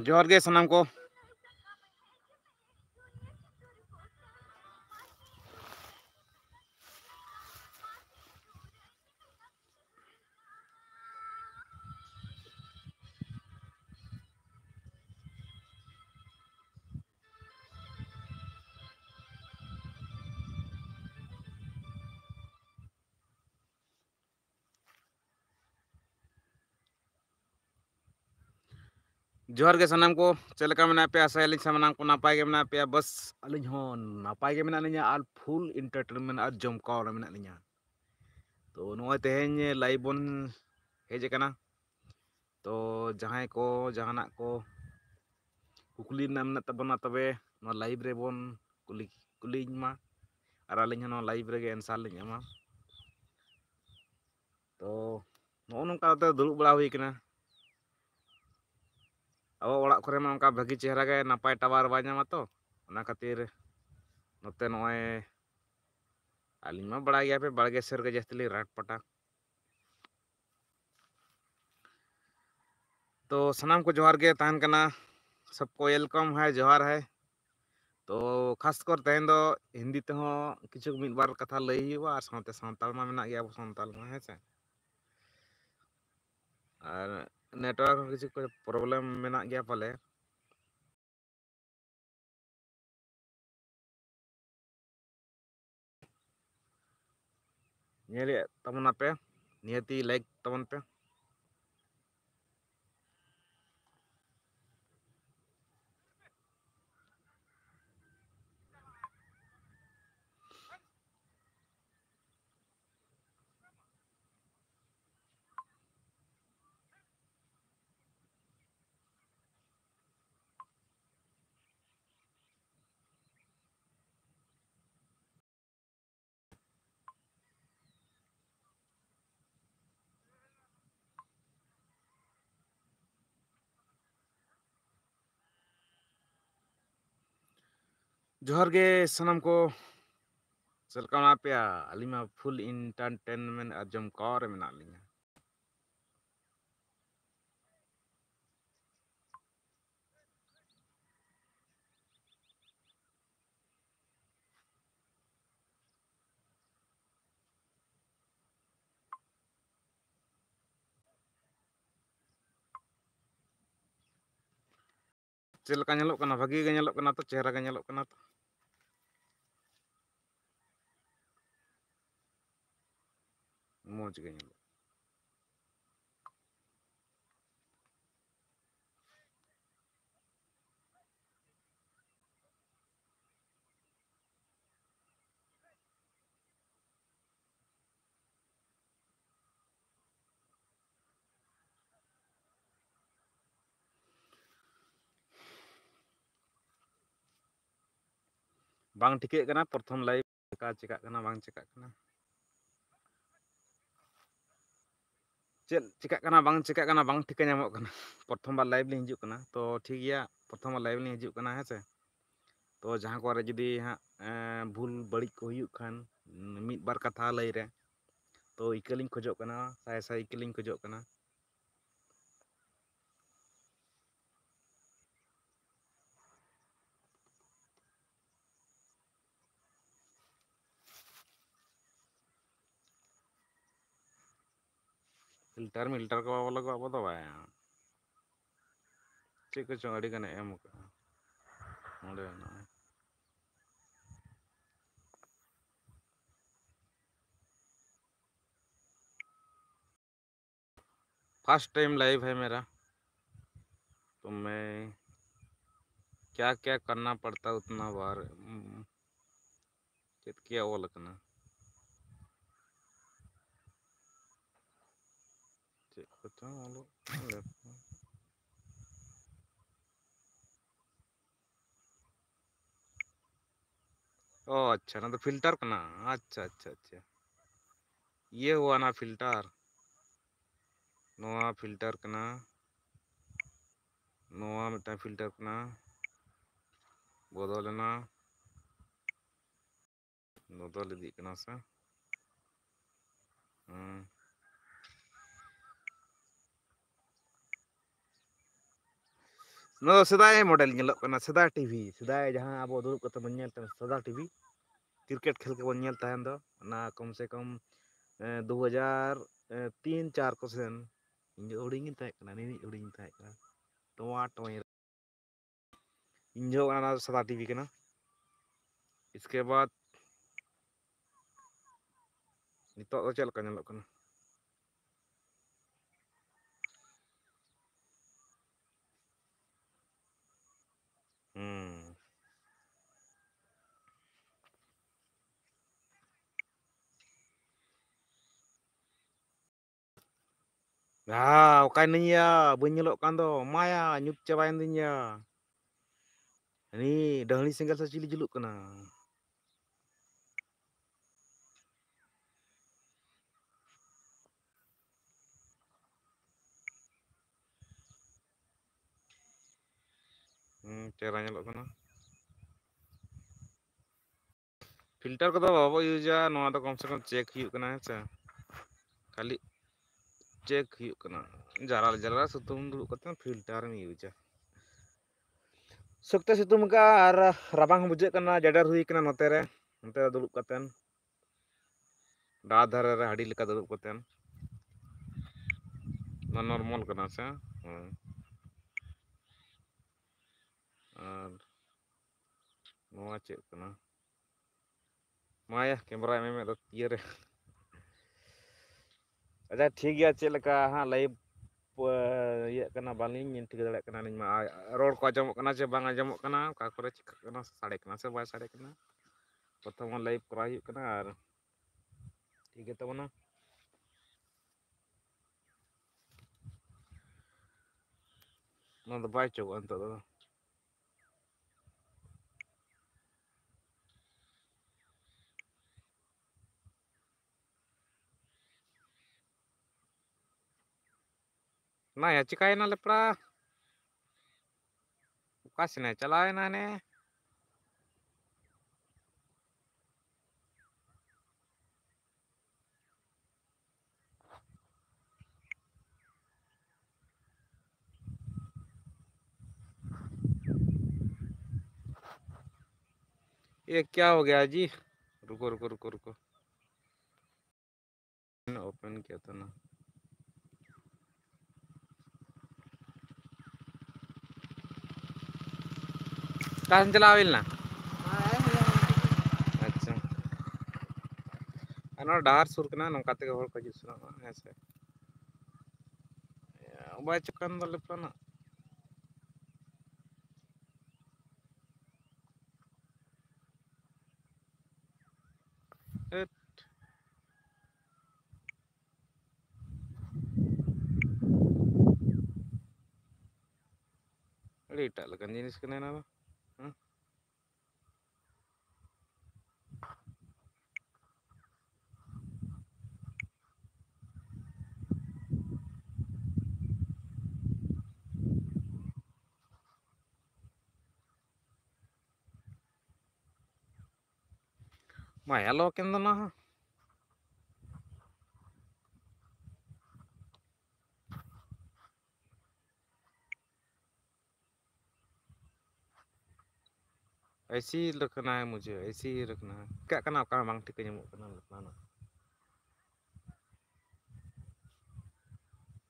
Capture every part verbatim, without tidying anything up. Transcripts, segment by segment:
ᱡᱚᱦᱟᱨ ᱜᱮ ᱥᱟᱱᱟᱢ ᱠᱚ᱾ ᱡᱚᱦᱟᱨ ᱜᱮ ᱥᱟᱱᱟᱢ ᱠᱚ, ᱪᱮᱫ ᱞᱮᱠᱟ ᱢᱮᱱᱟᱜ ᱯᱮᱭᱟ? ᱟᱥᱟᱭᱟᱞᱤᱧ ᱥᱟᱱᱟᱢ ᱠᱚ ᱱᱟᱯᱟᱭ ᱜᱮ ᱢᱮᱱᱟᱜ ᱯᱮᱭᱟ᱾ ᱵᱟᱥ, ᱟᱹᱞᱤᱧ ᱦᱚᱸ ᱱᱟᱯᱟᱭ ᱜᱮ ᱢᱮᱱᱟᱜ ᱞᱤᱧᱟ ᱟᱨ full entertainment ᱟᱨ ᱡᱚᱢᱠᱟᱣ ᱨᱮ ᱢᱮᱱᱟᱜ ᱞᱤᱧᱟ᱾ ᱛᱚ ᱱᱚᱜᱼᱚᱭ ᱛᱮᱦᱮᱧ live ᱵᱚᱱ ᱦᱮᱡ ᱟᱠᱟᱱᱟ᱾ ᱛᱚ ᱡᱟᱦᱟᱸᱭ ᱠᱚ ᱡᱟᱦᱟᱱᱟᱜ ᱠᱚ ᱠᱩᱠᱞᱤ ᱨᱮᱱᱟᱜ ᱢᱮᱱᱟᱜ ᱛᱟᱵᱚᱱᱟ, ᱛᱚᱵᱮ ᱱᱚᱣᱟ live ᱨᱮᱵᱚᱱ ᱠᱩᱞᱤ, ᱠᱩᱞᱤᱧ ᱢᱟ, ᱟᱨ ᱟᱹᱞᱤᱧ ᱦᱚᱸ ᱱᱚᱣᱟ live ᱨᱮᱜᱮ answer ᱞᱤᱧ ᱮᱢᱟ᱾ ᱛᱚ ᱱᱚᱜᱼᱚ ᱱᱚᱝᱠᱟ ᱠᱟᱛᱮ ᱫᱩᱲᱩᱵ ᱵᱟᱲᱟ ᱦᱩᱭ ᱠᱟᱱᱟ᱾ ᱟᱵᱚ ᱚᱲᱟᱜ ᱠᱚᱨᱮ ᱢᱟ ᱚᱱᱠᱟ ᱵᱷᱟᱹᱜᱤ ᱪᱮᱦᱨᱟ ᱜᱮ ᱱᱟᱯᱟᱭ tower ᱵᱟᱭ ᱧᱟᱢᱟ, ᱛᱚ ᱚᱱᱟ ᱠᱷᱟᱹᱛᱤᱨ ᱱᱚᱛᱮ ᱱᱚᱜᱼᱚᱭ, ᱟᱹᱞᱤᱧ ᱢᱟ ᱵᱟᱲᱟᱭ ᱜᱮᱭᱟ ᱯᱮ, ᱵᱟᱲᱜᱮ ᱥᱮᱫ ᱨᱮᱜᱮ ᱡᱟᱹᱥᱛᱤ ᱞᱤᱧ ᱨᱟᱴ ᱯᱟᱴᱟ᱾ ᱛᱚ ᱥᱟᱱᱟᱢ ᱠᱚ ᱡᱚᱦᱟᱨ ᱜᱮ ᱛᱟᱦᱮᱱ ᱠᱟᱱᱟ, ᱥᱚᱵ ᱠᱚ welcome ᱦᱟᱭ, ᱡᱚᱦᱟᱨ ᱦᱟᱭ᱾ ᱛᱚ ᱠᱷᱟᱥ ᱠᱚᱨ ᱛᱮᱦᱮᱧ ᱫᱚ ᱦᱤᱱᱫᱤ ᱛᱮᱦᱚᱸ ᱠᱤᱪᱷᱩ ᱢᱤᱫ ᱵᱟᱨ ᱠᱟᱛᱷᱟ ᱞᱟᱹᱭ ᱦᱩᱭᱩᱜᱼᱟ, ᱟᱨ ᱥᱟᱶᱛᱮ ᱥᱟᱱᱛᱟᱲ ᱢᱟ ᱢᱮᱱᱟᱜ ᱜᱮᱭᱟ ᱟᱵᱚ ᱥᱟᱱᱛᱟᱲ ᱢᱟ, ᱦᱮᱸ ᱥᱮ᱾ ᱟᱨ network ᱦᱚᱸ ᱠᱤᱪᱷᱩ problem ᱢᱮᱱᱟᱜ ᱜᱮᱭᱟ ᱯᱟᱞᱮ᱾ ᱧᱮᱞᱮᱫ ᱛᱟᱵᱚᱱᱟᱯᱮ, ᱱᱤᱦᱟᱹᱛᱤ like ᱛᱟᱵᱚᱱ ᱯᱮ᱾ ᱡᱚᱦᱟᱨ ᱜᱮ ᱥᱟᱱᱟᱢ ᱠᱚ, ᱪᱮᱫ ᱞᱮᱠᱟ ᱢᱮᱱᱟᱜ ᱯᱮᱭᱟ? ᱟᱹᱞᱤᱧ ᱢᱟ full entertainment ᱟᱨ ᱡᱚᱢᱠᱟᱣ ᱨᱮ ᱢᱮᱱᱟᱜ ᱞᱤᱧᱟ᱾ ᱪᱮᱫ ᱞᱮᱠᱟ ᱧᱮᱞᱚᱜ ᱠᱟᱱᱟ? ᱵᱷᱟᱹᱜᱤ ᱜᱮ ᱧᱮᱞᱚᱜ ᱠᱟᱱᱟ ᱛᱚ, ᱪᱮᱦᱨᱟ ᱜᱮ ᱧᱮᱞᱚᱜ ᱠᱟᱱᱟ ᱛᱚ, ᱢᱚᱡᱽ ᱜᱮ ᱧᱮᱞᱚᱜ᱾ ᱵᱟᱝ ᱴᱷᱤᱠᱟᱹᱜ ᱠᱟᱱᱟ ᱯᱨᱚᱛᱷᱚᱢ ᱞᱟᱭᱤᱵᱷ ᱪᱮᱠᱟ ᱪᱮᱠᱟᱜ ᱠᱟᱱᱟ, ᱵᱟᱝ ᱪᱮᱠᱟᱜ ᱠᱟᱱᱟ᱾ ᱪᱮᱫ ᱪᱮᱠᱟᱜ ᱠᱟᱱᱟ, ᱵᱟᱝ ᱪᱮᱠᱟᱜ ᱠᱟᱱᱟ, ᱵᱟᱝ ᱴᱷᱤᱠᱟᱹ ᱧᱟᱢᱚᱜ ᱠᱟᱱᱟ᱾ ᱯᱨᱚᱛᱷᱚᱢ ᱵᱟᱨ ᱞᱟᱭᱤᱵᱷ ᱞᱤᱧ ᱦᱤᱡᱩᱜ ᱠᱟᱱᱟ, ᱛᱚ ᱴᱷᱤᱠ ᱜᱮᱭᱟ, ᱯᱨᱚᱛᱷᱚᱢ ᱵᱟᱨ ᱞᱟᱭᱤᱵᱷ ᱞᱤᱧ ᱦᱤᱡᱩᱜ ᱠᱟᱱᱟ, ᱦᱮᱸ ᱥᱮ᱾ ᱛᱚ ᱡᱟᱦᱟᱸ ᱠᱚᱨᱮ ᱡᱩᱫᱤ ᱦᱟᱸᱜ, ᱮᱸ, ᱵᱷᱩᱞ ᱵᱟᱹᱲᱤᱡ ᱠᱚ ᱦᱩᱭᱩᱜ ᱠᱷᱟᱱ, ᱢᱤᱫ ᱵᱟᱨ ᱠᱟᱛᱷᱟ ᱞᱟᱹᱭ ᱨᱮ, ᱛᱚ ᱤᱠᱟᱹ ᱞᱤᱧ ᱠᱷᱚᱡᱚᱜ ᱠᱟᱱᱟ, ᱥᱟᱭ ᱥᱟᱭ ᱤᱠᱟᱹ ᱞᱤᱧ ᱠᱷᱚᱡᱚᱜ ᱠᱟᱱᱟ᱾ ᱯᱷᱤᱞᱴᱟᱨ ᱢᱤᱞᱴᱟᱨ ᱠᱚ ᱵᱟᱵᱚ ᱞᱟᱜᱟᱣᱟ, ᱟᱵᱚ ᱫᱚ ᱵᱟᱭ᱾ ᱪᱮᱫ ᱠᱚᱪᱚᱝ ᱟᱹᱰᱤ ᱜᱟᱱᱮ ᱮᱢ ᱠᱟᱜᱼᱟ ᱚᱸᱰᱮ ᱱᱚᱜᱼᱚᱭ᱾ फर्स्ट टाइम लाइव है मेरा, तो मैं क्या क्या करना पड़ता है उतना बार, उम, ᱪᱮᱫ ᱠᱮᱭᱟ ᱚᱞ ᱟᱠᱟᱱᱟ? ᱪᱮᱫ ᱠᱚᱪᱚᱝ ᱚᱞᱚᱜ ᱠᱟᱱᱟ, ᱞᱮᱯᱴᱚᱯ᱾ ᱚ, ᱟᱪᱪᱷᱟ, ᱚᱱᱟ ᱫᱚ ᱯᱷᱤᱞᱴᱟᱨ ᱠᱟᱱᱟ᱾ ᱟᱪᱪᱷᱟ, ᱟᱪᱪᱷᱟ, ᱟᱪᱪᱷᱟ᱾ ᱤᱭᱟᱹ ᱦᱩᱣᱟ ᱱᱟ ᱯᱷᱤᱞᱴᱟᱨ᱾ ᱱᱚᱣᱟ ᱯᱷᱤᱞᱴᱟᱨ ᱠᱟᱱᱟ᱾ ᱱᱚᱣᱟ ᱢᱤᱫᱴᱟᱝ ᱯᱷᱤᱞᱴᱟᱨ ᱠᱟᱱᱟ᱾ ᱵᱚᱫᱚᱞ ᱮᱱᱟ᱾ ᱵᱚᱫᱚᱞ ᱤᱫᱤᱜ ᱠᱟᱱᱟ ᱥᱮ? ᱦᱩᱸ᱾ ᱱᱚᱣᱟ ᱫᱚ ᱥᱮᱫᱟᱭ ᱢᱚᱰᱮᱞ ᱧᱮᱞᱚᱜ ᱠᱟᱱᱟ, ᱥᱮᱫᱟᱭ ᱴᱤᱵᱷᱤ, ᱥᱮᱫᱟᱭ ᱡᱟᱦᱟᱸ ᱟᱵᱚ ᱫᱩᱲᱩᱵ ᱠᱟᱛᱮ ᱵᱚᱱ ᱧᱮᱞ ᱛᱟᱦᱮᱸ, ᱥᱟᱫᱟ ᱴᱤᱵᱷᱤ, ᱠᱨᱤᱠᱮᱴ ᱠᱷᱮᱞ ᱠᱚᱵᱚᱱ ᱧᱮᱞ ᱛᱟᱦᱮᱱ ᱫᱚ, ᱚᱱᱟ ᱠᱚᱢ ᱥᱮ ᱠᱚᱢ, ᱮ, ᱫᱩ ᱦᱟᱡᱟᱨ ᱛᱤᱱ ᱪᱟᱨ ᱠᱚ ᱥᱮᱱ᱾ ᱤᱧ ᱫᱚ ᱦᱩᱰᱤᱧ ᱜᱤᱧ ᱛᱟᱦᱮᱸ ᱠᱟᱱᱟ, ᱱᱤᱱᱟᱹᱜ ᱦᱩᱰᱤᱧ ᱜᱤᱧ ᱛᱟᱦᱮᱸ ᱠᱟᱱᱟ᱾ ᱴᱚᱢᱟ ᱴᱚᱢᱮ ᱤᱧ ᱡᱚᱦᱚᱜ ᱚᱱᱟ ᱥᱟᱫᱟ ᱴᱤᱵᱷᱤ ᱠᱟᱱᱟ᱾ ᱤᱥᱠᱮ ᱵᱟᱫ ᱱᱤᱛᱚᱜ ᱫᱚ ᱪᱮᱫ ᱞᱮᱠᱟ ᱧᱮᱞᱚᱜ ᱠᱟᱱᱟ? ᱦᱩᱸ᱾ ᱦᱟ, ᱚᱠᱟᱭ ᱱᱟᱹᱧ ᱭᱟ? ᱵᱟᱹᱧ ᱧᱮᱞᱚᱜ ᱠᱟᱱ ᱫᱚ᱾ ᱢᱟᱭᱟ, ᱧᱩᱛ ᱪᱟᱵᱟᱭᱮᱱ ᱫᱩᱧ ᱭᱟ᱾ ᱦᱟᱹᱱᱤ ᱰᱟᱹᱦᱲᱤ ᱥᱮᱸᱜᱮᱞ ᱥᱮ ᱪᱤᱞᱤ ᱡᱩᱞᱩᱜ ᱠᱟᱱᱟ? ᱦᱩᱸ, ᱪᱮᱦᱨᱟ ᱧᱮᱞᱚᱜ ᱠᱟᱱᱟ᱾ ᱯᱷᱤᱞᱴᱟᱨ ᱠᱚᱫᱚ ᱵᱟᱵᱚ ᱤᱭᱩᱡᱟ, ᱱᱚᱣᱟ ᱫᱚ ᱠᱚᱢ ᱥᱮ ᱠᱚᱢ ᱪᱮᱠ ᱦᱩᱭᱩᱜ ᱠᱟᱱᱟ, ᱦᱮᱸ ᱥᱮ? ᱠᱷᱟᱹᱞᱤ ᱪᱮᱠ ᱦᱩᱭᱩᱜ ᱠᱟᱱᱟ᱾ ᱡᱟᱨᱟᱞ ᱡᱟᱨᱟᱞ ᱥᱤᱛᱩᱝ ᱫᱩᱲᱩᱵ ᱠᱟᱛᱮ ᱯᱷᱤᱞᱴᱟᱨᱮᱢ ᱤᱭᱩᱡᱟ᱾ ᱥᱚᱠᱛᱚ ᱥᱤᱛᱩᱝ ᱠᱟᱜᱼᱟ ᱟᱨ ᱨᱟᱵᱟᱝ ᱦᱚᱸ ᱵᱩᱡᱷᱟᱹᱜ ᱠᱟᱱᱟ, ᱡᱟᱰᱮᱨ ᱦᱩᱭ ᱠᱟᱱᱟ ᱱᱚᱛᱮ ᱨᱮ, ᱱᱚᱛᱮ ᱨᱮ ᱫᱩᱲᱩᱵ ᱠᱟᱛᱮᱱ᱾ ᱰᱟᱦᱟᱨ ᱫᱷᱟᱨᱮ ᱨᱮ ᱦᱟᱹᱰᱤ ᱞᱮᱠᱟ ᱫᱩᱲᱩᱵ ᱠᱟᱛᱮᱱ ᱱᱚᱣᱟ ᱱᱚᱨᱢᱟᱞ ᱠᱟᱱᱟ ᱥᱮ? ᱦᱮᱸ᱾ ᱟᱨ ᱱᱚᱣᱟ ᱪᱮᱫ ᱠᱟᱱᱟ? ᱢᱟᱭᱟ, ᱠᱮᱢᱮᱨᱟ ᱮᱢ ᱢᱮ ᱤᱭᱟᱹ ᱨᱮ᱾ ᱟᱪᱪᱷᱟ, ᱴᱷᱤᱠ ᱜᱮᱭᱟ, ᱪᱮᱫ ᱞᱮᱠᱟ ᱦᱟᱸᱜ ᱞᱟᱭᱤᱵᱷ, ᱮ, ᱤᱭᱟᱹᱜ ᱠᱟᱱᱟ, ᱵᱟᱹᱞᱤᱧ ᱧᱮᱞ ᱴᱷᱤᱠᱟᱹ ᱫᱟᱲᱮᱭᱟᱜ ᱠᱟᱱᱟ ᱟᱹᱞᱤᱧ ᱢᱟ᱾ ᱟᱨ ᱨᱚᱲ ᱠᱚ ᱟᱸᱡᱚᱢᱚᱜ ᱠᱟᱱᱟ ᱪᱮ ᱵᱟᱝ ᱟᱸᱡᱚᱢᱚᱜ ᱠᱟᱱᱟ, ᱚᱠᱟ ᱠᱚᱨᱮ ᱪᱤᱠᱟᱹᱜ ᱠᱟᱱᱟ, ᱥᱟᱰᱮ ᱠᱟᱱᱟ ᱥᱮ ᱵᱟᱭ ᱥᱟᱰᱮ ᱠᱟᱱᱟ? ᱯᱨᱚᱛᱷᱚᱢ ᱞᱟᱭᱤᱵᱷ ᱠᱚᱨᱟᱣ ᱦᱩᱭᱩᱜ ᱠᱟᱱᱟ ᱟᱨ ᱴᱷᱤᱠ ᱜᱮ ᱛᱟᱵᱚᱱᱟ᱾ ᱱᱚᱣᱟ ᱫᱚ ᱵᱟᱭ ᱪᱚᱜᱚᱜᱼᱟ ᱱᱤᱛᱚᱜ ᱫᱚ᱾ ᱱᱟᱭᱟ ᱪᱤᱠᱟᱭᱮᱱᱟ ᱞᱮᱯᱲᱟ? ᱚᱠᱟ ᱥᱮᱱᱮ ᱪᱟᱞᱟᱣᱮᱱᱟ ᱦᱟᱱᱮ? ये क्या हो गया जी? रुको, रुको, रुको, रुको। ओपन किया था ना। ᱚᱠᱟ ᱥᱮᱱ ᱪᱟᱞᱟᱣ ᱦᱩᱭ ᱞᱮᱱᱟ? ᱟᱪᱪᱷᱟ᱾ ᱟᱨ ᱱᱚᱣᱟ ᱰᱟᱦᱟᱨ ᱥᱩᱨ ᱠᱟᱱᱟ, ᱱᱚᱝᱠᱟ ᱛᱮᱜᱮ ᱦᱚᱲ ᱠᱚ ᱦᱤᱡᱩᱜ ᱥᱮᱱᱚᱜᱼᱟ, ᱦᱮᱸ ᱥᱮ᱾ ᱵᱟᱭ ᱪᱚᱠᱟᱱ ᱫᱚ ᱞᱮᱯᱟᱱᱟᱜ᱾ ᱦᱮᱴ᱾ ᱟᱹᱰᱤ ᱮᱴᱟᱜ ᱞᱮᱠᱟᱱ ᱡᱤᱱᱤᱥ ᱠᱟᱱᱟ ᱚᱱᱟ ᱫᱚ᱾ ᱦᱮᱸ? ᱢᱟᱭᱟ ᱞᱚ ᱠᱮᱱ ᱫᱚ ᱱᱚᱣᱟ ᱦᱚᱸ᱾ ᱮᱭᱥᱮ ᱦᱤ ᱨᱟᱠᱷᱱᱟ ᱦᱟᱭ ᱢᱩᱡᱷᱮ, ᱮᱭᱥᱮ ᱦᱤ ᱨᱟᱠᱷᱱᱟ ᱦᱟᱭ᱾ ᱪᱤᱠᱟᱹᱜ ᱠᱟᱱᱟ, ᱚᱠᱟ ᱦᱚᱸ ᱵᱟᱝ ᱴᱷᱤᱠᱟᱹ ᱧᱟᱢᱚᱜ ᱠᱟᱱᱟ ᱞᱟᱯᱲᱟ ᱨᱮᱱᱟᱜ᱾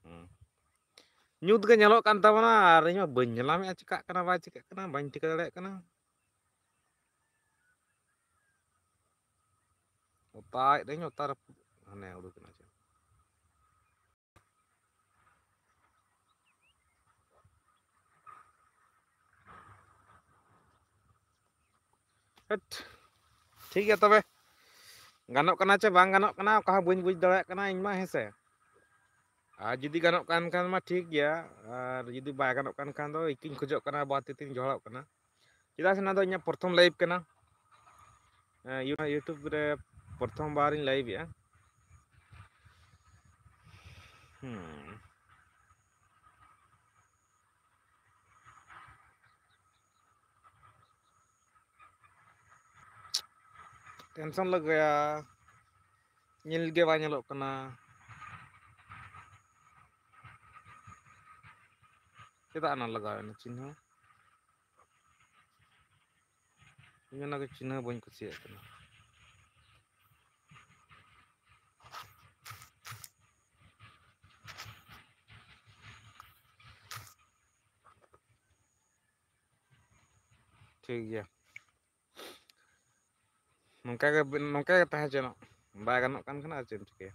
ᱦᱩᱸ᱾ ᱧᱩᱛ ᱜᱮ ᱧᱮᱞᱚᱜ ᱠᱟᱱ ᱛᱟᱵᱚᱱᱟ, ᱟᱨ ᱤᱧ ᱢᱟ ᱵᱟᱹᱧ ᱧᱮᱞᱟᱢᱮᱫᱼᱟ, ᱪᱤᱠᱟᱹᱜ ᱠᱟᱱᱟ ᱵᱟᱭ ᱪᱤᱠᱟᱹᱜ ᱠᱟᱱᱟ, ᱵᱟᱹᱧ ᱴᱷᱤᱠᱟᱹ ᱫᱟᱲᱮᱭᱟᱜ ᱠᱟᱱᱟ᱾ ᱚᱛᱟᱭᱮᱫ ᱨᱮᱧ ᱚᱛᱟ ᱨᱟᱹᱯᱩᱫ, ᱦᱟᱱᱮ ᱩᱰᱩᱠ ᱮᱱᱟ ᱪᱮ᱾ ᱦᱟᱹᱴ᱾ ᱴᱷᱤᱠ ᱜᱮᱭᱟ ᱛᱚᱵᱮ, ᱜᱟᱱᱚᱜ ᱠᱟᱱᱟ ᱪᱮ ᱵᱟᱝ ᱜᱟᱱᱚᱜ ᱠᱟᱱᱟ, ᱚᱠᱟ ᱦᱚᱸ ᱵᱟᱹᱧ ᱵᱩᱡᱽ ᱫᱟᱲᱮᱭᱟᱜ ᱠᱟᱱᱟ ᱤᱧ ᱢᱟ, ᱦᱮᱸ ᱥᱮ᱾ ᱟᱨ ᱡᱩᱫᱤ ᱜᱟᱱᱚᱜ ᱠᱟᱱ ᱠᱷᱟᱱ ᱢᱟ ᱴᱷᱤᱠ ᱜᱮᱭᱟ, ᱟᱨ ᱡᱩᱫᱤ ᱵᱟᱭ ᱜᱟᱱᱚᱜ ᱠᱟᱱ ᱠᱷᱟᱱ ᱫᱚ ᱤᱠᱟᱹᱧ ᱠᱷᱚᱡᱚᱜ ᱠᱟᱱᱟ, ᱵᱟ ᱛᱤ ᱛᱤᱧ ᱡᱚᱦᱚᱲᱚᱜ ᱠᱟᱱᱟ᱾ ᱪᱮᱫᱟᱜ ᱥᱮ ᱱᱚᱣᱟ ᱫᱚ ᱤᱧᱟᱹᱜ ᱯᱨᱚᱛᱷᱚᱢ live ᱠᱟᱱᱟ᱾ ᱦᱮᱸ, ᱤᱭᱩ-, YouTube ᱨᱮ ᱯᱨᱚᱛᱷᱚᱢ ᱵᱟᱨᱤᱧ live ᱮᱜᱼᱟ᱾ ᱦᱩᱸ᱾ Tension ᱞᱟᱜᱟᱭᱟ, ᱧᱮᱞ ᱜᱮ ᱵᱟᱭ ᱧᱮᱞᱚᱜ ᱠᱟᱱᱟ᱾ ᱪᱮᱫᱟᱜ ᱚᱱᱟ ᱞᱟᱜᱟᱣ ᱮᱱᱟ ᱪᱤᱱᱦᱟᱹ? ᱤᱧ ᱚᱱᱟ ᱠᱚ ᱪᱤᱱᱦᱟᱹ ᱵᱟᱹᱧ ᱠᱩᱥᱤᱭᱟᱜ ᱠᱟᱱᱟ᱾ ᱴᱷᱤᱠ ᱜᱮᱭᱟ᱾ ᱱᱚᱝᱠᱟ ᱜᱮ, ᱱᱚᱝᱠᱟ ᱜᱮ ᱛᱟᱦᱮᱸ ᱦᱚᱪᱚᱱᱚᱜ᱾ ᱵᱟᱭ ᱜᱟᱱᱚᱜ ᱠᱟᱱ ᱠᱷᱟᱱ ᱟᱨ ᱪᱮᱫ ᱮᱢ ᱪᱤᱠᱟᱹᱭᱟ?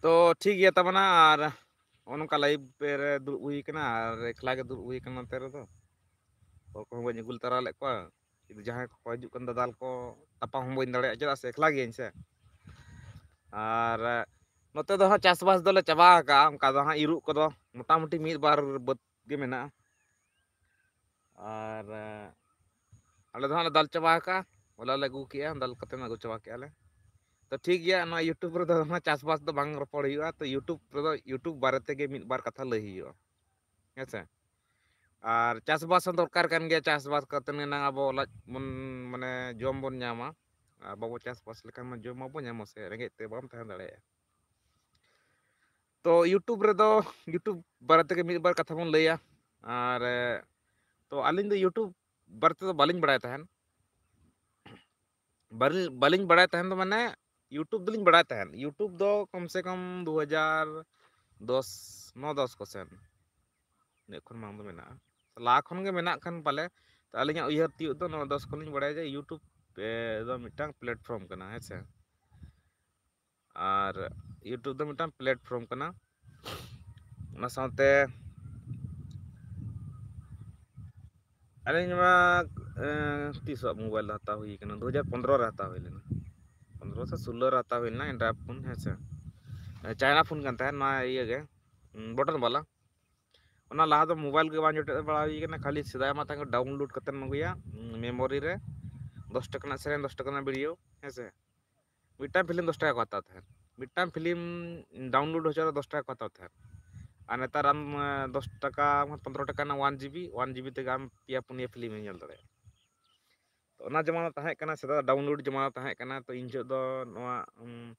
ᱛᱚ ᱴᱷᱤᱠ ᱜᱮᱭᱟ ᱛᱟᱵᱚᱱᱟ᱾ ᱟᱨ ᱱᱚᱜᱼᱚ ᱱᱚᱝᱠᱟ live ᱨᱮ ᱫᱩᱲᱩᱵ ᱦᱩᱭ ᱠᱟᱱᱟ, ᱟᱨ ᱮᱠᱞᱟ ᱜᱮ ᱫᱩᱲᱩᱵ ᱦᱩᱭ ᱠᱟᱱᱟ ᱱᱚᱛᱮ ᱨᱮᱫᱚ᱾ ᱦᱚᱲ ᱠᱚᱦᱚᱸ ᱵᱟᱹᱧ ᱟᱹᱜᱩ ᱛᱟᱨᱟ ᱞᱮᱫ ᱠᱚᱣᱟ᱾ ᱡᱩᱫᱤ ᱡᱟᱦᱟᱸᱭ ᱠᱚᱠᱚ ᱦᱤᱡᱩᱜ ᱠᱟᱱ ᱫᱟᱫᱟᱞ ᱠᱚ, ᱛᱟᱯᱟᱢ ᱦᱚᱸ ᱵᱟᱹᱧ ᱫᱟᱲᱮᱭᱟᱜᱼᱟ, ᱪᱮᱫᱟᱜ ᱥᱮ ᱮᱠᱞᱟ ᱜᱤᱭᱟᱹᱧ ᱥᱮ᱾ ᱟᱨ ᱱᱚᱛᱮ ᱫᱚ ᱦᱟᱸᱜ ᱪᱟᱥᱵᱟᱥ ᱫᱚᱞᱮ ᱪᱟᱵᱟ ᱟᱠᱟᱜᱼᱟ, ᱚᱱᱠᱟ ᱫᱚ ᱦᱟᱸᱜ ᱤᱨᱚᱜ ᱠᱚᱫᱚ ᱢᱚᱴᱟᱢᱩᱴᱤ ᱢᱤᱫ ᱵᱟᱨ ᱵᱟᱹᱫᱽ ᱜᱮ ᱢᱮᱱᱟᱜᱼᱟ᱾ ᱟᱨ ᱟᱞᱮ ᱫᱚ ᱦᱟᱸᱜ ᱞᱮ ᱫᱟᱞ ᱪᱟᱵᱟ ᱟᱠᱟᱜᱼᱟ, ᱦᱚᱞᱟ ᱞᱮ ᱟᱹᱜᱩ ᱠᱮᱜᱼᱟ, ᱫᱟᱞ ᱠᱟᱛᱮ ᱟᱹᱜᱩ ᱪᱟᱵᱟ ᱠᱮᱜᱼᱟ ᱞᱮ᱾ ᱛᱚ ᱴᱷᱤᱠ ᱜᱮᱭᱟ, ᱱᱚᱣᱟ YouTube ᱨᱮᱫᱚ ᱚᱱᱟ ᱪᱟᱥᱵᱟᱥ ᱫᱚ ᱵᱟᱝ ᱨᱚᱯᱚᱲ ᱦᱩᱭᱩᱜᱼᱟ᱾ ᱛᱚ YouTube ᱨᱮᱫᱚ YouTube ᱵᱟᱨᱮ ᱛᱮᱜᱮ ᱢᱤᱫ ᱵᱟᱨ ᱠᱟᱛᱷᱟ ᱞᱟᱹᱭ ᱦᱩᱭᱩᱜᱼᱟ, ᱦᱮᱸ ᱥᱮ᱾ ᱟᱨ ᱪᱟᱥᱵᱟᱥ ᱦᱚᱸ ᱫᱚᱨᱠᱟᱨ ᱠᱟᱱ ᱜᱮᱭᱟ, ᱪᱟᱥᱵᱟᱥ ᱠᱟᱛᱮ ᱜᱮ ᱱᱟᱝ ᱟᱵᱚ ᱞᱟᱡ ᱵᱚᱱ, ᱢᱟᱱᱮ, ᱡᱚᱢ ᱵᱚᱱ ᱧᱟᱢᱟ᱾ ᱟᱨ ᱵᱟᱵᱚ ᱪᱟᱥᱵᱟᱥ ᱞᱮᱠᱷᱟᱱ ᱢᱟ ᱡᱚᱢ ᱢᱟᱵᱚ ᱧᱟᱢᱟ ᱥᱮ, ᱨᱮᱸᱜᱮᱡ ᱛᱮ ᱵᱟᱢ ᱛᱟᱦᱮᱸ ᱫᱟᱲᱮᱭᱟᱜᱼᱟ᱾ ᱛᱚ YouTube ᱨᱮᱫᱚ, YouTube ᱵᱟᱨᱮ ᱛᱮᱜᱮ ᱢᱤᱫ ᱵᱟᱨ ᱠᱟᱛᱷᱟ ᱵᱚᱱ ᱞᱟᱹᱭᱟ᱾ ᱟᱨ, ᱮ, ᱛᱚ ᱟᱹᱞᱤᱧ ᱫᱚ YouTube ᱵᱟᱨᱮ ᱛᱮᱫᱚ ᱵᱟᱹᱞᱤᱧ ᱵᱟᱲᱟᱭ ᱛᱟᱦᱮᱸᱱ᱾ ᱵᱟᱹᱞᱤᱧ, ᱵᱟᱹᱞᱤᱧ ᱵᱟᱲᱟᱭ ᱛᱟᱦᱮᱸᱱ ᱫᱚ, ᱢᱟᱱᱮ, YouTube ᱫᱚᱞᱤᱧ ᱵᱟᱲᱟᱭ ᱛᱟᱦᱮᱸᱱ᱾ YouTube ᱫᱚ ᱠᱚᱢ ᱥᱮ ᱠᱚᱢ ᱫᱩ ᱦᱟᱡᱟᱨ ᱫᱚᱥ, ᱱᱚ ᱫᱚᱥ ᱠᱚ ᱥᱮᱱ᱾ ᱤᱱᱟᱹᱜ ᱠᱷᱚᱱ ᱢᱟᱲᱟᱝ ᱫᱚ ᱢᱮᱱᱟᱜᱼᱟ᱾ ᱞᱟᱦᱟ ᱠᱷᱚᱱ ᱜᱮ ᱢᱮᱱᱟᱜ ᱠᱷᱟᱱ ᱯᱟᱞᱮ᱾ ᱛᱚ ᱟᱹᱞᱤᱧᱟᱜ ᱩᱭᱦᱟᱹᱨ ᱛᱤᱭᱳᱜ ᱫᱚ ᱱᱚ ᱫᱚᱥ ᱠᱷᱚᱱ ᱞᱤᱧ ᱵᱟᱲᱟᱭᱟ ᱡᱮ YouTube, ᱮ, ᱫᱚ ᱢᱤᱫᱴᱟᱝ platform ᱠᱟᱱᱟ, ᱦᱮᱸ ᱥᱮ᱾ ᱟᱨ YouTube ᱫᱚ ᱢᱤᱫᱴᱟᱝ platform ᱠᱟᱱᱟ᱾ ᱚᱱᱟ ᱥᱟᱶᱛᱮ ᱟᱹᱞᱤᱧ ᱢᱟ, ᱮ, ᱛᱤᱥᱟᱜ mobile ᱫᱚ ᱦᱟᱛᱟᱣ ᱦᱩᱭ ᱠᱟᱱᱟ? ᱫᱩ ᱦᱟᱡᱟᱨ ᱯᱚᱱᱨᱚ ᱨᱮ ᱦᱟᱛᱟᱣ ᱦᱩᱭ ᱞᱮᱱᱟ᱾ ᱯᱚᱱᱨᱚ ᱥᱮ ᱥᱳᱞᱞᱳ ᱨᱮ ᱦᱟᱛᱟᱣ ᱦᱩᱭ ᱞᱮᱱᱟ, Android phone, ᱦᱮᱸ ᱥᱮ᱾ ᱮ, China phone ᱠᱟᱱ ᱛᱟᱦᱮᱸᱫ, ᱱᱚᱣᱟ ᱤᱭᱟᱹ ᱜᱮ, ᱩᱸ, button ᱵᱟᱞᱟ᱾ ᱚᱱᱟ ᱞᱟᱦᱟ ᱫᱚ mobile ᱜᱮ ᱵᱟᱝ ᱡᱚᱴᱮᱫ ᱵᱟᱲᱟ ᱦᱩᱭ ᱠᱟᱱᱟ, ᱠᱷᱟᱹᱞᱤ ᱥᱮᱫᱟᱭ ᱢᱟ ᱛᱟᱦᱮᱸ ᱠᱟᱱᱟ download ᱠᱟᱛᱮᱢ ᱟᱹᱜᱩᱭᱟ, ᱩᱸ, memory ᱨᱮ, ᱫᱚᱥ ᱴᱟᱠᱟ ᱨᱮᱱᱟᱜ ᱥᱮᱨᱮᱧ, ᱫᱚᱥ ᱴᱟᱠᱟ ᱨᱮᱱᱟᱜ video, ᱦᱮᱸ ᱥᱮ᱾ ᱢᱤᱫᱴᱟᱝ film ᱫᱚᱥ ᱴᱟᱠᱟ ᱠᱚ ᱦᱟᱛᱟᱣ ᱛᱟᱦᱮᱸᱫ, ᱢᱤᱫᱴᱟᱝ film download ᱦᱚᱪᱚ ᱨᱮ ᱫᱚᱥ ᱴᱟᱠᱟ ᱠᱚ ᱦᱟᱛᱟᱣ ᱛᱟᱦᱮᱸᱫ᱾ ᱟᱨ ᱱᱮᱛᱟᱨ ᱟᱢ, ᱮ, ᱫᱚᱥ ᱴᱟᱠᱟ, ᱯᱚᱱᱨᱚ ᱴᱟᱠᱟ ᱨᱮᱱᱟᱜ one GB, one GB ᱛᱮᱜᱮ ᱟᱢ ᱯᱮᱭᱟ ᱯᱩᱱᱭᱟᱹ film ᱮᱢ ᱧᱮᱞ ᱫᱟᱲᱮᱭᱟᱜᱼᱟ᱾ ᱛᱚ ᱚᱱᱟ ᱡᱚᱢᱟᱱᱟ ᱛᱟᱦᱮᱸ ᱠᱟᱱᱟ, ᱥᱮᱫᱟᱭ download ᱡᱚᱢᱟᱱᱟ ᱛᱟᱦᱮᱸ ᱠᱟᱱᱟ᱾ ᱛᱚ ᱤᱧ ᱡᱚᱦᱚᱜ ᱫᱚ ᱱᱚᱣᱟ, ᱩᱢ,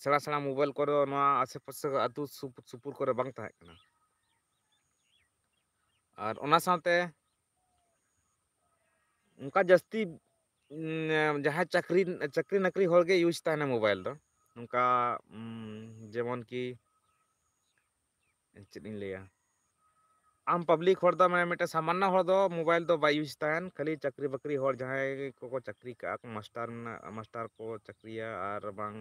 ᱥᱮᱬᱟ ᱥᱮᱬᱟ mobile ᱠᱚᱨᱮ ᱫᱚ ᱱᱚᱣᱟ ᱟᱥᱮ ᱯᱟᱥᱮ ᱟᱹᱛᱩ ᱥᱩᱯ-, ᱥᱩᱯᱩᱨ ᱠᱚᱨᱮ ᱵᱟᱝ ᱛᱟᱦᱮᱸ ᱠᱟᱱᱟ᱾ ᱟᱨ ᱚᱱᱟ ᱥᱟᱶᱛᱮ ᱚᱱᱠᱟ ᱡᱟᱹᱥᱛᱤ, ᱩᱸ, ᱡᱟᱦᱟᱸᱭ ᱪᱟᱹᱠᱨᱤ, ᱪᱟᱹᱠᱨᱤ ᱱᱟᱹᱠᱨᱤ ᱦᱚᱲ ᱜᱮ use ᱛᱟᱦᱮᱱᱟ mobile ᱫᱚ᱾ ᱱᱚᱝᱠᱟ, ᱩᱸ, ᱡᱮᱢᱚᱱ ᱠᱤ, ᱪᱮᱫ ᱤᱧ ᱞᱟᱹᱭᱟ, ᱟᱢ ᱯᱟᱵᱽᱞᱤᱠ ᱦᱚᱲ ᱫᱚ, ᱢᱟᱱᱮ, ᱢᱤᱫᱴᱮᱱ ᱥᱟᱢᱟᱱᱱᱚ ᱦᱚᱲ ᱫᱚ ᱢᱳᱵᱟᱭᱤᱞ ᱫᱚ ᱵᱟᱭ ᱤᱭᱩᱡᱽ ᱛᱟᱦᱮᱱ, ᱠᱷᱟᱹᱞᱤ ᱪᱟᱹᱠᱨᱤ ᱵᱟᱹᱠᱨᱤ ᱦᱚᱲ ᱡᱟᱦᱟᱸᱭ ᱠᱚᱠᱚ ᱪᱟᱹᱠᱨᱤ ᱠᱟᱜᱼᱟ ᱠᱚ, ᱢᱟᱥᱴᱟᱨ ᱢᱮᱱᱟᱜ, ᱢᱟᱥᱴᱟᱨ ᱠᱚ ᱪᱟᱹᱠᱨᱤᱭᱟ, ᱟᱨ ᱵᱟᱝ,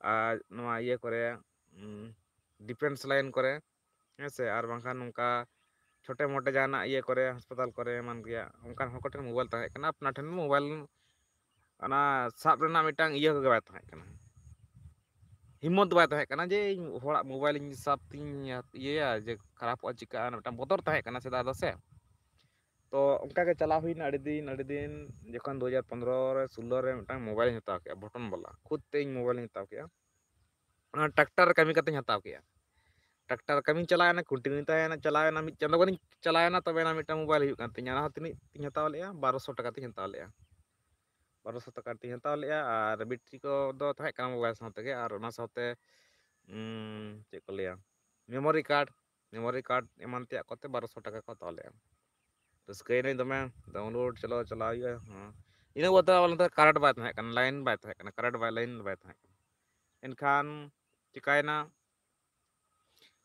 ᱟᱨ ᱱᱚᱣᱟ ᱤᱭᱟᱹ ᱠᱚᱨᱮ, ᱰᱤᱯᱷᱮᱱᱥ ᱞᱟᱭᱤᱱ ᱠᱚᱨᱮ, ᱦᱮᱸ ᱥᱮ, ᱟᱨ ᱵᱟᱝᱠᱷᱟᱱ ᱱᱚᱝᱠᱟ ᱪᱷᱳᱴᱮ ᱢᱳᱴᱮ ᱡᱟᱦᱟᱱᱟᱜ ᱤᱭᱟᱹ ᱠᱚᱨᱮ, ᱦᱟᱥᱯᱟᱛᱟᱞ ᱠᱚᱨᱮ ᱮᱢᱟᱱ ᱜᱮᱭᱟ, ᱚᱱᱠᱟᱱ ᱦᱚᱲ ᱠᱚᱴᱷᱮᱱ ᱢᱳᱵᱟᱭᱤᱞ ᱛᱟᱦᱮᱸ ᱠᱟᱱᱟ, ᱟᱯᱱᱟ ᱴᱷᱮᱱ ᱢᱳᱵᱟᱭᱤᱞ ᱚᱱᱟ ᱥᱟᱵ ᱨᱮᱱᱟᱜ ᱢᱤᱫᱴᱟᱝ ᱤᱭᱟᱹ ᱜᱮ ᱵᱟᱭ ᱛᱟᱦᱮᱸ ᱠᱟᱱᱟ, ᱦᱤᱢᱢᱚᱛ ᱵᱟᱭ ᱛᱟᱦᱮᱸ ᱠᱟᱱᱟ ᱡᱮ ᱤᱧ ᱦᱚᱲᱟᱜ ᱢᱳᱵᱟᱭᱤᱞ ᱤᱧ ᱥᱟᱵ ᱛᱤᱧ ᱤᱭᱟᱹᱭᱟ, ᱡᱮ ᱠᱷᱟᱨᱟᱯᱚᱜᱼᱟ, ᱪᱤᱠᱟᱹᱜᱼᱟ, ᱢᱤᱫᱴᱟᱝ ᱵᱚᱛᱚᱨ ᱛᱟᱦᱮᱸ ᱠᱟᱱᱟ ᱥᱮᱫᱟᱭ ᱫᱚ ᱥᱮ᱾ ᱛᱚ ᱚᱱᱠᱟ ᱜᱮ ᱪᱟᱞᱟᱣ ᱦᱩᱭᱱᱟ ᱟᱹᱰᱤ ᱫᱤᱱ, ᱟᱹᱰᱤ ᱫᱤᱱ, ᱡᱚᱠᱷᱚᱱ ᱫᱩ ᱦᱟᱡᱟᱨ ᱯᱚᱱᱨᱚ ᱨᱮ, ᱥᱳᱞᱞᱳ ᱨᱮ ᱢᱤᱫᱴᱟᱝ ᱢᱳᱵᱟᱭᱤᱞ ᱤᱧ ᱦᱟᱛᱟᱣ ᱠᱮᱫᱼᱟ, ᱵᱚᱴᱚᱱ ᱵᱟᱞᱟ, ᱠᱷᱩᱫ ᱛᱮ ᱤᱧ ᱢᱳᱵᱟᱭᱤᱞ ᱤᱧ ᱦᱟᱛᱟᱣ ᱠᱮᱫᱼᱟ᱾ ᱚᱱᱟ ᱴᱨᱟᱠᱴᱟᱨ ᱨᱮ ᱠᱟᱹᱢᱤ ᱠᱟᱛᱮᱧ ᱦᱟᱛᱟᱣ ᱠᱮᱫᱼᱟ᱾ ᱴᱨᱟᱠᱴᱟᱨ ᱠᱟᱹᱢᱤᱧ ᱪᱟᱞᱟᱣᱮᱱᱟ, ᱠᱚᱱᱴᱤᱱᱤᱭᱩ ᱛᱟᱦᱮᱸᱭᱮᱱᱟ, ᱪᱟᱞᱟᱣᱮᱱᱟ, ᱢᱤᱫ ᱪᱟᱸᱫᱳ ᱜᱟᱱᱤᱧ ᱪᱟᱞᱟᱣᱮᱱᱟ, ᱛᱚᱵᱮ ᱚᱱᱟ ᱢᱤᱫᱴᱟᱝ ᱢᱳᱵᱟᱭᱤᱞ ᱦᱩᱭᱩᱜ ᱠᱟᱱ ᱛᱤᱧᱟ᱾ ᱚᱱᱟ ᱦᱚᱸ ᱛᱤᱱᱟᱹᱜ ᱛᱤᱧ ᱦᱟᱛᱟᱣ ᱞᱮᱫᱼᱟ? ᱵᱟᱨᱚᱥᱚ ᱴᱟᱠᱟ ᱛᱤᱧ ᱦᱟᱛᱟᱣ ᱞᱮᱫᱼᱟ᱾ ᱵᱟᱨᱚᱥᱚ ᱴᱟᱠᱟ ᱛᱤᱧ ᱦᱟᱛᱟᱣ ᱞᱮᱫᱼᱟ, ᱟᱨ ᱵᱮᱴᱨᱤ ᱠᱚ ᱫᱚ ᱛᱟᱦᱮᱸ ᱠᱟᱱᱟ ᱢᱳᱵᱟᱭᱤᱞ ᱥᱟᱶ ᱛᱮᱜᱮ, ᱟᱨ ᱚᱱᱟ ᱥᱟᱶᱛᱮ, ᱩᱸ, ᱪᱮᱫ ᱠᱚ ᱞᱟᱹᱭᱟ, ᱢᱮᱢᱳᱨᱤ ᱠᱟᱨᱰ, ᱢᱮᱢᱳᱨᱤ ᱠᱟᱨᱰ ᱮᱢᱟᱱ ᱛᱮᱭᱟᱜ ᱠᱚᱛᱮ ᱵᱟᱨᱚᱥᱚ ᱴᱟᱠᱟ ᱠᱚ ᱦᱟᱛᱟᱣ ᱞᱮᱫᱼᱟ᱾ ᱨᱟᱹᱥᱠᱟᱹᱭᱮᱱᱟᱹᱧ ᱫᱚᱢᱮ, ᱰᱟᱣᱩᱱᱞᱳᱰ, ᱪᱚᱞᱚ, ᱪᱟᱞᱟᱣ ᱦᱩᱭᱩᱜᱼᱟ᱾ ᱦᱮᱸ, ᱤᱱᱟᱹ ᱵᱚᱞᱛᱮ ᱟᱵᱚ ᱱᱚᱛᱮ ᱠᱟᱨᱮᱱᱴ ᱵᱟᱭ ᱛᱟᱦᱮᱸ ᱠᱟᱱᱟ, ᱞᱟᱭᱤᱱ ᱵᱟᱭ ᱛᱟᱦᱮᱸ ᱠᱟᱱᱟ, ᱠᱟᱨᱮᱱᱴ ᱵᱟᱭ, ᱞᱟᱭᱤᱱ ᱵᱟᱭ ᱛᱟᱦᱮᱸ ᱠᱟᱱᱟ᱾ ᱮᱱᱠᱷᱟᱱ ᱪᱤᱠᱟᱭᱮᱱᱟ,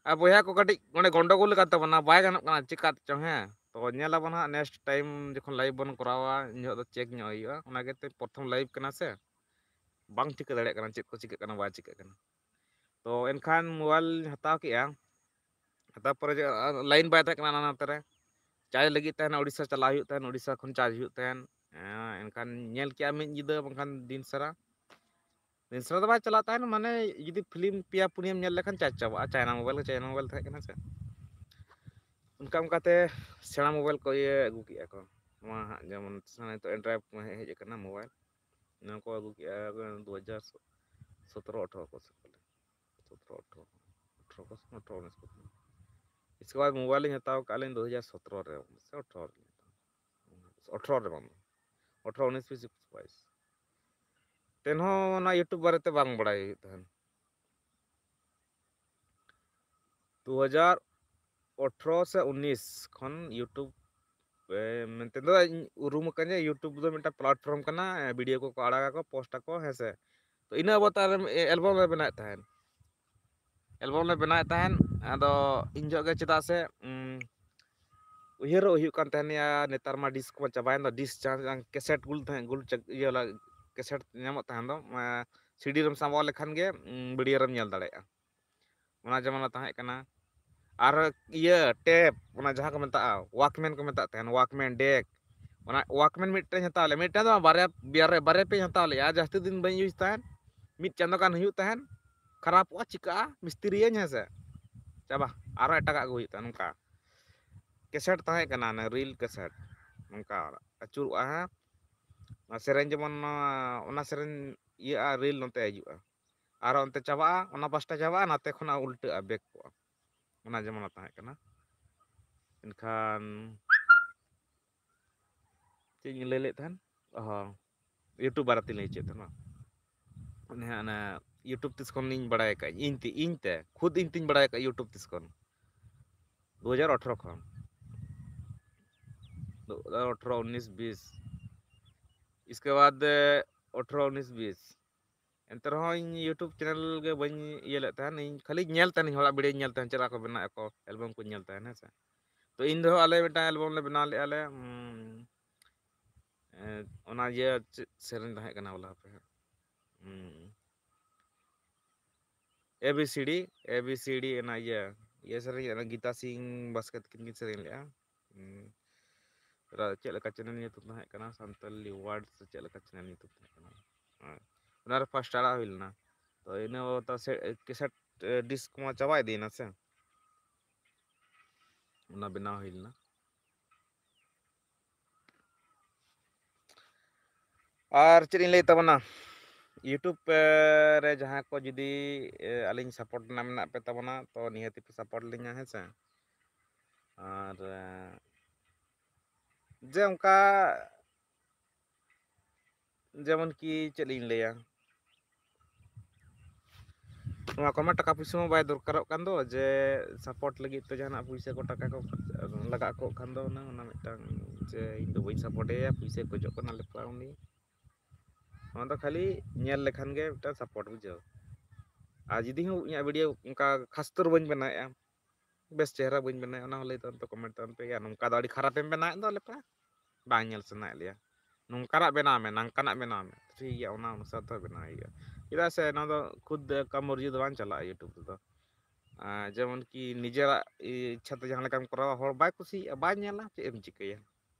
ᱟᱨ ᱵᱚᱭᱦᱟ ᱠᱚ ᱠᱟᱹᱴᱤᱡ ᱚᱸᱰᱮ ᱜᱚᱱᱰᱚᱜᱳᱞ ᱟᱠᱟᱱ ᱛᱟᱵᱚᱱᱟ, ᱵᱟᱭ ᱜᱟᱱᱚᱜ ᱠᱟᱱᱟ, ᱪᱤᱠᱟ ᱪᱚᱝ, ᱦᱮᱸ᱾ ᱛᱚ ᱧᱮᱞ ᱟᱵᱚᱱ ᱦᱟᱸᱜ, ᱱᱮᱠᱥᱴ ᱴᱟᱭᱤᱢ ᱡᱚᱠᱷᱚᱱ ᱞᱟᱭᱤᱵᱷ ᱵᱚᱱ ᱠᱚᱨᱟᱣᱟ, ᱩᱱ ᱡᱚᱦᱚᱜ ᱫᱚ ᱪᱮᱠ ᱧᱚᱜ ᱦᱩᱭᱩᱜᱼᱟ᱾ ᱚᱱᱟ ᱜᱮᱛᱚ ᱯᱨᱚᱛᱷᱚᱢ ᱞᱟᱭᱤᱵᱷ ᱠᱟᱱᱟ ᱥᱮ, ᱵᱟᱝ ᱴᱷᱤᱠᱟᱹ ᱫᱟᱲᱮᱭᱟᱜ ᱠᱟᱱᱟ ᱪᱮᱫ ᱠᱚ ᱪᱤᱠᱟᱹᱜ ᱠᱟᱱᱟ, ᱵᱟᱭ ᱪᱤᱠᱟᱹᱜ ᱠᱟᱱᱟ᱾ ᱛᱚ ᱮᱱᱠᱷᱟᱱ ᱢᱳᱵᱟᱭᱤᱞ ᱦᱟᱛᱟᱣ ᱠᱮᱜᱼᱟ, ᱦᱟᱛᱟᱣ ᱯᱚᱨᱮ ᱡᱮ, ᱟ, ᱞᱟᱭᱤᱱ ᱵᱟᱭ ᱛᱟᱦᱮᱸ ᱠᱟᱱᱟ ᱚᱱᱟ ᱱᱚᱛᱮ ᱨᱮ, ᱪᱟᱨᱡᱽ ᱞᱟᱹᱜᱤᱫ ᱛᱟᱦᱮᱱᱟ, ᱳᱰᱤᱥᱟ ᱪᱟᱞᱟᱣ ᱦᱩᱭᱩᱜ ᱛᱟᱦᱮᱱ, ᱳᱰᱤᱥᱟ ᱠᱷᱚᱱ ᱪᱟᱨᱡᱽ ᱦᱩᱭᱩᱜ ᱛᱟᱦᱮᱱ᱾ ᱮᱸ, ᱮᱱᱠᱷᱟᱱ ᱧᱮᱞ ᱠᱮᱜᱼᱟ ᱢᱤᱫ ᱧᱤᱫᱟᱹ, ᱵᱟᱝᱠᱷᱟᱱ ᱫᱤᱱ ᱥᱟᱨᱟ, ᱫᱤᱱ ᱥᱟᱨᱟ ᱫᱚ ᱵᱟᱭ ᱪᱟᱞᱟᱜ ᱛᱟᱦᱮᱱ, ᱢᱟᱱᱮ ᱡᱩᱫᱤ ᱯᱷᱤᱞᱢ ᱯᱮᱭᱟ ᱯᱩᱱᱭᱟᱹᱢ ᱧᱮᱞ ᱞᱮᱠᱷᱟᱱ ᱪᱟᱨᱡᱽ ᱪᱟᱵᱟᱜᱼᱟ᱾ ᱪᱟᱭᱱᱟ ᱢᱳᱵᱟᱭᱤᱞ ᱠᱚ, ᱪᱟᱭᱱᱟ ᱢᱳᱵᱟᱭᱤᱞ ᱛᱟᱦᱮᱸ ᱠᱟᱱᱟ ᱥᱮ᱾ ᱚᱱᱠᱟ ᱚᱱᱠᱟᱛᱮ ᱥᱮᱬᱟ ᱢᱳᱵᱟᱭᱤᱞ ᱠᱚ ᱤᱭᱟᱹ ᱟᱹᱜᱩ ᱠᱮᱜᱼᱟ ᱠᱚ, ᱱᱚᱣᱟ ᱦᱟᱸᱜ ᱡᱮᱢᱚᱱ ᱱᱤᱛᱚᱜ ᱮᱱᱰᱨᱚᱭᱮᱰ ᱦᱮᱡ ᱟᱠᱟᱱᱟ ᱢᱳᱵᱟᱭᱤᱞ, ᱱᱚᱣᱟ ᱠᱚ ᱟᱹᱜᱩ ᱠᱮᱜᱼᱟ ᱫᱩ ᱦᱟᱡᱟᱨ ᱥᱚᱛᱨᱚ ᱟᱴᱷᱨᱚ ᱠᱚ ᱥᱮᱫ ᱯᱟᱞᱮ, ᱥᱚᱛᱨᱚ ᱟᱴᱷᱨᱚ, ᱟᱴᱷᱨᱚ ᱠᱚ ᱥᱮ ᱟᱴᱷᱨᱚ ᱩᱱᱤᱥ ᱠᱚ ᱥᱮᱫ᱾ ᱤᱥᱠᱮ ᱵᱟᱫ ᱢᱳᱵᱟᱭᱤᱞ ᱞᱤᱧ ᱦᱟᱛᱟᱣ ᱠᱟᱜᱼᱟ ᱟᱹᱞᱤᱧ ᱫᱩ ᱦᱟᱡᱟᱨ ᱥᱚᱛᱨᱚ ᱨᱮ ᱥᱮ ᱟᱴᱷᱨᱚ ᱨᱮ, ᱟᱴᱷᱨᱚ ᱨᱮ ᱵᱟᱝ, ᱟᱴᱷᱨᱚ, ᱩᱱᱤᱥ, ᱵᱤᱥ, ᱮᱠᱩᱥ, ᱵᱟᱭᱤᱥ᱾ ᱛᱮᱱᱦᱚᱸ ᱚᱱᱟ YouTube ᱵᱟᱨᱮᱛᱮ ᱵᱟᱝ ᱵᱟᱲᱟᱭ ᱦᱩᱭᱩᱜ ᱛᱟᱦᱮᱱ᱾ ᱫᱩ ᱦᱟᱡᱟᱨ ᱟᱴᱷᱨᱚ ᱥᱮ ᱩᱱᱤᱥ ᱠᱷᱚᱱ YouTube, ᱮ, ᱢᱮᱱᱛᱮ ᱫᱚ ᱤᱧ ᱩᱨᱩᱢ ᱟᱠᱟᱫᱤᱧᱟ, YouTube ᱫᱚ ᱢᱤᱫᱴᱟᱝ platform ᱠᱟᱱᱟ, ᱮ, video ᱠᱚᱠᱚ ᱟᱲᱟᱜᱟᱠᱚ, post ᱟᱠᱚ, ᱦᱮᱸ ᱥᱮ᱾ ᱛᱚ ᱤᱱᱟᱹ ᱚᱵᱚᱛᱟᱨ ᱨᱮ, ᱮ, album ᱞᱮ ᱵᱮᱱᱟᱣᱮᱫ ᱛᱟᱦᱮᱸᱫ, album ᱞᱮ ᱵᱮᱱᱟᱣᱮᱫ ᱛᱟᱦᱮᱸᱫ᱾ ᱟᱫᱚ ᱤᱧ ᱡᱚᱦᱚᱜ ᱜᱮ ᱪᱮᱫᱟᱜ ᱥᱮ, ᱩᱢ, ᱩᱭᱦᱟᱹᱨᱚᱜ ᱦᱩᱭᱩᱜ ᱠᱟᱱ ᱛᱟᱦᱮᱱ ᱭᱟ, ᱱᱮᱛᱟᱨ ᱢᱟ ᱰᱤᱥᱠ ᱠᱚ ᱪᱟᱵᱟᱭᱮᱱ ᱫᱚ, ᱰᱤᱥᱠ ᱪᱟᱨᱡᱽ ᱠᱮᱥᱮᱴ ᱜᱩᱞ ᱛᱟᱦᱮᱸ, ᱜᱩᱞ ᱪᱟᱠ-, ᱤᱭᱟᱹ ᱞᱟ-, ᱠᱮᱥᱮᱴ ᱧᱟᱢᱚᱜ ᱛᱟᱦᱮᱱ ᱫᱚ, ᱮᱸ, ᱥᱤᱰᱤ ᱨᱮᱢ ᱥᱟᱢᱵᱟᱣ ᱞᱮᱠᱷᱟᱱ ᱜᱮ, ᱩᱸ, ᱵᱷᱤᱰᱤᱭᱳ ᱨᱮᱢ ᱧᱮᱞ ᱫᱟᱲᱮᱭᱟᱜᱼᱟ᱾ ᱚᱱᱟ ᱡᱟᱢᱟᱱᱟ ᱛᱟᱦᱮᱸ ᱠᱟᱱᱟ᱾ ᱟᱨ ᱤᱭᱟᱹ ᱴᱮᱯ, ᱚᱱᱟ ᱡᱟᱦᱟᱸ ᱠᱚ ᱢᱮᱛᱟᱜᱼᱟ, ᱣᱟᱠᱢᱮᱱ ᱠᱚ ᱢᱮᱛᱟᱜ ᱛᱟᱦᱮᱱ, ᱣᱟᱠᱢᱮᱱ ᱰᱮᱠ, ᱚᱱᱟ ᱣᱟᱠᱢᱮᱱ ᱢᱤᱫᱴᱮᱱ ᱦᱟᱛᱟᱣ ᱞᱮᱫᱼᱟ, ᱢᱤᱫᱴᱮᱱ ᱫᱚ ᱵᱟᱝ, ᱵᱟᱨᱭᱟ, ᱵᱟᱨᱭᱟ, ᱵᱟᱨᱭᱟ ᱯᱮᱧ ᱦᱟᱛᱟᱣ ᱞᱮᱫᱼᱟ, ᱡᱟᱹᱥᱛᱤ ᱫᱤᱱ ᱵᱟᱹᱧ ᱤᱭᱩᱡᱽ ᱛᱟᱦᱮᱱ, ᱢᱤᱫ ᱪᱟᱸᱫᱳ ᱜᱟᱱ ᱦᱩᱭᱩᱜ ᱛᱟᱦᱮᱱ, ᱠᱷᱟᱨᱟᱯᱚᱜᱼᱟ, ᱪᱤᱠᱟᱹᱜᱼᱟ, ᱢᱤᱥᱛᱨᱤᱭᱟᱹᱧ, ᱦᱮᱸ ᱥᱮ, ᱪᱟᱵᱟ, ᱟᱨᱦᱚᱸ ᱮᱴᱟᱜᱟᱜ ᱟᱹᱜᱩ ᱦᱩᱭᱩᱜ ᱛᱟᱦᱮᱱ, ᱱᱚᱝᱠᱟ᱾ ᱠᱮᱥᱮᱴ ᱛᱟᱦᱮᱸ ᱠᱟᱱᱟ, ᱚᱱᱟ ᱨᱤᱞ ᱠᱮᱥᱮᱴ, ᱱᱚᱝᱠᱟ ᱟᱹᱪᱩᱨᱚᱜᱼᱟ, ᱦᱮᱸ, ᱚᱱᱟ ᱥᱮᱨᱮᱧ ᱡᱮᱢᱚᱱ, ᱱᱚᱣᱟ, ᱚᱱᱟ ᱥᱮᱨᱮᱧ ᱤᱭᱟᱹᱜᱼᱟ, ᱨᱤᱞ ᱱᱚᱛᱮ ᱦᱤᱡᱩᱜᱼᱟ, ᱟᱨ ᱚᱱᱛᱮ ᱪᱟᱵᱟᱜᱼᱟ, ᱚᱱᱟ ᱯᱟᱥᱴᱟ ᱪᱟᱵᱟᱜᱼᱟ, ᱱᱟᱛᱮ ᱠᱷᱚᱱᱟᱜ ᱩᱞᱴᱟᱹᱜᱼᱟ, ᱵᱮᱠ ᱠᱚᱜᱼᱟ᱾ ᱚᱱᱟ ᱡᱟᱢᱟᱱᱟ ᱛᱟᱦᱮᱸ ᱠᱟᱱᱟ᱾ ᱮᱱᱠᱷᱟᱱ ᱪᱮᱫ ᱤᱧ ᱞᱟᱹᱭ ᱞᱮᱫ ᱛᱟᱦᱮᱱ? ᱚ, YouTube ᱵᱟᱨᱮᱛᱤᱧ ᱞᱟᱹᱭ ᱦᱚᱪᱚᱭᱮᱫ ᱛᱟᱦᱮᱱᱟ᱾ ᱚᱱᱮ ᱦᱟᱸᱜ ᱚᱱᱟ YouTube ᱛᱤᱥ ᱠᱷᱚᱱᱤᱧ ᱵᱟᱲᱟᱭ ᱟᱠᱟᱫ, ᱤᱧ ᱛᱮ, ᱤᱧ ᱛᱮ, ᱠᱷᱩᱫ ᱤᱧ ᱛᱤᱧ ᱵᱟᱲᱟᱭ ᱟᱠᱟᱫ YouTube ᱛᱤᱥ ᱠᱷᱚᱱ? ᱫᱩ ᱦᱟᱡᱟᱨ ᱟᱴᱷᱨᱚ ᱠᱷᱚᱱ᱾ ᱫᱩ ᱦᱟᱡᱟᱨ ᱟᱴᱷᱨᱚ, ᱩᱱᱤᱥ, ᱵᱤᱥ᱾ ᱤᱥᱠᱮ ᱵᱟᱫ, ᱟᱴᱷᱨᱚ, ᱩᱱᱤᱥ, ᱵᱤᱥ᱾ ᱮᱱᱛᱮ ᱨᱮᱦᱚᱸ ᱤᱧ YouTube ᱪᱮᱱᱮᱞ ᱜᱮ ᱵᱟᱹᱧ ᱤᱭᱟᱹ ᱞᱮᱫ ᱛᱟᱦᱮᱱ, ᱤᱧ ᱠᱷᱟᱹᱞᱤᱧ ᱧᱮᱞ ᱛᱟᱦᱮᱱ, ᱦᱚᱲᱟᱜ ᱵᱷᱤᱰᱤᱭᱳᱧ ᱧᱮᱞ ᱛᱟᱦᱮᱱ, ᱪᱮᱫ ᱞᱮᱠᱟ ᱠᱚ ᱵᱮᱱᱟᱣᱮᱫ ᱠᱚ, ᱮᱞᱵᱟᱢ ᱠᱚᱧ ᱧᱮᱞ ᱛᱟᱦᱮᱱ, ᱦᱮᱸ ᱥᱮ᱾ ᱛᱚ ᱤᱧ ᱫᱚ ᱟᱞᱮ ᱢᱤᱫᱴᱟᱝ ᱮᱞᱵᱟᱢ ᱞᱮ ᱵᱮᱱᱟᱣ ᱞᱮᱫᱼᱟ ᱞᱮ, ᱩᱸ, ᱮᱸ, ᱚᱱᱟ ᱤᱭᱟᱹ ᱪᱮᱫ ᱥᱮᱨᱮᱧ ᱛᱟᱦᱮᱸ ᱠᱟᱱᱟ ᱵᱚᱞᱮ ᱦᱟᱯᱮ ᱦᱟᱸᱜ? ᱩᱸ, A B C D, A B C ᱰᱤ ᱚᱱᱟ ᱤᱭᱟᱹ, ᱤᱭᱟᱹ ᱥᱮᱨᱮᱧ, ᱚᱱᱟ ᱜᱤᱛᱟ ᱥᱤᱝ ᱵᱟᱥᱠᱮ ᱛᱟᱹᱠᱤᱱ ᱠᱤᱱ ᱥᱮᱨᱮᱧ ᱞᱮᱫᱼᱟ᱾ ᱩᱸ, ᱪᱮᱫ ᱞᱮᱠᱟ ᱪᱮᱱᱮᱞ ᱧᱩᱛᱩᱢ ᱛᱟᱦᱮᱸ ᱠᱟᱱᱟ? ᱥᱟᱱᱛᱟᱞᱤ ᱣᱟᱨᱰ ᱥᱮ ᱪᱮᱫ ᱞᱮᱠᱟ ᱪᱮᱱᱮᱞ ᱧᱩᱛᱩᱢ ᱛᱟᱦᱮᱸ ᱠᱟᱱᱟ? ᱦᱮᱸ᱾ ᱚᱱᱟᱨᱮ ᱯᱷᱟᱥᱴ ᱟᱲᱟᱜ ᱦᱩᱭ ᱞᱮᱱᱟ᱾ ᱛᱚ ᱤᱱᱟᱹ ᱵᱟᱵᱚᱫ ᱥᱮ-, ᱠᱮᱥᱮᱴ, ᱮ, ᱰᱤᱥᱠ ᱢᱟ ᱪᱟᱵᱟ ᱤᱫᱤᱭᱮᱱᱟ ᱥᱮ᱾ ᱚᱱᱟ ᱵᱮᱱᱟᱣ ᱦᱩᱭ ᱞᱮᱱᱟ᱾ ᱟᱨ ᱪᱮᱫ ᱤᱧ ᱞᱟᱹᱭ ᱛᱟᱵᱚᱱᱟ, YouTube, ᱮ, ᱨᱮ ᱡᱟᱦᱟᱸ ᱠᱚ ᱡᱩᱫᱤ, ᱮ, ᱟᱹᱞᱤᱧ ᱥᱟᱯᱳᱨᱴ ᱨᱮᱱᱟᱜ ᱢᱮᱱᱟᱜ ᱯᱮ ᱛᱟᱵᱚᱱᱟ, ᱛᱚ ᱱᱤᱦᱟᱹᱛᱤ ᱯᱮ ᱥᱟᱯᱳᱨᱴ ᱞᱤᱧᱟ, ᱦᱮᱸ ᱥᱮ᱾ ᱟᱨ, ᱮ, ᱡᱮ ᱚᱱᱠᱟ ᱡᱮᱢᱚᱱ ᱠᱤ ᱪᱮᱫ ᱞᱤᱧ ᱞᱟᱹᱭᱟ, ᱱᱚᱣᱟ ᱠᱚᱢᱟ ᱴᱟᱠᱟ ᱯᱩᱭᱥᱟᱹ ᱢᱟ ᱵᱟᱭ ᱫᱚᱨᱠᱟᱨᱚᱜ ᱠᱟᱱ ᱫᱚ, ᱡᱮ ᱥᱟᱯᱳᱨᱴ ᱞᱟᱹᱜᱤᱫ ᱛᱮ ᱡᱟᱦᱟᱱᱟᱜ ᱯᱩᱭᱥᱟᱹ ᱠᱚ ᱴᱟᱠᱟ ᱠᱚ ᱞᱟᱜᱟᱜ ᱠᱚᱜ ᱠᱷᱟᱱ ᱫᱚ ᱦᱩᱱᱟᱹᱝ ᱚᱱᱟ ᱢᱤᱫᱴᱟᱝ, ᱡᱮ ᱤᱧ ᱫᱚ ᱵᱟᱹᱧ ᱥᱟᱯᱳᱨᱴ ᱮᱭᱟ, ᱯᱩᱭᱥᱟᱹ ᱠᱷᱚᱡᱚᱜ ᱠᱟᱱᱟ ᱞᱮᱯᱲᱟ ᱩᱱᱤ, ᱱᱚᱣᱟ ᱫᱚ ᱠᱷᱟᱹᱞᱤ ᱧᱮᱞ ᱞᱮᱠᱷᱟᱱ ᱜᱮ ᱢᱤᱫᱴᱟᱝ ᱥᱟᱯᱳᱨᱴ ᱵᱩᱡᱷᱟᱹᱣ᱾ ᱟᱨ ᱡᱩᱫᱤ ᱦᱚᱸ ᱤᱧᱟᱹᱜ ᱵᱷᱤᱰᱤᱭᱳ ᱚᱱᱠᱟ ᱠᱷᱟᱥ ᱩᱛᱟᱹᱨ ᱵᱟᱹᱧ ᱵᱮᱱᱟᱣᱮᱫᱼᱟ, ᱵᱮᱥ ᱪᱮᱦᱨᱟ ᱵᱟᱹᱧ ᱵᱮᱱᱟᱣᱟ, ᱚᱱᱟ ᱦᱚᱸ ᱞᱟᱹᱭ ᱛᱟᱵᱚᱱ ᱯᱮ, ᱠᱚᱢᱮᱱᱴ ᱛᱟᱵᱚᱱ ᱯᱮ᱾ ᱭᱟ, ᱱᱚᱝᱠᱟ ᱫᱚ ᱟᱹᱰᱤ ᱠᱷᱟᱨᱟᱯᱮᱢ ᱵᱮᱱᱟᱣᱮᱫ ᱫᱚ ᱞᱮᱯᱲᱟ, ᱵᱟᱝ ᱧᱮᱞ ᱥᱟᱱᱟᱭᱮᱫ ᱞᱮᱭᱟ᱾ ᱱᱚᱝᱠᱟᱱᱟᱜ ᱵᱮᱱᱟᱣ ᱢᱮ, ᱱᱟᱝᱠᱟᱱᱟᱜ ᱵᱮᱱᱟᱣ ᱢᱮ, ᱴᱷᱤᱠ ᱜᱮᱭᱟ, ᱚᱱᱟ ᱚᱱᱩᱥᱟᱨ ᱫᱚ ᱵᱮᱱᱟᱣ ᱦᱩᱭᱩᱜᱼᱟ᱾ ᱪᱮᱫᱟᱜ ᱥᱮ ᱱᱚᱣᱟ ᱫᱚ ᱠᱷᱩᱫ ᱠᱟᱢᱚᱨᱡᱤ ᱫᱚ ᱵᱟᱝ ᱪᱟᱞᱟᱜᱼᱟ YouTube ᱨᱮᱫᱚ᱾ ᱟᱨ ᱡᱮᱢᱚᱱ ᱠᱤ ᱱᱤᱡᱮᱨᱟᱜ ᱤᱪᱪᱷᱟ ᱛᱮ ᱡᱟᱦᱟᱸ ᱞᱮᱠᱟᱢ ᱠᱚᱨᱟᱣᱟ, ᱦᱚᱲ ᱵᱟᱭ ᱠᱩᱥᱤᱭᱟᱜᱼᱟ, ᱵᱟᱭ ᱧᱮᱞᱟ, ᱪᱮᱫ ᱮᱢ ᱪᱤᱠᱟᱹᱭᱟ?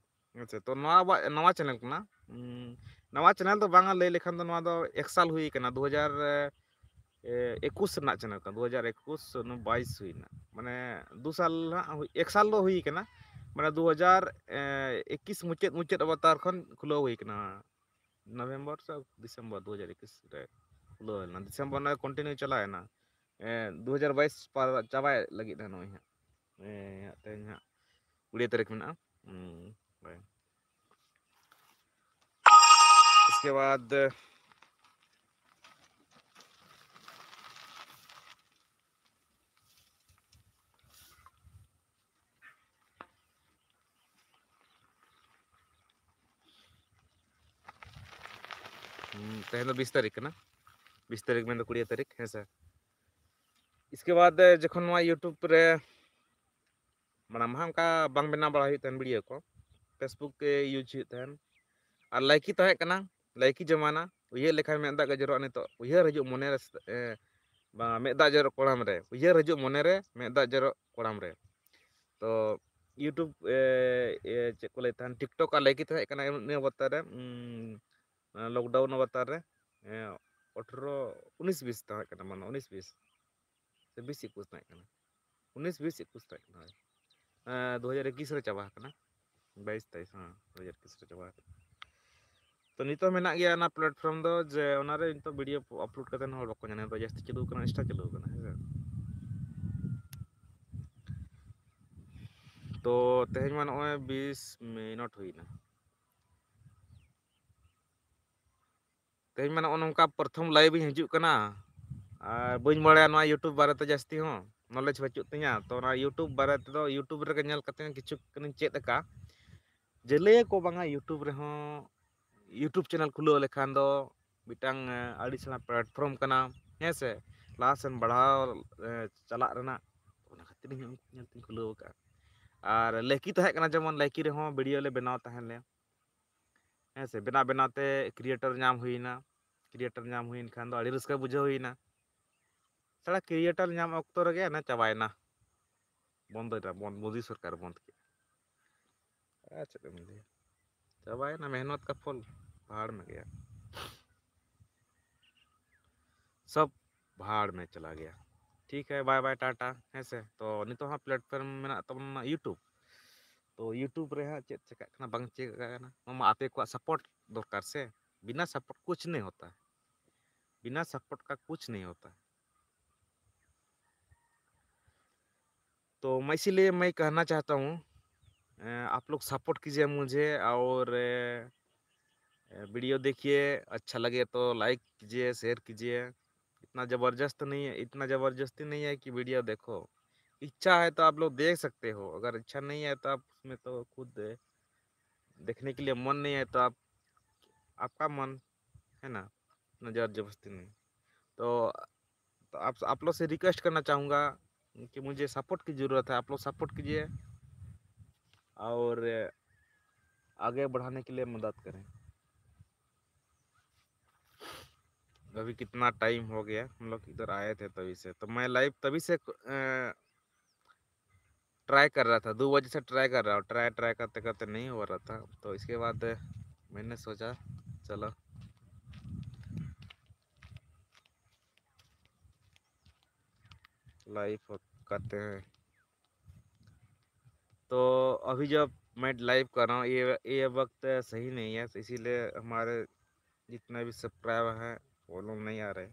ᱟᱪᱪᱷᱟ, ᱛᱚ ᱱᱚᱣᱟ ᱟᱵᱚᱣᱟᱜ ᱱᱟᱣᱟ ᱪᱮᱱᱮᱞ ᱠᱟᱱᱟ᱾ ᱩᱸ, ᱱᱟᱣᱟ ᱪᱮᱱᱮᱞ ᱫᱚ ᱵᱟᱝᱟ, ᱞᱟᱹᱭ ᱞᱮᱠᱷᱟᱱ ᱫᱚ ᱱᱚᱣᱟ ᱫᱚ ᱮᱠ ᱥᱟᱞ ᱦᱩᱭ ᱠᱟᱱᱟ, ᱫᱩ ᱦᱟᱡᱟᱨ ᱮᱠᱩᱥ ᱨᱮᱱᱟᱜ ᱪᱮᱱᱮᱞ ᱠᱟᱱᱟ, ᱫᱩ ᱦᱟᱡᱟᱨ ᱮᱠᱩᱥ ᱵᱟᱭᱤᱥ ᱦᱩᱭᱱᱟ, ᱢᱟᱱᱮ ᱫᱩ ᱥᱟᱞ ᱦᱟᱸᱜ ᱦᱩᱭ, ᱮᱠ ᱥᱟᱞ ᱫᱚ ᱦᱩᱭ ᱠᱟᱱᱟ, ᱢᱟᱱᱮ ᱫᱩ ᱦᱟᱡᱟᱨ ᱮᱠᱤᱥ ᱢᱩᱪᱟᱹᱫ, ᱢᱩᱪᱟᱹᱫ ᱚᱵᱚᱛᱟᱨ ᱠᱷᱚᱱ ᱠᱷᱩᱞᱟᱹᱣ ᱦᱩᱭ ᱠᱟᱱᱟ, ᱱᱚᱵᱷᱮᱢᱵᱚᱨ ᱥᱮ ᱰᱤᱥᱮᱢᱵᱚᱨ ᱫᱩ ᱦᱟᱡᱟᱨ ᱮᱠᱤᱥ ᱨᱮ ᱠᱷᱩᱞᱟᱹᱣ ᱞᱮᱱᱟ, ᱰᱤᱥᱮᱢᱵᱚᱨ ᱱᱚᱜᱼᱚᱭ ᱠᱚᱱᱴᱤᱱᱤᱭᱩ ᱪᱟᱞᱟᱣ ᱮᱱᱟ᱾ ᱮ, ᱫᱩ ᱦᱟᱡᱟᱨ ᱵᱟᱭᱤᱥ ᱯᱟᱨ-, ᱪᱟᱵᱟᱭ ᱞᱟᱹᱜᱤᱫ ᱱᱟᱜ ᱱᱚᱜᱼᱚᱭ ᱦᱟᱸᱜ᱾ ᱮ, ᱦᱟᱸᱜ ᱛᱮᱦᱮᱧ ᱦᱟᱸᱜ ᱠᱩᱲᱤ ᱛᱟᱹᱨᱤᱠᱷ ᱢᱮᱱᱟᱜᱼᱟ᱾ ᱦᱩᱸ, ᱦᱳᱭ᱾ ᱤᱥᱠᱮ ᱵᱟᱫ ᱦᱩᱸ, ᱛᱮᱦᱮᱧ ᱫᱚ ᱵᱤᱥ ᱛᱟᱹᱨᱤᱠᱷ ᱠᱟᱱᱟ, ᱵᱤᱥ ᱛᱟᱹᱨᱤᱠᱷ ᱢᱮᱱᱫᱚ ᱠᱩᱲᱤ ᱛᱟᱹᱨᱤᱠᱷ, ᱦᱮᱸ ᱥᱮ᱾ ᱤᱥᱠᱮ ᱵᱟᱫ ᱡᱚᱠᱷᱚᱱ ᱱᱚᱣᱟ YouTube ᱨᱮ ᱢᱟᱲᱟᱝ ᱢᱟ ᱚᱱᱠᱟ ᱵᱟᱝ ᱵᱮᱱᱟᱣ ᱵᱟᱲᱟ ᱦᱩᱭᱩᱜ ᱛᱟᱦᱮᱱ ᱵᱷᱤᱰᱤᱭᱳ ᱠᱚ, Facebook ᱜᱮ ᱤᱭᱩᱡᱽ ᱦᱩᱭᱩᱜ ᱛᱟᱦᱮᱱ᱾ ᱟᱨ ᱞᱟᱭᱠᱤ ᱛᱟᱦᱮᱸ ᱠᱟᱱᱟ, ᱞᱟᱭᱠᱤ ᱡᱚᱢᱟᱱᱟ, ᱩᱭᱦᱟᱹᱨ ᱞᱮᱠᱷᱟᱱ ᱢᱮᱫ ᱫᱟᱜ ᱜᱮ ᱡᱚᱨᱚᱜᱼᱟ ᱱᱤᱛᱚᱜ, ᱩᱭᱦᱟᱹᱨ ᱦᱤᱡᱩᱜ ᱢᱚᱱᱮ ᱨᱮ, ᱮ, ᱵᱟᱝ, ᱢᱮᱫ ᱫᱟᱜ ᱡᱚᱨᱚᱜ ᱠᱚᱲᱟᱢ ᱨᱮ, ᱩᱭᱦᱟᱹᱨ ᱦᱤᱡᱩᱜ ᱢᱚᱱᱮ ᱨᱮ ᱢᱮᱫ ᱫᱟᱜ ᱡᱚᱨᱚᱜ ᱠᱚᱲᱟᱢ ᱨᱮ᱾ ᱛᱚ YouTube, ᱮ, ᱮ, ᱪᱮᱫ ᱠᱚ ᱞᱟᱹᱭ ᱛᱟᱦᱮᱱ, TikTok ᱟᱨ ᱞᱟᱭᱠᱤ ᱛᱟᱦᱮᱸ ᱠᱟᱱᱟ ᱤᱱᱟᱹ ᱚᱵᱚᱛᱟᱨ ᱨᱮ, ᱩᱸ, lockdown ᱚᱵᱚᱛᱟᱨ ᱨᱮ, ᱮ, ᱟᱴᱷᱨᱚ, ᱩᱱᱤᱥ ᱵᱤᱥ ᱛᱟᱦᱮᱸ ᱠᱟᱱᱟ, ᱢᱟᱱᱮ ᱩᱱᱤᱥ ᱵᱤᱥ ᱥᱮ ᱵᱤᱥ ᱮᱠᱩᱥ ᱛᱟᱦᱮᱸ ᱠᱟᱱᱟ, ᱩᱱᱤᱥ ᱵᱤᱥ ᱮᱠᱩᱥ ᱛᱟᱦᱮᱸ ᱠᱟᱱᱟ, ᱦᱳᱭ᱾ ᱮ, ᱫᱩ ᱦᱟᱡᱟᱨ ᱮᱠᱩᱥ ᱨᱮ ᱪᱟᱵᱟ ᱟᱠᱟᱱᱟ, ᱵᱟᱭᱤᱥ ᱛᱟᱭᱤᱥ, ᱦᱮᱸ, ᱫᱩ ᱦᱟᱡᱟᱨ ᱮᱠᱩᱥ ᱨᱮ ᱪᱟᱵᱟ ᱟᱠᱟᱱᱟ᱾ ᱛᱚ ᱱᱤᱛᱚᱜ ᱢᱮᱱᱟᱜ ᱜᱮᱭᱟ ᱚᱱᱟ platform ᱫᱚ, ᱡᱮ ᱚᱱᱟᱨᱮ ᱱᱤᱛᱚᱜ ᱵᱷᱤᱰᱤᱭᱳ upload ᱠᱟᱛᱮ ᱦᱚᱲ ᱵᱟᱠᱚ ᱧᱟᱢᱮᱫᱟ, ᱡᱟᱹᱥᱛᱤ ᱪᱟᱹᱞᱩ ᱟᱠᱟᱱᱟ, Insta ᱪᱟᱹᱞᱩ ᱟᱠᱟᱱᱟ, ᱦᱮᱸ ᱥᱮ᱾ ᱛᱚ ᱛᱮᱦᱮᱧ ᱢᱟ ᱱᱚᱜᱼᱚᱭ ᱵᱤᱥ ᱢᱤᱱᱤᱴ ᱦᱩᱭᱱᱟ᱾ ᱛᱮᱦᱮᱧ ᱢᱟ ᱱᱚᱜᱼᱚ ᱱᱚᱝᱠᱟ ᱯᱨᱚᱛᱷᱚᱢ live ᱤᱧ ᱦᱤᱡᱩᱜ ᱠᱟᱱᱟ, ᱟᱨ ᱵᱟᱹᱧ ᱵᱟᱲᱟᱭᱟ ᱱᱚᱣᱟ YouTube ᱵᱟᱨᱮᱛᱮ ᱡᱟᱹᱥᱛᱤ ᱦᱚᱸ, knowledge ᱵᱟᱹᱪᱩᱜ ᱛᱤᱧᱟ᱾ ᱛᱚ ᱚᱱᱟ YouTube ᱵᱟᱨᱮ ᱛᱮᱫᱚ YouTube ᱨᱮᱜᱮ ᱧᱮᱞ ᱠᱟᱛᱮ ᱠᱤᱪᱷᱩ ᱜᱟᱱᱤᱧ ᱪᱮᱫ ᱟᱠᱟᱫᱼᱟ᱾ ᱡᱮ ᱞᱟᱹᱭᱟᱠᱚ ᱵᱟᱝᱟ YouTube ᱨᱮᱦᱚᱸ, YouTube channel ᱠᱷᱩᱞᱟᱹᱣ ᱞᱮᱠᱷᱟᱱ ᱫᱚ ᱢᱤᱫᱴᱟᱝ, ᱮ, ᱟᱹᱰᱤ ᱥᱮᱬᱟ platform ᱠᱟᱱᱟ, ᱦᱮᱸ ᱥᱮ, ᱞᱟᱦᱟ ᱥᱮᱱ ᱵᱟᱲᱦᱟᱣ, ᱮ, ᱪᱟᱞᱟᱜ ᱨᱮᱱᱟᱜ᱾ ᱚᱱᱟ ᱠᱷᱟᱹᱛᱤᱨ ᱛᱤᱱᱟᱹᱜ ᱧᱚᱜ ᱧᱮᱞ ᱛᱤᱧ ᱠᱷᱩᱞᱟᱹᱣ ᱟᱠᱟᱫᱼᱟ᱾ ᱟᱨ ᱞᱮᱠᱤ ᱛᱟᱦᱮᱸ ᱠᱟᱱᱟ, ᱡᱮᱢᱚᱱ ᱞᱮᱠᱤ ᱨᱮᱦᱚᱸ ᱵᱷᱤᱰᱤᱭᱳ ᱞᱮ ᱵᱮᱱᱟᱣ ᱛᱟᱦᱮᱸ ᱞᱮ, ᱦᱮᱸ ᱥᱮ, ᱵᱮᱱᱟᱣ ᱵᱮᱱᱟᱣ ᱛᱮ ᱠᱨᱤᱭᱮᱴᱚᱨ ᱧᱟᱢ ᱦᱩᱭᱱᱟ᱾ ᱠᱨᱤᱭᱮᱴᱚᱨ ᱧᱟᱢ ᱦᱩᱭᱮᱱ ᱠᱷᱟᱱ ᱫᱚ ᱟᱹᱰᱤ ᱨᱟᱹᱥᱠᱟᱹ ᱵᱩᱡᱷᱟᱹᱣ ᱦᱩᱭᱱᱟ᱾ ᱥᱟᱞᱟ ᱠᱨᱤᱭᱮᱴᱚᱨ ᱧᱟᱢ ᱚᱠᱛᱚ ᱨᱮᱜᱮ ᱚᱱᱮ ᱪᱟᱵᱟᱭᱮᱱᱟ, ᱵᱚᱱᱫᱚᱭᱮᱱᱟ, ᱵᱚᱱ-, ᱢᱳᱫᱤ ᱥᱚᱨᱠᱟᱨ ᱵᱚᱱᱫ ᱠᱮᱫ᱾ ᱟᱨ ᱪᱮᱫ ᱮᱢ ᱞᱟᱹᱭᱟ, ᱪᱟᱵᱟᱭᱮᱱᱟ ᱢᱮᱦᱱᱚᱛ ᱠᱟ ᱯᱷᱚᱞ, ᱵᱷᱟᱲ ᱢᱮ ᱜᱮᱭᱟ, ᱥᱚᱵ ᱵᱷᱟᱲ ᱢᱮ ᱪᱟᱞᱟ ᱜᱮᱭᱟ᱾ ᱴᱷᱤᱠ ᱦᱮ, ᱵᱟᱭ ᱵᱟᱭ, ᱴᱟᱴᱟ, ᱦᱮᱸ ᱥᱮ᱾ ᱛᱚ ᱱᱤᱛᱚᱜ ᱦᱟᱸᱜ ᱯᱞᱮᱴᱯᱷᱚᱨᱢ ᱢᱮᱱᱟᱜ ᱛᱟᱵᱚᱱᱟ YouTube᱾ ᱛᱚ YouTube ᱨᱮ ᱦᱟᱸᱜ ᱪᱮᱫ ᱪᱤᱠᱟᱹᱜ ᱠᱟᱱᱟ ᱵᱟᱝ ᱪᱤᱠᱟᱹᱜ ᱠᱟᱱᱟ, ᱚᱱᱟ ᱢᱟ ᱟᱯᱮ ᱠᱚᱣᱟᱜ ᱥᱟᱯᱳᱨᱴ ᱫᱚᱨᱠᱟᱨ ᱥᱮ᱾ ᱵᱤᱱᱟ ᱥᱟᱯᱳᱨᱴ ᱠᱩᱪ ᱱᱟᱦᱤ ᱦᱳᱛᱟ ᱦᱮ, ᱵᱤᱱᱟ ᱥᱟᱯᱳᱨᱴ ᱠᱟ ᱠᱩᱪ ᱱᱟᱦᱤ ᱦᱳᱛᱟ ᱦᱮ। तो मैं इसीलिए मैं कहना चाहता हूँ, अ, आप लोग सपोर्ट कीजिए मुझे और, अ, वीडियो देखिए, अच्छा लगे तो लाइक कीजिए, शेयर कीजिए। इतना ज़बरदस्त नहीं है, इतना ज़बरदस्ती नहीं है कि वीडियो देखो। इच्छा है तो आप लोग देख सकते हो, अगर इच्छा नहीं है तो आप उसमें तो खुद देखने के लिए मन नहीं है तो आप, आपका मन है ना, इतना ज़ोर ज़बरदस्ती नहीं। तो, तो आप, आप लोग से रिक्वेस्ट करना चाहूँगा कि मुझे सपोर्ट की ज़रूरत है, आप लोग सपोर्ट कीजिए और आगे बढ़ाने के लिए मदद करें। अभी कितना टाइम हो गया, हम लोग इधर आए थे तभी से, तो मैं लाइव तभी से, अ, ट्राई कर रहा था, दो बजे से ट्राई कर रहा हूँ, ट्राई, ट्राई करते करते नहीं हो रहा था, तो इसके बाद मैंने सोचा चलो लाइव करते हैं। तो अभी जब मैं लाइव कर रहा हूँ, ये, ये वक्त सही नहीं है, तो इसीलिए हमारे जितने भी सब्सक्राइबर हैं वो लोग नहीं आ रहे।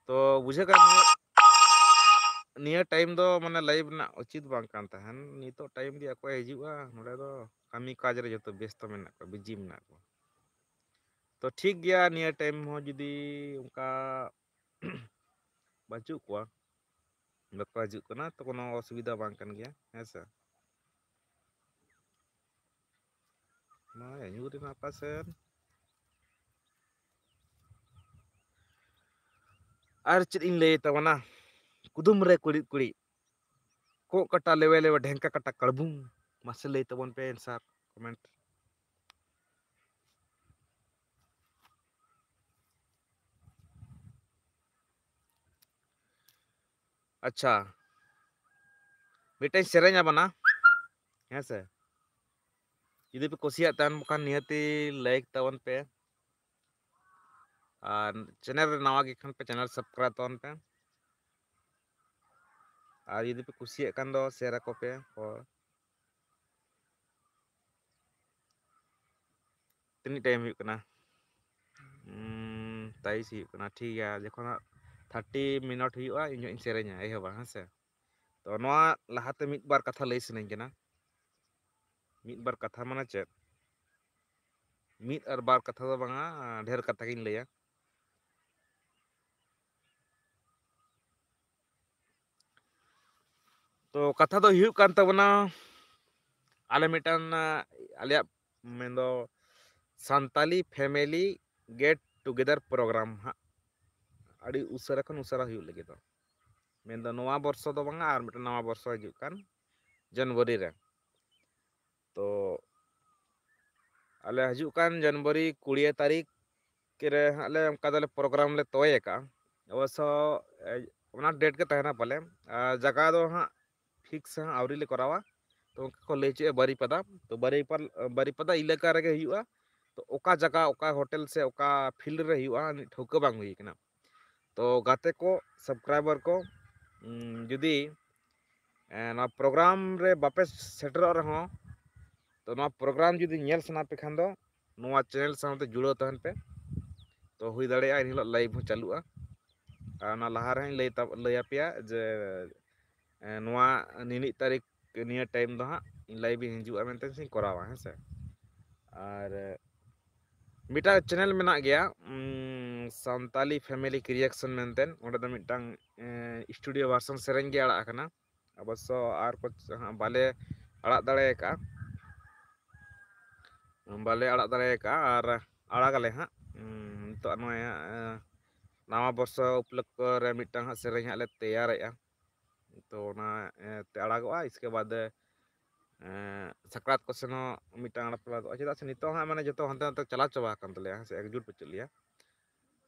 तो ᱵᱩᱡᱷᱟᱹᱜ ᱠᱟᱱ ᱜᱮᱭᱟ, ᱱᱤᱭᱟᱹ ᱴᱟᱭᱤᱢ ᱫᱚ ᱢᱟᱱᱮ ᱞᱟᱭᱤᱵᱷ ᱨᱮᱱᱟᱜ ᱩᱪᱤᱛ ᱵᱟᱝ ᱠᱟᱱ ᱛᱟᱦᱮᱱ᱾ ᱱᱤᱛᱚᱜ ᱴᱟᱭᱤᱢ ᱫᱚ ᱚᱠᱚᱭ ᱦᱤᱡᱩᱜᱼᱟ ᱱᱚᱰᱮ ᱫᱚ? ᱠᱟᱹᱢᱤ ᱠᱟᱡᱽ ᱨᱮ ᱡᱚᱛᱚ ᱵᱮᱥᱛᱚ ᱢᱮᱱᱟᱜ ᱠᱚᱣᱟ, ᱵᱤᱡᱤ ᱢᱮᱱᱟᱜ ᱠᱚᱣᱟ᱾ ᱛᱚ ᱴᱷᱤᱠ ᱜᱮᱭᱟ, ᱱᱤᱭᱟᱹ ᱴᱟᱭᱤᱢ ᱦᱚᱸ ᱡᱩᱫᱤ ᱚᱱᱠᱟ ᱵᱟᱹᱪᱩᱜ ᱠᱚᱣᱟ, ᱵᱟᱠᱚ ᱦᱤᱡᱩᱜ ᱠᱟᱱᱟ, ᱛᱚ ᱠᱳᱱᱳ ᱚᱥᱩᱵᱤᱫᱷᱟ ᱵᱟᱝ ᱠᱟᱱ ᱜᱮᱭᱟ, ᱦᱮᱸ ᱥᱮ᱾ ᱱᱚᱜᱼᱚᱭ ᱧᱩᱨ ᱮᱱᱟ ᱚᱠᱟ ᱥᱮᱱ᱾ ᱟᱨ ᱪᱮᱫ ᱤᱧ ᱞᱟᱹᱭ ᱛᱟᱵᱚᱱᱟ? ᱠᱩᱫᱩᱢ ᱨᱮ ᱠᱩᱲᱤᱫ ᱠᱩᱲᱤᱫ, ᱠᱚᱜ ᱠᱟᱴᱟ ᱞᱮᱣᱮ ᱞᱮᱣᱮ, ᱰᱷᱮᱝᱠᱟ ᱠᱟᱴᱟ ᱠᱟᱲᱵᱩᱝ? ᱢᱟᱥᱮ ᱞᱟᱹᱭ ᱛᱟᱵᱚᱱ ᱯᱮ answer comment᱾ ᱟᱪᱪᱷᱟ, ᱢᱤᱫᱴᱮᱱ ᱥᱮᱨᱮᱧ ᱟᱵᱚᱱᱟ, ᱦᱮᱸ ᱥᱮ? ᱡᱩᱫᱤ ᱯᱮ ᱠᱩᱥᱤᱭᱟᱜ ᱛᱟᱦᱮᱱ ᱠᱷᱟᱱ ᱱᱤᱦᱟᱹᱛᱤ like ᱛᱟᱵᱚᱱ ᱯᱮ, ᱟᱨ channel ᱨᱮ ᱱᱟᱣᱟ ᱜᱮ ᱠᱷᱟᱱ ᱯᱮ channel subscribe ᱛᱟᱵᱚᱱ ᱯᱮ, ᱟᱨ ᱡᱩᱫᱤ ᱯᱮ ᱠᱩᱥᱤᱭᱟᱜ ᱠᱷᱟᱱ ᱫᱚ share ᱟᱠᱚ ᱯᱮ ᱦᱚᱲ᱾ ᱛᱤᱱᱟᱹᱜ time ᱦᱩᱭᱩᱜ ᱠᱟᱱᱟ? ᱩᱸ, ᱛᱟᱭᱤᱥ ᱦᱩᱭᱩᱜ ᱠᱟᱱᱟ᱾ ᱴᱷᱤᱠ ᱜᱮᱭᱟ, ᱡᱚᱠᱷᱚᱱ ᱦᱟᱸᱜ thirty minute ᱦᱩᱭᱩᱜᱼᱟ, ᱤᱧ ᱦᱚᱸᱧ ᱥᱮᱨᱮᱧᱟ, ᱮᱦᱚᱵᱟ, ᱦᱮᱸ ᱥᱮ? ᱛᱚ ᱱᱚᱣᱟ ᱞᱟᱦᱟᱛᱮ ᱢᱤᱫ ᱵᱟᱨ ᱠᱟᱛᱷᱟ ᱞᱟᱹᱭ ᱥᱟᱱᱟᱧ ᱠᱟᱱᱟ, ᱢᱤᱫ ᱵᱟᱨ ᱠᱟᱛᱷᱟ ᱢᱟᱱᱮ ᱪᱮᱫ? ᱢᱤᱫ ᱟᱨ ᱵᱟᱨ ᱠᱟᱛᱷᱟ ᱫᱚ ᱵᱟᱝᱟ, ᱰᱷᱮᱨ ᱠᱟᱛᱷᱟ ᱜᱤᱧ ᱞᱟᱹᱭᱟ᱾ ᱛᱚ ᱠᱟᱛᱷᱟ ᱫᱚ ᱦᱩᱭᱩᱜ ᱠᱟᱱ ᱛᱟᱵᱚᱱᱟ, ᱟᱞᱮ ᱢᱤᱫᱴᱟᱝ, ᱟᱞᱮᱭᱟᱜ ᱢᱮᱱᱫᱚ Santali family get together program ᱦᱟᱸᱜ ᱟᱹᱰᱤ ᱩᱥᱟᱹᱨᱟ ᱠᱷᱚᱱ ᱩᱥᱟᱹᱨᱟ ᱦᱩᱭᱩᱜ ᱞᱟᱹᱜᱤᱫᱚᱜ᱾ ᱢᱮᱱᱫᱚ ᱱᱚᱣᱟ ᱵᱚᱨᱥᱚ ᱫᱚ ᱵᱟᱝᱟ, ᱟᱨ ᱢᱤᱫᱴᱟᱝ ᱱᱟᱣᱟ ᱵᱚᱨᱥᱚ ᱦᱤᱡᱩᱜ ᱠᱟᱱ January ᱨᱮ᱾ ᱛᱚ ᱟᱞᱮ ᱦᱤᱡᱩᱜ ᱠᱟᱱ January ᱠᱩᱲᱤᱭᱟᱹ ᱛᱟᱹᱨᱤᱠᱷ ᱨᱮ ᱦᱟᱸᱜ ᱞᱮ ᱚᱱᱠᱟ ᱫᱚᱞᱮ program ᱞᱮ ᱛᱚᱭ ᱟᱠᱟᱫᱼᱟ᱾ ᱚᱵᱚᱥᱥᱚ, ᱮ, ᱚᱱᱟ date ᱜᱮ ᱛᱟᱦᱮᱱᱟ ᱯᱟᱞᱮ᱾ ᱟᱨ ᱡᱟᱭᱜᱟ ᱫᱚ ᱦᱟᱸᱜ fix ᱦᱟᱸᱜ ᱟᱹᱣᱨᱤ ᱞᱮ ᱠᱚᱨᱟᱣᱟ᱾ ᱛᱚ ᱚᱱᱠᱟ ᱠᱚ ᱞᱟᱹᱭ ᱦᱚᱪᱚᱭᱮᱫᱼᱟ ᱵᱟᱨᱤᱯᱟᱫᱟ᱾ ᱛᱚ ᱵᱟᱨᱤᱯᱟᱞ-, ᱵᱟᱨᱤᱯᱟᱫᱟ ᱮᱞᱟᱠᱟ ᱨᱮᱜᱮ ᱦᱩᱭᱩᱜᱼᱟ᱾ ᱛᱚ ᱚᱠᱟ ᱡᱟᱭᱜᱟ, ᱚᱠᱟ hotel ᱥᱮ ᱚᱠᱟ field ᱨᱮ ᱦᱩᱭᱩᱜᱼᱟ, ᱴᱷᱟᱹᱣᱠᱟᱹ ᱵᱟᱝ ᱦᱩᱭ ᱠᱟᱱᱟ᱾ ᱛᱚ ᱜᱟᱛᱮ ᱠᱚ, subscriber ᱠᱚ, ᱩᱸ, ᱡᱩᱫᱤ, ᱮ, ᱱᱚᱣᱟ program ᱨᱮ ᱵᱟᱯᱮ ᱥᱮᱴᱮᱨᱚᱜ ᱨᱮᱦᱚᱸ, ᱛᱚ ᱱᱚᱣᱟ program ᱡᱩᱫᱤ ᱧᱮᱞ ᱥᱟᱱᱟ ᱯᱮ ᱠᱷᱟᱱ ᱫᱚ ᱱᱚᱣᱟ channel ᱥᱟᱶᱛᱮ ᱡᱩᱲᱟᱹᱣ ᱛᱟᱦᱮᱱ ᱯᱮ᱾ ᱛᱚ ᱦᱩᱭ ᱫᱟᱲᱮᱭᱟᱜᱼᱟ ᱮᱱ ᱦᱤᱞᱳᱜ live ᱦᱚᱸ ᱪᱟᱹᱞᱩᱜᱼᱟ᱾ ᱟᱨ ᱚᱱᱟ ᱞᱟᱦᱟ ᱨᱮᱦᱚᱸᱧ ᱞᱟᱹᱭ ᱛᱟ-, ᱞᱟᱹᱭ ᱟᱯᱮᱭᱟ ᱡᱮ, ᱮ, ᱱᱚᱣᱟ ᱱᱤᱱᱤᱡ ᱛᱟᱹᱨᱤᱠᱷ ᱱᱤᱭᱟᱹ time ᱫᱚ ᱦᱟᱸᱜ live ᱤᱧ ᱦᱤᱡᱩᱜᱼᱟ ᱢᱮᱱᱛᱮ ᱥᱮᱧ ᱠᱚᱨᱟᱣᱟ, ᱦᱮᱸ ᱥᱮ᱾ ᱟᱨ, ᱮ, ᱢᱤᱫᱴᱟᱝ channel ᱢᱮᱱᱟᱜ ᱜᱮᱭᱟ, ᱩᱸ, ᱥᱟᱱᱛᱟᱞᱤ family reaction ᱢᱮᱱᱛᱮ, ᱚᱸᱰᱮ ᱫᱚ ᱢᱤᱫᱴᱟᱝ, ᱮ, studio version ᱥᱮᱨᱮᱧ ᱜᱮ ᱟᱲᱟᱜ ᱟᱠᱟᱱᱟ᱾ ᱚᱵᱚᱥᱥᱚ ᱟᱨ ᱠᱚ ᱦᱟᱸᱜ ᱵᱟᱞᱮ ᱟᱲᱟᱜ ᱫᱟᱲᱮ ᱟᱠᱟᱫᱼᱟ, ᱵᱟᱞᱮ ᱟᱲᱟᱜ ᱫᱟᱲᱮ ᱟᱠᱟᱫᱼᱟ, ᱟᱨ ᱟᱲᱟᱜᱟᱞᱮ ᱦᱟᱸᱜ, ᱩᱸ, ᱱᱤᱛᱚᱜ ᱱᱚᱜᱼᱚᱭ ᱦᱟᱸᱜ, ᱮ, ᱱᱟᱣᱟ ᱵᱚᱨᱥᱚ ᱩᱯᱞᱚᱠᱠᱷᱚ ᱨᱮ ᱢᱤᱫᱴᱟᱝ ᱦᱟᱸᱜ ᱥᱮᱨᱮᱧ ᱦᱟᱸᱜ ᱞᱮ ᱛᱮᱭᱟᱨᱮᱜᱼᱟ᱾ ᱛᱚ ᱚᱱᱟ, ᱮ, ᱛᱮ ᱟᱲᱟᱜᱚᱜᱼᱟ, ᱤᱥᱠᱮ ᱵᱟᱫ, ᱮ, ᱥᱟᱠᱨᱟᱛ ᱠᱚ ᱥᱮᱱ ᱦᱚᱸ ᱢᱤᱫᱴᱟᱝ ᱟᱲᱟᱜ ᱯᱟᱲᱟᱜᱚᱜᱼᱟ᱾ ᱪᱮᱫᱟᱜ ᱥᱮ ᱱᱤᱛᱚᱜ ᱦᱟᱸᱜ ᱢᱟᱱᱮ ᱡᱚᱛᱚ ᱦᱟᱱᱛᱮ ᱱᱟᱛᱮ ᱪᱟᱞᱟᱣ ᱪᱟᱵᱟ ᱟᱠᱟᱱ ᱛᱟᱞᱮᱭᱟ, ᱦᱮᱸ ᱥᱮ, ᱮᱠᱡᱩᱴ ᱵᱟᱹᱪᱩᱜ ᱞᱮᱭᱟ᱾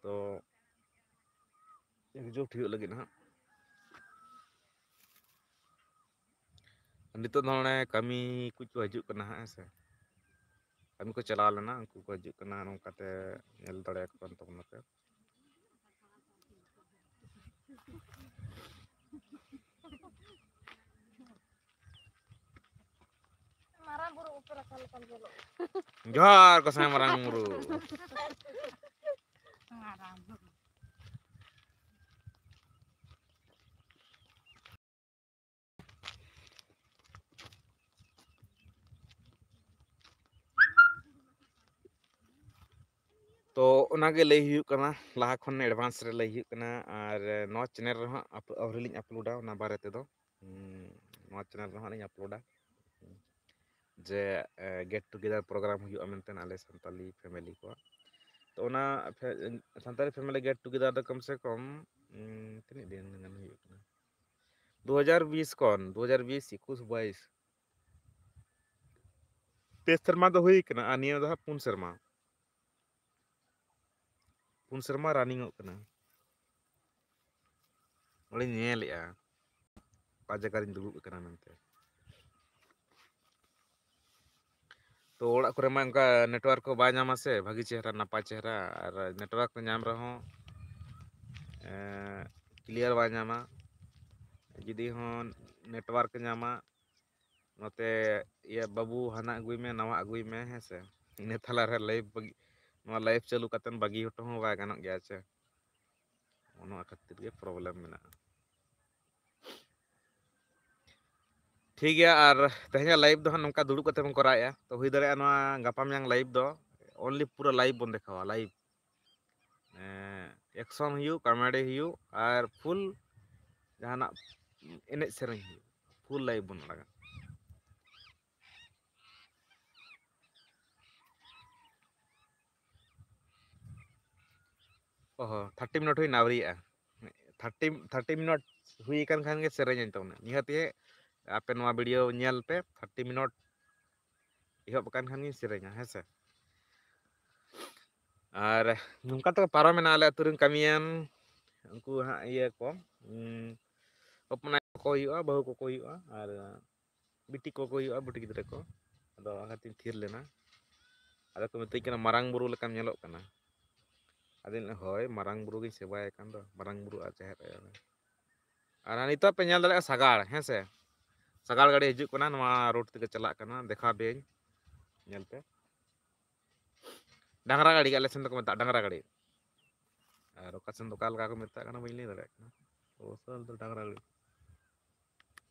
ᱛᱚ ᱮᱠᱡᱩᱴ ᱦᱩᱭᱩᱜ ᱞᱟᱹᱜᱤᱫ ᱦᱟᱸᱜ᱾ ᱱᱤᱛᱚᱜ ᱫᱚ ᱚᱱᱮ ᱠᱟᱹᱢᱤ ᱠᱚ ᱠᱚ ᱦᱤᱡᱩᱜ ᱠᱟᱱᱟ ᱦᱟᱸᱜ, ᱦᱮᱸ ᱥᱮ᱾ ᱠᱟᱹᱢᱤ ᱠᱚ ᱪᱟᱞᱟᱣ ᱞᱮᱱᱟ, ᱩᱱᱠᱩ ᱠᱚ ᱦᱤᱡᱩᱜ ᱠᱟᱱᱟ, ᱱᱚᱝᱠᱟᱛᱮ ᱧᱮᱞ ᱫᱟᱲᱮᱭᱟᱠᱚ ᱠᱟᱱ ᱛᱟᱵᱚᱱᱟᱯᱮ᱾ ᱢᱟᱨᱟᱝ ᱵᱩᱨᱩ ᱩᱯᱮᱞ ᱟᱠᱟᱱ ᱞᱮᱠᱟᱢ ᱧᱮᱞᱚᱜ᱾ ᱡᱚᱦᱟᱨ ᱜᱚᱸᱥᱟᱭ ᱢᱟᱨᱟᱝ ᱵᱩᱨᱩ᱾ ᱢᱟᱨᱟᱝ ᱵᱩᱨᱩ᱾ ᱛᱚ ᱚᱱᱟᱜᱮ ᱞᱟᱹᱭ ᱦᱩᱭᱩᱜ ᱠᱟᱱᱟ, ᱞᱟᱦᱟ ᱠᱷᱚᱱ advance ᱨᱮ ᱞᱟᱹᱭ ᱦᱩᱭᱩᱜ ᱠᱟᱱᱟ᱾ ᱟᱨ ᱱᱚᱣᱟ channel ᱨᱮᱦᱚᱸ ᱟᱯ-, ᱟᱹᱣᱨᱤ ᱞᱤᱧ ᱟᱯᱞᱳᱰᱟ ᱚᱱᱟ ᱵᱟᱨᱮ ᱛᱮᱫᱚ᱾ ᱦᱩᱸ, ᱱᱚᱣᱟ channel ᱨᱮᱦᱚᱸ ᱞᱤᱧ ᱟᱯᱞᱳᱰᱟ ᱡᱮ, ᱮ, get together program ᱦᱩᱭᱩᱜᱼᱟ ᱢᱮᱱᱛᱮ ᱟᱞᱮ ᱥᱟᱱᱛᱟᱞᱤ family ᱠᱚᱣᱟᱜ᱾ ᱛᱚ ᱚᱱᱟ ᱯᱷᱮ-, ᱥᱟᱱᱛᱟᱞᱤ family get together ᱫᱚ ᱠᱚᱢ ᱥᱮ ᱠᱚᱢ, ᱩᱸ, ᱛᱤᱱᱟᱹᱜ ᱫᱤᱱ ᱜᱟᱱ ᱦᱩᱭᱩᱜ ᱠᱟᱱᱟ? ᱫᱩ ᱦᱟᱡᱟᱨ ᱵᱤᱥ ᱠᱷᱚᱱ, ᱫᱩ ᱦᱟᱡᱟᱨ ᱵᱤᱥ, ᱮᱠᱩᱥ, ᱵᱟᱭᱤᱥ, ᱯᱮ ᱥᱮᱨᱢᱟ ᱫᱚ ᱦᱩᱭ ᱠᱟᱱᱟ, ᱟᱨ ᱱᱤᱭᱟᱹ ᱫᱚ ᱦᱟᱸᱜ ᱯᱩᱱ ᱥᱮᱨᱢᱟ᱾ ᱯᱩᱱ ᱥᱮᱨᱢᱟ running ᱚᱜ ᱠᱟᱱᱟ᱾ ᱱᱚᱰᱮᱧ ᱧᱮᱞᱮᱜᱼᱟ, ᱚᱠᱟ ᱡᱟᱭᱜᱟ ᱨᱤᱧ ᱫᱩᱲᱩᱵ ᱟᱠᱟᱱᱟ ᱢᱮᱱᱛᱮ᱾ ᱛᱚ ᱚᱲᱟᱜ ᱠᱚᱨᱮ ᱢᱟ ᱚᱱᱠᱟ network ᱠᱚ ᱵᱟᱭ ᱧᱟᱢᱟ ᱥᱮ ᱵᱷᱟᱹᱜᱤ ᱪᱮᱦᱨᱟ, ᱱᱟᱯᱟᱭ ᱪᱮᱦᱨᱟ, ᱟᱨ network ᱠᱚ ᱧᱟᱢ ᱨᱮᱦᱚᱸ, ᱮᱸ, clear ᱵᱟᱭ ᱧᱟᱢᱟ᱾ ᱡᱩᱫᱤ ᱦᱚᱸ network ᱧᱟᱢᱟ, ᱱᱚᱛᱮ ᱤᱭᱟᱹ ᱵᱟᱹᱵᱩ ᱦᱟᱱᱟ ᱟᱹᱜᱩᱭ ᱢᱮ, ᱱᱟᱣᱟ ᱟᱹᱜᱩᱭ ᱢᱮ, ᱦᱮᱸ ᱥᱮ᱾ ᱤᱱᱟᱹ ᱛᱟᱞᱟ ᱨᱮ live ᱵᱟᱹᱜᱤ, ᱱᱚᱣᱟ live ᱪᱟᱹᱞᱩ ᱠᱟᱛᱮᱫ ᱵᱟᱹᱜᱤ ᱦᱚᱴᱚ ᱦᱚᱸ ᱵᱟᱭ ᱜᱟᱱᱚᱜ ᱜᱮᱭᱟ ᱥᱮ᱾ ᱚᱱᱟ ᱠᱷᱟᱹᱛᱤᱨ ᱜᱮ problem ᱢᱮᱱᱟᱜᱼᱟ᱾ ᱴᱷᱤᱠ ᱜᱮᱭᱟ, ᱟᱨ ᱛᱮᱦᱮᱧᱟᱜ live ᱫᱚ ᱦᱟᱸᱜ ᱱᱚᱝᱠᱟ ᱫᱩᱲᱩᱵ ᱠᱟᱛᱮ ᱵᱚᱱ ᱠᱚᱨᱟᱣᱮᱫᱼᱟ᱾ ᱛᱚ ᱦᱩᱭ ᱫᱟᱲᱮᱭᱟᱜᱼᱟ ᱱᱚᱣᱟ ᱜᱟᱯᱟ ᱢᱮᱭᱟᱝ live ᱫᱚ only ᱯᱩᱨᱟᱹ live ᱵᱚᱱ ᱫᱮᱠᱷᱟᱣᱟ, live᱾ ᱮᱸ, action ᱦᱩᱭᱩᱜ, comedy ᱦᱩᱭᱩᱜ, ᱟᱨ full ᱡᱟᱦᱟᱱᱟᱜ ᱮᱱᱮᱡ ᱥᱮᱨᱮᱧ ᱦᱩᱭᱩᱜ, full live ᱵᱚᱱ ᱟᱲᱟᱜᱟ᱾ ᱚ ᱦᱚᱸ, ᱛᱷᱟᱨᱴᱤ ᱢᱤᱱᱤᱴ ᱦᱩᱭᱱᱟ, ᱟᱹᱣᱨᱤᱭᱟᱜᱼᱟ᱾ ᱛᱷᱟᱨᱴᱤ, ᱛᱷᱟᱨᱴᱤ ᱢᱤᱱᱤᱴ ᱦᱩᱭ ᱟᱠᱟᱱ ᱠᱷᱟᱱ ᱜᱮ ᱥᱮᱨᱮᱧ ᱟᱹᱧ ᱛᱟᱵᱚᱱᱟ᱾ ᱱᱤᱦᱟᱹᱛ ᱜᱮ ᱟᱯᱮ ᱱᱚᱣᱟ ᱵᱷᱤᱰᱤᱭᱳ ᱧᱮᱞ ᱯᱮ, ᱛᱷᱟᱨᱴᱤ ᱢᱤᱱᱤᱴ ᱮᱦᱚᱵ ᱟᱠᱟᱱ ᱠᱷᱟᱱ ᱜᱤᱧ ᱥᱮᱨᱮᱧᱟ, ᱦᱮᱸ ᱥᱮ᱾ ᱟᱨ ᱱᱚᱝᱠᱟ ᱛᱮ ᱯᱟᱨᱚᱢᱮᱱᱟ ᱟᱞᱮ ᱟᱹᱛᱩ ᱨᱮᱱ ᱠᱟᱹᱢᱤᱭᱟᱱ, ᱩᱱᱠᱩ ᱦᱟᱸᱜ ᱤᱭᱟᱹ ᱠᱚ, ᱩᱸ, ᱦᱚᱯᱚᱱ ᱟᱭᱳ ᱠᱚᱠᱚ ᱦᱩᱭᱩᱜᱼᱟ, ᱵᱟᱹᱦᱩ ᱠᱚᱠᱚ ᱦᱩᱭᱩᱜᱼᱟ, ᱟᱨ ᱵᱤᱴᱤ ᱠᱚᱠᱚ ᱦᱩᱭᱩᱜᱼᱟ, ᱵᱤᱴᱤ ᱜᱤᱫᱽᱨᱟᱹ ᱠᱚ᱾ ᱟᱫᱚ ᱚᱱᱟᱛᱤᱧ ᱛᱷᱤᱨ ᱞᱮᱱᱟ᱾ ᱟᱫᱚ ᱠᱚ ᱢᱤᱛᱟᱹᱧ ᱠᱟᱱᱟ, "ᱢᱟᱨᱟᱝ ᱵᱩᱨᱩ ᱞᱮᱠᱟᱢ ᱧᱮᱞᱚᱜ ᱠᱟᱱᱟ᱾" ᱟᱫᱚᱧ ᱞᱟᱹᱭᱟ, "ᱦᱳᱭ, ᱢᱟᱨᱟᱝ ᱵᱩᱨᱩ ᱜᱤᱧ ᱥᱮᱵᱟᱭᱮ ᱠᱟᱱ ᱫᱚ, ᱢᱟᱨᱟᱝ ᱵᱩᱨᱩ ᱟᱨ ᱡᱟᱦᱮᱨ ᱟᱭᱳ ᱨᱮ᱾" ᱟᱨ ᱱᱤᱛᱚᱜ ᱯᱮ ᱧᱮᱞ ᱫᱟᱲᱮᱭᱟᱜᱼᱟ ᱥᱟᱜᱟᱲ, ᱦᱮᱸ ᱥᱮ? ᱥᱟᱜᱟᱲ ᱜᱟᱹᱰᱤ ᱦᱤᱡᱩᱜ ᱠᱟᱱᱟ, ᱱᱚᱣᱟ ᱨᱳᱰ ᱛᱮᱜᱮ ᱪᱟᱞᱟᱜ ᱠᱟᱱᱟ, ᱫᱮᱠᱷᱟᱣ ᱟᱯᱮᱭᱟᱹᱧ ᱧᱮᱞ ᱯᱮ᱾ ᱰᱟᱝᱨᱟ ᱜᱟᱹᱰᱤ ᱜᱮ ᱟᱞᱮ ᱥᱮᱱ ᱫᱚᱠᱚ ᱢᱮᱛᱟᱜᱼᱟ, ᱰᱟᱝᱨᱟ ᱜᱟᱹᱰᱤ᱾ ᱟᱨ ᱚᱠᱟ ᱥᱮᱱ ᱫᱚ ᱚᱠᱟ ᱞᱮᱠᱟ ᱠᱚ ᱢᱮᱛᱟᱜ ᱠᱟᱱᱟ, ᱵᱟᱹᱧ ᱞᱟᱹᱭ ᱫᱟᱲᱮᱭᱟᱜ ᱠᱟᱱᱟ᱾ ᱚᱵᱚᱥᱥᱳᱭ ᱟᱞᱮ ᱫᱚ ᱰᱟᱝᱨᱟ ᱜᱟᱹᱰᱤ᱾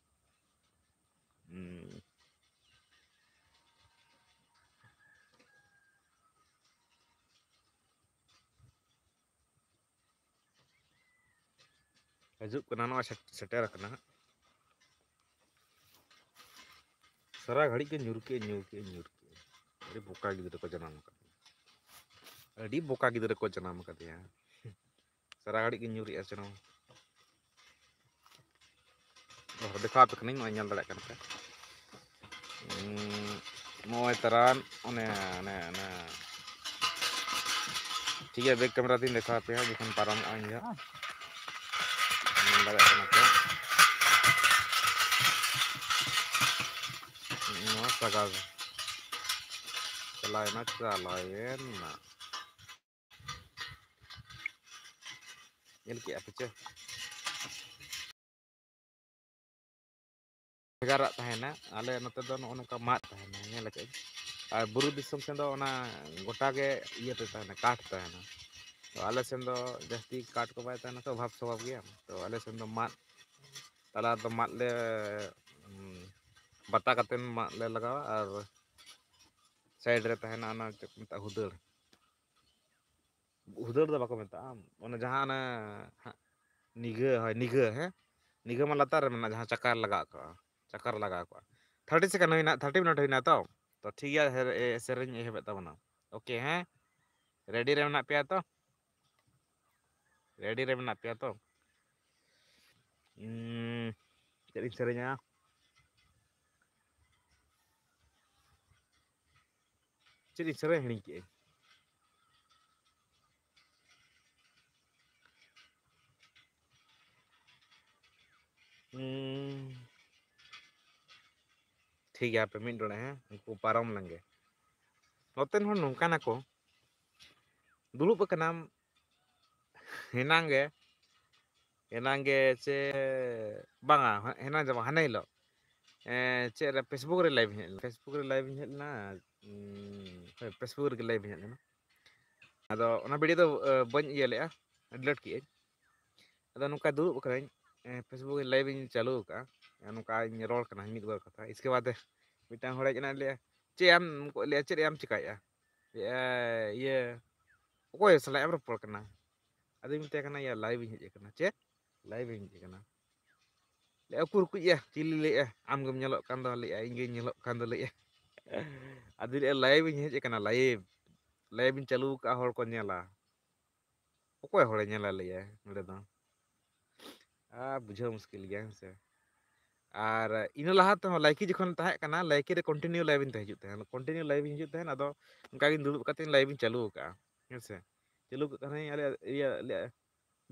ᱦᱩᱸ᱾ ᱦᱤᱡᱩᱜ ᱠᱟᱱᱟ, ᱱᱚᱜᱼᱚᱭ ᱥᱮᱴ-, ᱥᱮᱴᱮᱨ ᱟᱠᱟᱱᱟ ᱦᱟᱸᱜ᱾ ᱥᱟᱨᱟ ᱜᱷᱟᱹᱲᱤᱡ ᱜᱮ ᱧᱩᱨ ᱠᱮᱜᱼᱟᱭ, ᱧᱩᱨ ᱠᱮᱜᱼᱟᱭ, ᱧᱩᱨ ᱠᱮᱜᱼᱟᱭ᱾ ᱟᱹᱰᱤ ᱵᱚᱠᱟ ᱜᱤᱫᱽᱨᱟᱹ ᱠᱚ ᱡᱟᱱᱟᱢ ᱟᱠᱟᱫᱮᱭᱟ᱾ ᱟᱹᱰᱤ ᱵᱚᱠᱟ ᱜᱤᱫᱽᱨᱟᱹ ᱠᱚ ᱡᱟᱱᱟᱢ ᱟᱠᱟᱫᱮᱭᱟ᱾ ᱥᱟᱨᱟ ᱜᱷᱟᱹᱲᱤᱡ ᱜᱮ ᱧᱩᱨᱮᱜᱼᱟ ᱪᱮ ᱱᱚᱣᱟ᱾ ᱚ, ᱫᱮᱠᱷᱟᱣ ᱟᱯᱮ ᱠᱟᱹᱱᱟᱹᱧ, ᱱᱚᱜᱼᱚᱭ ᱧᱮᱞ ᱫᱟᱲᱮᱭᱟᱜ ᱠᱟᱱᱟ ᱯᱮ᱾ ᱩᱸ, ᱱᱚᱜᱼᱚᱭ ᱛᱟᱨᱟᱱ, ᱚᱱᱮ, ᱚᱱᱮ, ᱚᱱᱮ᱾ ᱴᱷᱤᱠ ᱜᱮᱭᱟ, ᱵᱮᱠ ᱠᱮᱢᱮᱨᱟ ᱛᱤᱧ ᱫᱮᱠᱷᱟᱣ ᱟᱯᱮᱭᱟ ᱡᱚᱠᱷᱚᱱ ᱯᱟᱨᱚᱢᱚᱜᱼᱟ ᱤᱧ ᱫᱚ᱾ ᱧᱮᱞ ᱫᱟᱲᱮᱭᱟᱜ ᱠᱟᱱᱟ ᱯᱮ᱾ ᱱᱚᱣᱟ ᱥᱟᱜᱟᱲ᱾ ᱪᱟᱞᱟᱣᱮᱱᱟ, ᱪᱟᱞᱟᱣᱮᱱᱟ᱾ ᱧᱮᱞ ᱠᱮᱜᱼᱟ ᱯᱮ ᱪᱮ? ᱵᱷᱮᱜᱟᱨᱟᱜ ᱛᱟᱦᱮᱱᱟ᱾ ᱟᱞᱮ ᱱᱚᱛᱮ ᱫᱚ ᱱᱚᱜᱼᱚ ᱱᱚᱝᱠᱟ ᱢᱟᱫ ᱛᱟᱦᱮᱱᱟ, ᱧᱮᱞ ᱟᱠᱟᱫᱟᱹᱧ᱾ ᱟᱨ ᱵᱩᱨᱩ ᱫᱤᱥᱚᱢ ᱥᱮᱱ ᱫᱚ ᱚᱱᱟ ᱜᱚᱴᱟ ᱜᱮ ᱤᱭᱟᱹ ᱛᱮ ᱛᱟᱦᱮᱱᱟ, ᱠᱟᱴ ᱛᱟᱦᱮᱱᱟ᱾ ᱛᱚ ᱟᱞᱮ ᱥᱮᱱ ᱫᱚ ᱡᱟᱹᱥᱛᱤ ᱠᱟᱴ ᱠᱚ ᱵᱟᱭ ᱛᱟᱦᱮᱱᱟ ᱛᱚ, ᱚᱵᱷᱟᱵᱽ ᱥᱚᱵᱷᱟᱵᱽ ᱜᱮᱭᱟ᱾ ᱛᱚ ᱟᱞᱮ ᱥᱮᱱ ᱫᱚ ᱢᱟᱫ, ᱛᱟᱞᱟ ᱨᱮᱫᱚ ᱢᱟᱫ ᱞᱮ, ᱩᱸ, ᱵᱟᱛᱟ ᱠᱟᱛᱮᱫ ᱢᱟᱫ ᱞᱮ ᱞᱟᱜᱟᱣᱟ ᱟᱨ ᱥᱟᱭᱤᱰ ᱨᱮ ᱛᱟᱦᱮᱱᱟ ᱚᱱᱟ ᱪᱮᱫ ᱠᱚ ᱢᱮᱛᱟᱜᱼᱟ, ᱦᱩᱫᱟᱹᱲ᱾ ᱦᱩᱫᱟᱹᱲ ᱫᱚ ᱵᱟᱠᱚ ᱢᱮᱛᱟᱜᱼᱟ, ᱚᱱᱟ ᱡᱟᱦᱟᱸ ᱚᱱᱮ ᱦᱟᱸᱜ ᱱᱤᱜᱷᱟᱹ, ᱦᱳᱭ, ᱱᱤᱜᱷᱟᱹ, ᱦᱮᱸ, ᱱᱤᱜᱷᱟᱹ ᱢᱟ ᱞᱟᱛᱟᱨ ᱨᱮ ᱢᱮᱱᱟᱜᱼᱟ, ᱡᱟᱦᱟᱸ ᱪᱟᱠᱟᱨ ᱞᱟᱜᱟᱣ ᱠᱚᱜᱼᱟ, ᱪᱟᱠᱟᱨ ᱞᱟᱜᱟᱣ ᱠᱚᱜᱼᱟ᱾ ᱛᱷᱟᱨᱴᱤ ᱥᱮᱠᱮᱱᱰ ᱦᱩᱭᱱᱟ, ᱛᱷᱟᱨᱴᱤ ᱢᱤᱱᱤᱴ ᱦᱩᱭᱱᱟ ᱛᱚ, ᱛᱚ ᱴᱷᱤᱠ ᱜᱮᱭᱟ, ᱦᱮ-, ᱮ-, ᱥᱮᱨᱮᱧ ᱮᱦᱚᱵᱮᱫ ᱛᱟᱵᱚᱱᱟ᱾ ᱳᱠᱮ, ᱦᱮᱸ, ᱨᱮᱰᱤ ᱨᱮ ᱢᱮᱱᱟᱜ ᱯᱮᱭᱟ ᱛᱚ? ᱨᱮᱰᱤ ᱨᱮ ᱢᱮᱱᱟᱜ ᱯᱮᱭᱟ ᱛᱚ? ᱩᱸ, ᱪᱮᱫ ᱤᱧ ᱥᱮᱨᱮᱧᱟ? ᱪᱮᱫ ᱤᱧ ᱥᱮᱨᱮᱧ ᱦᱤᱲᱤᱧ ᱠᱮᱜᱼᱟᱹᱧ᱾ ᱩᱸ, ᱴᱷᱤᱠ ᱜᱮᱭᱟ, ᱟᱯᱮ ᱢᱤᱫ ᱰᱚᱸᱰᱮ, ᱦᱮᱸ, ᱩᱱᱠᱩ ᱯᱟᱨᱚᱢ ᱞᱮᱱᱜᱮ᱾ ᱱᱚᱛᱮᱱ ᱦᱚᱲ ᱱᱚᱝᱠᱟᱱᱟᱠᱚ, ᱫᱩᱲᱩᱵ ᱟᱠᱟᱱᱟᱢ, ᱦᱮᱱᱟᱝ ᱜᱮ, ᱦᱮᱱᱟᱝ ᱜᱮ ᱪᱮ ᱵᱟᱝᱟ, ᱦᱮᱱᱟᱝ ᱫᱚ ᱵᱟᱝ, ᱦᱟᱱᱮ ᱦᱤᱞᱳᱜ, ᱮᱸ, ᱪᱮᱫ ᱨᱮ, Facebook ᱨᱮ live ᱤᱧ ᱦᱮᱡ ᱞᱮᱱᱟ, Facebook ᱨᱮ live ᱤᱧ ᱦᱮᱡ ᱞᱮᱱᱟ, ᱩᱸ, ᱦᱳᱭ, Facebook ᱨᱮᱜᱮ live ᱤᱧ ᱦᱮᱡ ᱞᱮᱱᱟ᱾ ᱟᱫᱚ ᱚᱱᱟ video ᱫᱚ, ᱮ, ᱵᱟᱹᱧ ᱤᱭᱟᱹ ᱞᱮᱜᱼᱟ, delete ᱠᱮᱜᱼᱟᱹᱧ᱾ ᱟᱫᱚ ᱱᱚᱝᱠᱟ ᱫᱩᱲᱩᱵ ᱟᱠᱟᱱᱟᱹᱧ, ᱮ, Facebook ᱨᱮ live ᱤᱧ ᱪᱟᱹᱞᱩ ᱟᱠᱟᱫᱼᱟ, ᱮ, ᱱᱚᱝᱠᱟᱧ ᱨᱚᱲ ᱠᱟᱱᱟ ᱢᱤᱫ ᱵᱟᱨ ᱠᱟᱛᱷᱟ᱾ ᱤᱥᱠᱮ ᱵᱟᱫᱮ ᱢᱤᱫᱴᱟᱝ ᱦᱚᱲ ᱦᱮᱡ ᱮᱱᱟ, ᱞᱟᱹᱭᱟ, "ᱪᱮᱫ ᱮᱢ ᱞᱟᱹᱭᱟ, ᱪᱮᱫ ᱮᱢ ᱪᱤᱠᱟᱭᱮᱫᱼᱟ?" ᱞᱟᱹᱭᱟ, "ᱤᱭᱟᱹ, ᱚᱠᱚᱭ ᱥᱟᱞᱟᱜ ᱮᱢ ᱨᱚᱯᱚᱲ ᱠᱟᱱᱟ?" ᱟᱫᱚᱧ ᱢᱮᱛᱟᱭ ᱠᱟᱱᱟ, "ᱭᱟ, live ᱤᱧ ᱦᱮᱡ ᱟᱠᱟᱱᱟ᱾ ᱪᱮᱫ? Live ᱤᱧ ᱦᱮᱡ ᱟᱠᱟᱱᱟ?" ᱞᱟᱹᱭᱟ, "ᱩᱠᱩᱨ ᱠᱩᱡ ᱭᱟ, ᱪᱤᱞᱤ?" ᱞᱟᱹᱭᱮᱜᱼᱟ, "ᱟᱢ ᱜᱮᱢ ᱧᱮᱞᱚᱜ ᱠᱟᱱ ᱫᱚ," ᱞᱟᱹᱭᱮᱜᱼᱟ, "ᱤᱧ ᱜᱮᱧ ᱧᱮᱞᱚᱜ ᱠᱟᱱ ᱫᱚ," ᱞᱟᱹᱭᱮᱜᱼᱟ᱾ ᱟᱫᱚᱧ ᱞᱟᱹᱭᱮᱜᱼᱟ, "Live ᱤᱧ ᱦᱮᱡ ᱟᱠᱟᱱᱟ, live, live ᱤᱧ ᱪᱟᱹᱞᱩ ᱟᱠᱟᱫᱼᱟ, ᱦᱚᱲ ᱠᱚ ᱧᱮᱞᱟ᱾ ᱚᱠᱚᱭ ᱦᱚᱲᱮ ᱧᱮᱞᱟ?" ᱞᱟᱹᱭᱟᱭ ᱱᱚᱸᱰᱮ ᱫᱚ᱾ ᱟᱨ ᱵᱩᱡᱷᱟᱹᱣ ᱢᱩᱥᱠᱤᱞ ᱜᱮᱭᱟ, ᱦᱮᱸ ᱥᱮ᱾ ᱟᱨ ᱤᱱᱟᱹ ᱞᱟᱦᱟ ᱛᱮᱦᱚᱸ ᱞᱟᱭᱠᱤ ᱡᱚᱠᱷᱚᱱ ᱛᱟᱦᱮᱸ ᱠᱟᱱᱟ, ᱞᱟᱭᱠᱤ ᱨᱮ continue live ᱤᱧ ᱛᱟᱦᱮᱸ ᱦᱤᱡᱩᱜ ᱛᱟᱦᱮᱸᱫ, continue live ᱤᱧ ᱦᱤᱡᱩᱜ ᱛᱟᱦᱮᱸᱫ᱾ ᱟᱫᱚ ᱚᱱᱠᱟ ᱜᱤᱧ ᱫᱩᱲᱩᱵ ᱠᱟᱛᱮᱧ live ᱤᱧ ᱪᱟᱹᱞᱩ ᱟᱠᱟᱫᱼᱟ, ᱦᱮᱸ ᱥᱮ᱾ ᱪᱟᱹᱞᱩ ᱠᱟᱜ ᱠᱷᱟᱱᱤᱧ, ᱟᱞᱮ ᱤᱭᱟᱹ, ᱞᱮ-,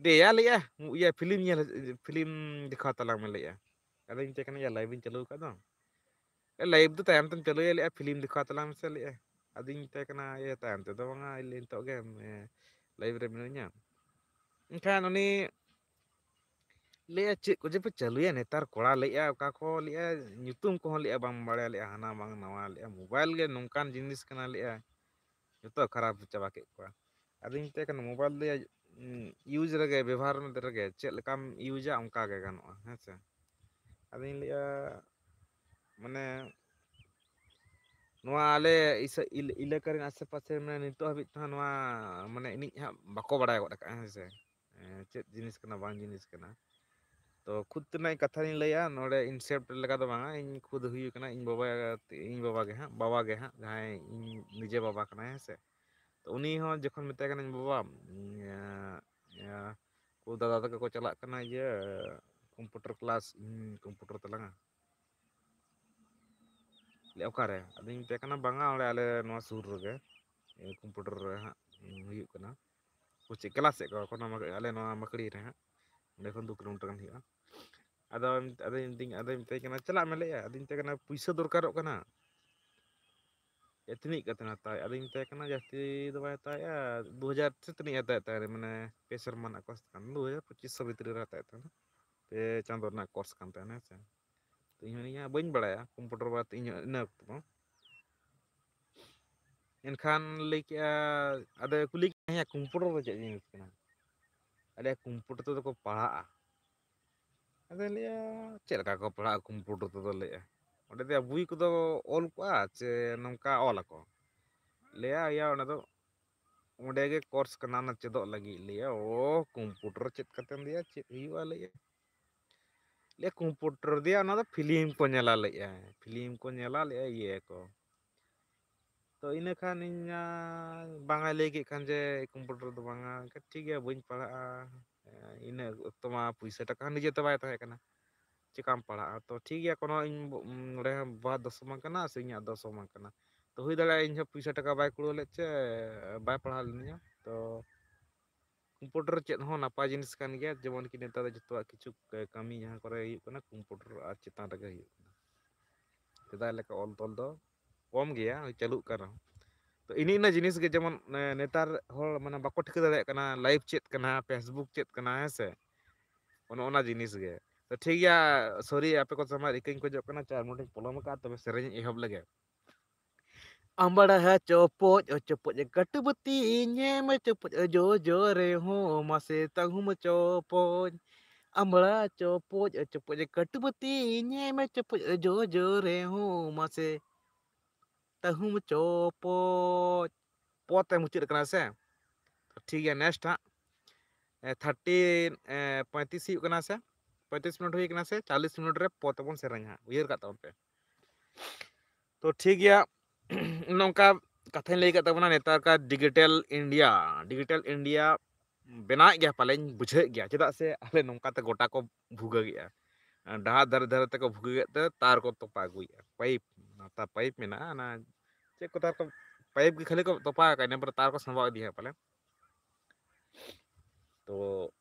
ᱫᱮᱭᱟ ᱞᱟᱹᱭᱮᱜᱼᱟ, ᱤᱭᱟᱹ, film ᱧᱮᱞ, film ᱫᱮᱠᱷᱟᱣ ᱛᱟᱞᱟᱝ ᱢᱮ ᱞᱟᱹᱭᱮᱜᱼᱟ᱾ ᱟᱫᱚᱧ ᱢᱮᱛᱟᱭ ᱠᱟᱱᱟ, "ᱭᱟ, live ᱤᱧ ᱪᱟᱹᱞᱩ ᱟᱠᱟᱫ ᱫᱚ, live ᱫᱚ ᱛᱟᱭᱚᱢ ᱛᱮᱢ ᱪᱟᱹᱞᱩᱭᱟ," ᱞᱟᱹᱭᱮᱜᱼᱟ, "film ᱫᱮᱠᱷᱟᱣ ᱛᱟᱞᱟᱝ ᱢᱮᱥᱮ," ᱞᱟᱹᱭᱮᱜᱼᱟ᱾ ᱟᱫᱚᱧ ᱢᱮᱛᱟᱭ ᱠᱟᱱᱟ, "ᱤᱭᱟᱹ, ᱛᱟᱭᱚᱢ ᱛᱮᱫᱚ ᱵᱟᱝᱟ, ᱤᱧ ᱱᱤᱛᱚᱜ ᱜᱮ, ᱮ, live ᱨᱮ ᱢᱤᱱᱟᱹᱧᱟ᱾" ᱮᱱᱠᱷᱟᱱ ᱩᱱᱤ ᱞᱟᱹᱭᱮᱜᱼᱟ, "ᱪᱮᱫ ᱠᱚ ᱡᱮ ᱯᱮ ᱪᱟᱹᱞᱩᱭᱟ ᱱᱮᱛᱟᱨ ᱠᱚᱲᱟ," ᱞᱟᱹᱭᱮᱜᱼᱟ, "ᱚᱠᱟ ᱠᱚ," ᱞᱟᱹᱭᱮᱜᱼᱟ, "ᱧᱩᱛᱩᱢ ᱠᱚᱦᱚᱸ," ᱞᱟᱹᱭᱮᱜᱼᱟ, "ᱵᱟᱢ ᱵᱟᱲᱟᱭᱟ," ᱞᱟᱹᱭᱮᱜᱼᱟ, "ᱦᱟᱱᱟ ᱵᱟᱝ ᱱᱟᱣᱟ," ᱞᱟᱹᱭᱮᱜᱼᱟ, "mobile ᱜᱮ ᱱᱚᱝᱠᱟᱱ ᱡᱤᱱᱤᱥ ᱠᱟᱱᱟ," ᱞᱟᱹᱭᱮᱜᱼᱟ, "ᱡᱚᱛᱚ ᱠᱷᱟᱨᱟᱯ ᱪᱟᱵᱟ ᱠᱮᱫ ᱠᱚᱣᱟ᱾" ᱟᱫᱚᱧ ᱢᱮᱛᱟᱭ ᱠᱟᱱᱟ, "mobile ᱫᱚᱭᱟ, ᱩᱸ, use ᱨᱮᱜᱮ, ᱵᱮᱵᱚᱦᱟᱨ ᱨᱮᱜᱮ, ᱪᱮᱫ ᱞᱮᱠᱟᱢ ᱤᱭᱩᱡᱟ ᱚᱱᱠᱟ ᱜᱮ ᱜᱟᱱᱚᱜᱼᱟ, ᱦᱮᱸ ᱥᱮ?" ᱟᱫᱚᱧ ᱞᱟᱹᱭᱮᱜᱼᱟ, ᱢᱟᱱᱮ, ᱱᱚᱣᱟ ᱟᱞᱮ ᱤᱥᱟᱹ-, ᱤᱞ-, ᱤᱞᱟᱹᱠᱟ ᱨᱮᱱ ᱟᱥᱮ ᱯᱟᱥᱮ ᱢᱟᱱᱮ ᱱᱤᱛᱚᱜ ᱦᱟᱹᱵᱤᱡ ᱛᱮᱦᱚᱸ ᱱᱚᱣᱟ ᱢᱟᱱᱮ ᱤᱱᱤᱡ ᱦᱟᱸᱜ ᱵᱟᱠᱚ ᱵᱟᱲᱟᱭ ᱜᱚᱫ ᱟᱠᱟᱫᱼᱟ, ᱦᱮᱸ ᱥᱮ᱾ ᱮᱸ, ᱪᱮᱫ ᱡᱤᱱᱤᱥ ᱠᱟᱱᱟ, ᱵᱟᱝ ᱡᱤᱱᱤᱥ ᱠᱟᱱᱟ᱾ ᱛᱚ ᱠᱷᱩᱫ ᱛᱮᱱᱟᱜ ᱠᱟᱛᱷᱟ ᱞᱤᱧ ᱞᱟᱹᱭᱟ, ᱱᱚᱰᱮ ᱤᱧ ᱥᱮᱯᱴ ᱞᱮᱠᱟ ᱫᱚ ᱵᱟᱝᱟ, ᱤᱧ ᱠᱷᱩᱫ ᱦᱩᱭ ᱠᱟᱱᱟ, ᱤᱧ ᱵᱟᱵᱟ, ᱤᱧ ᱵᱟᱵᱟ ᱜᱮ ᱦᱟᱸᱜ, ᱵᱟᱵᱟ ᱜᱮ ᱦᱟᱸᱜ, ᱡᱟᱦᱟᱸᱭ ᱤᱧ ᱱᱤᱡᱮ ᱵᱟᱵᱟ ᱠᱟᱱᱟᱭ, ᱦᱮᱸ ᱥᱮ᱾ ᱛᱚ ᱩᱱᱤ ᱦᱚᱸ ᱡᱚᱠᱷᱚᱱ ᱢᱮᱛᱟᱭ ᱠᱟᱹᱱᱟᱹᱧ, "ᱵᱟᱵᱟ, ᱤᱧ, ᱮᱸ, ᱠᱚ ᱫᱟᱫᱟ ᱛᱟᱠᱚ ᱠᱚ ᱪᱟᱞᱟᱜ ᱠᱟᱱᱟ ᱤᱭᱟᱹ ᱠᱚᱢᱯᱤᱭᱩᱴᱟᱨ ᱠᱞᱟᱥ, ᱠᱚᱢᱯᱤᱭᱩᱴᱟᱨ ᱛᱟᱞᱟᱝᱟ᱾ ᱞᱟᱹᱭ, "ᱚᱠᱟᱨᱮ?" ᱟᱫᱚᱧ ᱢᱮᱛᱟᱭ ᱠᱟᱱᱟ, "ᱵᱟᱝᱟ, ᱚᱸᱰᱮ ᱟᱞᱮ ᱱᱚᱣᱟ ᱥᱩᱨ ᱨᱮᱜᱮ ᱠᱚᱢᱯᱤᱭᱩᱴᱟᱨ ᱨᱮ ᱦᱟᱸᱜ ᱦᱩᱭᱩᱜ ᱠᱟᱱᱟ, ᱠᱳᱪᱤᱝ ᱠᱞᱟᱥᱮᱫ ᱠᱚᱣᱟ ᱠᱚ ᱱᱚᱣᱟ ᱟᱞᱮ ᱱᱚᱣᱟ ᱢᱟᱹᱠᱲᱤ ᱨᱮ ᱦᱟᱸᱜ, ᱚᱸᱰᱮ ᱠᱷᱚᱱ ᱫᱩ ᱠᱤᱞᱳᱢᱤᱴᱟᱨ ᱜᱟᱱ ᱦᱩᱭᱩᱜᱼᱟ᱾" ᱟᱫᱚ ᱟᱫᱚᱧ ᱢᱮᱛᱟᱭ ᱠᱟᱱᱟ, "ᱪᱟᱞᱟᱜ ᱢᱮ," ᱞᱟᱹᱭᱟ᱾ ᱟᱫᱚᱧ ᱢᱮᱛᱟᱭ ᱠᱟᱱᱟ, "ᱯᱩᱭᱥᱟᱹ ᱫᱚᱨᱠᱟᱨᱚᱜ ᱠᱟᱱᱟ, ᱛᱤᱱᱟᱹᱜ ᱠᱟᱛᱮ ᱦᱟᱛᱟᱣᱟ?" ᱟᱫᱚᱧ ᱢᱮᱛᱟᱭ ᱠᱟᱱᱟ, "ᱡᱟᱹᱥᱛᱤ ᱫᱚ ᱵᱟᱭ ᱦᱟᱛᱟᱣᱮᱜᱼᱟ, ᱫᱩ ᱦᱟᱡᱟᱨ ᱥᱮ ᱛᱤᱱᱟᱹᱜ ᱦᱟᱛᱟᱣᱮᱫ ᱛᱟᱦᱮᱸ ᱨᱮ, ᱢᱟᱱᱮ ᱯᱮ ᱥᱮᱨᱢᱟ ᱨᱮᱱᱟᱜ ᱠᱳᱨᱥ ᱠᱟᱱ, ᱫᱩ ᱦᱟᱡᱟᱨ ᱯᱚᱸᱪᱤᱥ ᱥᱚ ᱵᱷᱤᱛᱨᱤ ᱨᱮ ᱦᱟᱛᱟᱣᱮᱫ ᱛᱟᱦᱮᱱᱟ, ᱯᱮ ᱪᱟᱸᱫᱳ ᱨᱮᱱᱟᱜ ᱠᱳᱨᱥ ᱠᱟᱱ ᱛᱟᱦᱮᱱᱟ, ᱦᱮᱸ ᱥᱮ᱾ ᱛᱚ ᱤᱧ ᱦᱚᱸ ᱤᱧᱟᱹᱜ ᱵᱟᱹᱧ ᱵᱟᱲᱟᱭᱟ ᱠᱚᱢᱯᱤᱭᱩᱴᱟᱨ ᱵᱟᱨᱮᱛᱮ ᱤᱧ ᱦᱚᱸ ᱤᱱᱟᱹ ᱚᱠᱛᱚ ᱫᱚ᱾ ᱮᱱᱠᱷᱟᱱ ᱞᱟᱹᱭ ᱠᱮᱜᱼᱟ, ᱟᱫᱚ ᱠᱩᱞᱤ ᱠᱮᱫᱤᱧᱟ, "ᱠᱚᱢᱯᱤᱭᱩᱴᱟᱨ ᱫᱚ ᱪᱮᱫ ᱡᱤᱱᱤᱥ ᱠᱟᱱᱟ?" ᱟᱞᱮ ᱠᱚᱢᱯᱤᱭᱩᱴᱟᱨ ᱛᱮᱫᱚ ᱠᱚ ᱯᱟᱲᱦᱟᱜᱼᱟ᱾ ᱟᱫᱚᱧ ᱞᱟᱹᱭᱟ, "ᱪᱮᱫ ᱞᱮᱠᱟ ᱠᱚ ᱯᱟᱲᱦᱟᱜᱼᱟ ᱠᱚᱢᱯᱤᱭᱩᱴᱟᱨ ᱛᱮᱫᱚ?" ᱞᱟᱹᱭᱟ, "ᱚᱸᱰᱮ ᱫᱚ ᱵᱳᱭ ᱠᱚᱫᱚ ᱚᱞ ᱠᱚᱜᱼᱟ ᱪᱮ ᱱᱚᱝᱠᱟ ᱚᱞ ᱟᱠᱚ?" ᱞᱟᱹᱭᱟ, ᱭᱟ, ᱚᱸᱰᱮ ᱫᱚ, ᱚᱸᱰᱮ ᱜᱮ ᱠᱳᱨᱥ ᱠᱟᱱᱟ ᱚᱱᱟ ᱪᱮᱫᱚᱜ ᱞᱟᱹᱜᱤᱫ᱾ ᱞᱟᱹᱭᱟ, "ᱚ, ᱠᱚᱢᱯᱤᱭᱩᱴᱟᱨ ᱪᱮᱫ ᱠᱟᱛᱮᱢ ᱞᱟᱹᱭᱟ, ᱪᱮᱫ ᱦᱩᱭᱩᱜᱼᱟ?" ᱞᱟᱹᱭᱟ, ᱞᱟᱹᱭᱟ, "ᱠᱚᱢᱯᱤᱭᱩᱴᱟᱨ ᱫᱤᱭᱟ ᱚᱱᱟ ᱫᱚ ᱯᱷᱤᱞᱢ ᱠᱚ ᱧᱮᱞᱟ", ᱞᱟᱹᱭᱟ, ᱯᱷᱤᱞᱢ ᱠᱚ ᱧᱮᱞᱟ, ᱞᱟᱹᱭᱟ, ᱤᱭᱟᱹᱭᱟᱠᱚ᱾ ᱛᱚ ᱤᱱᱟᱹ ᱠᱷᱟᱱ ᱤᱧ, ᱟᱸ, ᱵᱟᱝᱟᱭ ᱞᱟᱹᱭ ᱠᱮᱫ ᱠᱷᱟᱱ ᱡᱮ ᱠᱚᱢᱯᱤᱭᱩᱴᱟᱨ ᱫᱚ ᱵᱟᱝᱟ, ᱴᱷᱤᱠ ᱜᱮᱭᱟ, ᱵᱟᱹᱧ ᱯᱟᱲᱦᱟᱜᱼᱟ᱾ ᱤᱱᱟᱹ ᱚᱠᱛᱚ ᱢᱟ ᱯᱩᱭᱥᱟᱹ ᱴᱟᱠᱟ ᱦᱚᱸ ᱱᱤᱡᱮ ᱛᱮ ᱵᱟᱭ ᱛᱟᱦᱮᱸ ᱠᱟᱱᱟ, ᱪᱮᱠᱟᱢ ᱯᱟᱲᱦᱟᱜᱼᱟ? ᱛᱚ ᱴᱷᱤᱠ ᱜᱮᱭᱟ, ᱠᱳᱱᱳ ᱤᱧ ᱵᱚ-, ᱩᱸ, ᱱᱚᱰᱮ ᱦᱚᱸ ᱵᱟᱵᱟ ᱫᱚᱥ ᱦᱚᱸ ᱵᱟᱝ ᱠᱟᱱᱟ ᱥᱮ ᱤᱧᱟᱹᱜ ᱫᱚᱥ ᱦᱚᱸ ᱵᱟᱝ ᱠᱟᱱᱟ᱾ ᱛᱚ ᱦᱩᱭ ᱫᱟᱲᱮᱭᱟᱜᱼᱟ ᱤᱧ ᱦᱚᱸ ᱯᱩᱭᱥᱟᱹ ᱴᱟᱠᱟ ᱵᱟᱭ ᱠᱩᱲᱟᱹᱣ ᱞᱮᱫ ᱪᱮ ᱵᱟᱭ ᱯᱟᱲᱦᱟᱣ ᱞᱤᱫᱤᱧᱟ᱾ ᱛᱚ ᱠᱚᱢᱯᱤᱭᱩᱴᱟᱨ ᱪᱮᱫ ᱦᱚᱸ ᱱᱟᱯᱟᱭ ᱡᱤᱱᱤᱥ ᱠᱟᱱ ᱜᱮᱭᱟ, ᱡᱮᱢᱚᱱ ᱠᱤ ᱱᱮᱛᱟᱨ ᱫᱚ ᱡᱚᱛᱚᱣᱟᱜ ᱠᱤᱪᱷᱩ ᱠᱟᱹᱢᱤ ᱡᱟᱦᱟᱸ ᱠᱚᱨᱮ ᱦᱩᱭᱩᱜ ᱠᱟᱱᱟ, ᱠᱚᱢᱯᱤᱭᱩᱴᱟᱨ ᱟᱨ ᱪᱮᱛᱟᱱ ᱨᱮᱜᱮ ᱦᱩᱭᱩᱜ ᱠᱟᱱᱟ᱾ ᱥᱮᱫᱟᱭ ᱞᱮᱠᱟ ᱚᱞ ᱛᱚᱞ ᱫᱚ ᱠᱚᱢ ᱜᱮᱭᱟ, ᱪᱟᱹᱞᱩᱜ ᱠᱟᱱ ᱨᱮᱦᱚᱸ᱾ ᱛᱚ ᱤᱱᱤ ᱤᱱᱟᱹ ᱡᱤᱱᱤᱥ ᱜᱮ, ᱡᱮᱢᱚᱱ, ᱮ, ᱱᱮᱛᱟᱨ ᱦᱚᱲ ᱢᱟᱱᱮ ᱵᱟᱠᱚ ᱴᱷᱤᱠᱟᱹ ᱫᱟᱲᱮᱭᱟᱜ ᱠᱟᱱᱟ live ᱪᱮᱫ ᱠᱟᱱᱟ, Facebook ᱪᱮᱫ ᱠᱟᱱᱟ, ᱦᱮᱸ ᱥᱮ? ᱚᱱᱮ ᱚᱱᱟ ᱡᱤᱱᱤᱥ ᱜᱮ᱾ ᱛᱚ ᱴᱷᱤᱠ ᱜᱮᱭᱟ, sorry, ᱟᱯᱮ ᱠᱚ ᱥᱟᱢᱟᱝ ᱨᱮ ᱤᱠᱟᱹᱧ ᱠᱷᱚᱡᱚᱜ ᱠᱟᱱᱟ, ᱪᱟᱨ ᱢᱤᱱᱤᱴ ᱤᱧ ᱯᱚᱞᱚᱢ ᱟᱠᱟᱫᱼᱟ, ᱛᱚᱵᱮ ᱥᱮᱨᱮᱧ ᱤᱧ ᱮᱦᱚᱵ ᱞᱮᱜᱮ᱾ ᱟᱢᱵᱟᱲᱟ ᱪᱚᱯᱚᱡ ᱚ ᱪᱚᱯᱚᱡ ᱠᱟᱹᱴᱩᱵ ᱛᱤᱧᱮᱢ ᱪᱚᱯᱚᱡ ᱚ ᱡᱚᱡᱚ ᱨᱮᱦᱚᱸ ᱢᱟᱥᱮ ᱛᱟᱹᱦᱩᱢ ᱪᱚᱯᱚᱡ᱾ ᱟᱢᱵᱟᱲᱟ ᱪᱚᱯᱚᱡ ᱚ ᱪᱚᱯᱚᱡ ᱠᱟᱹᱴᱩᱵ ᱛᱤᱧᱮᱢ ᱪᱚᱯᱚᱡ ᱚ ᱡᱚᱡᱚ ᱨᱮᱦᱚᱸ ᱢᱟᱥᱮ ᱛᱟᱹᱦᱩᱢ ᱪᱚᱯᱚᱡ᱾ ᱯᱚ ᱛᱮ ᱢᱩᱪᱟᱹᱫ ᱠᱟᱱᱟ ᱥᱮ? ᱴᱷᱤᱠ ᱜᱮᱭᱟ, next ᱦᱟᱸᱜ᱾ ᱮ, ᱛᱷᱟᱨᱴᱤ, ᱮ, ᱯᱚᱸᱭᱛᱨᱤᱥ ᱦᱩᱭᱩᱜ ᱠᱟᱱᱟ ᱥᱮ? ᱯᱚᱸᱭᱛᱨᱤᱥ ᱢᱤᱱᱤᱴ ᱦᱩᱭ ᱠᱟᱱᱟ ᱥᱮ? ᱪᱚᱞᱞᱤᱥ ᱢᱤᱱᱤᱴ ᱨᱮ ᱯᱚ ᱛᱮᱵᱚᱱ ᱥᱮᱨᱮᱧᱟ ᱦᱟᱸᱜ, ᱩᱭᱦᱟᱹᱨ ᱠᱟᱜ ᱛᱟᱵᱚᱱ ᱯᱮ᱾ ᱛᱚ ᱴᱷᱤᱠ ᱜᱮᱭᱟ, ᱱᱚᱝᱠᱟ ᱠᱟᱛᱷᱟᱧ ᱞᱟᱹᱭ ᱠᱟᱜ ᱛᱟᱵᱚᱱᱟ, ᱱᱮᱛᱟᱨ ᱠᱟ digital India, digital India ᱵᱮᱱᱟᱣᱮᱫ ᱜᱮᱭᱟ ᱯᱟᱞᱮᱧ, ᱵᱩᱡᱷᱟᱹᱣᱮᱫ ᱜᱮᱭᱟ, ᱪᱮᱫᱟᱜ ᱥᱮ ᱟᱞᱮ ᱱᱚᱝᱠᱟ ᱛᱮ ᱜᱚᱴᱟ ᱠᱚ ᱵᱷᱩᱜᱟᱹᱜᱮᱜᱼᱟ᱾ ᱰᱟᱦᱟᱨ ᱫᱷᱟᱨᱮ ᱫᱷᱟᱨᱮ ᱛᱮᱠᱚ ᱵᱷᱩᱜᱟᱹᱜᱮᱫ ᱛᱮ ᱛᱟᱨ ᱠᱚ ᱛᱚᱯᱟ ᱟᱹᱜᱩᱭᱮᱫᱼᱟ, ᱯᱟᱭᱤᱯ, ᱱᱟᱛᱟ ᱯᱟᱭᱤᱯ ᱢᱮᱱᱟᱜᱼᱟ, ᱚᱱᱟ ᱪᱮᱫ ᱠᱚ ᱛᱟᱨ ᱠᱚ, ᱯᱟᱭᱤᱯ ᱜᱮ ᱠᱷᱟᱹᱞᱤ ᱠᱚ ᱛᱚᱯᱟ ᱟᱠᱟᱫᱼᱟ, ᱤᱱᱟᱹ ᱯᱚᱨᱮ ᱛᱟᱨ ᱠᱚ ᱥᱟᱢᱵᱟᱣ ᱤᱫᱤᱭᱟ ᱯᱟᱞᱮ᱾ ᱛᱚ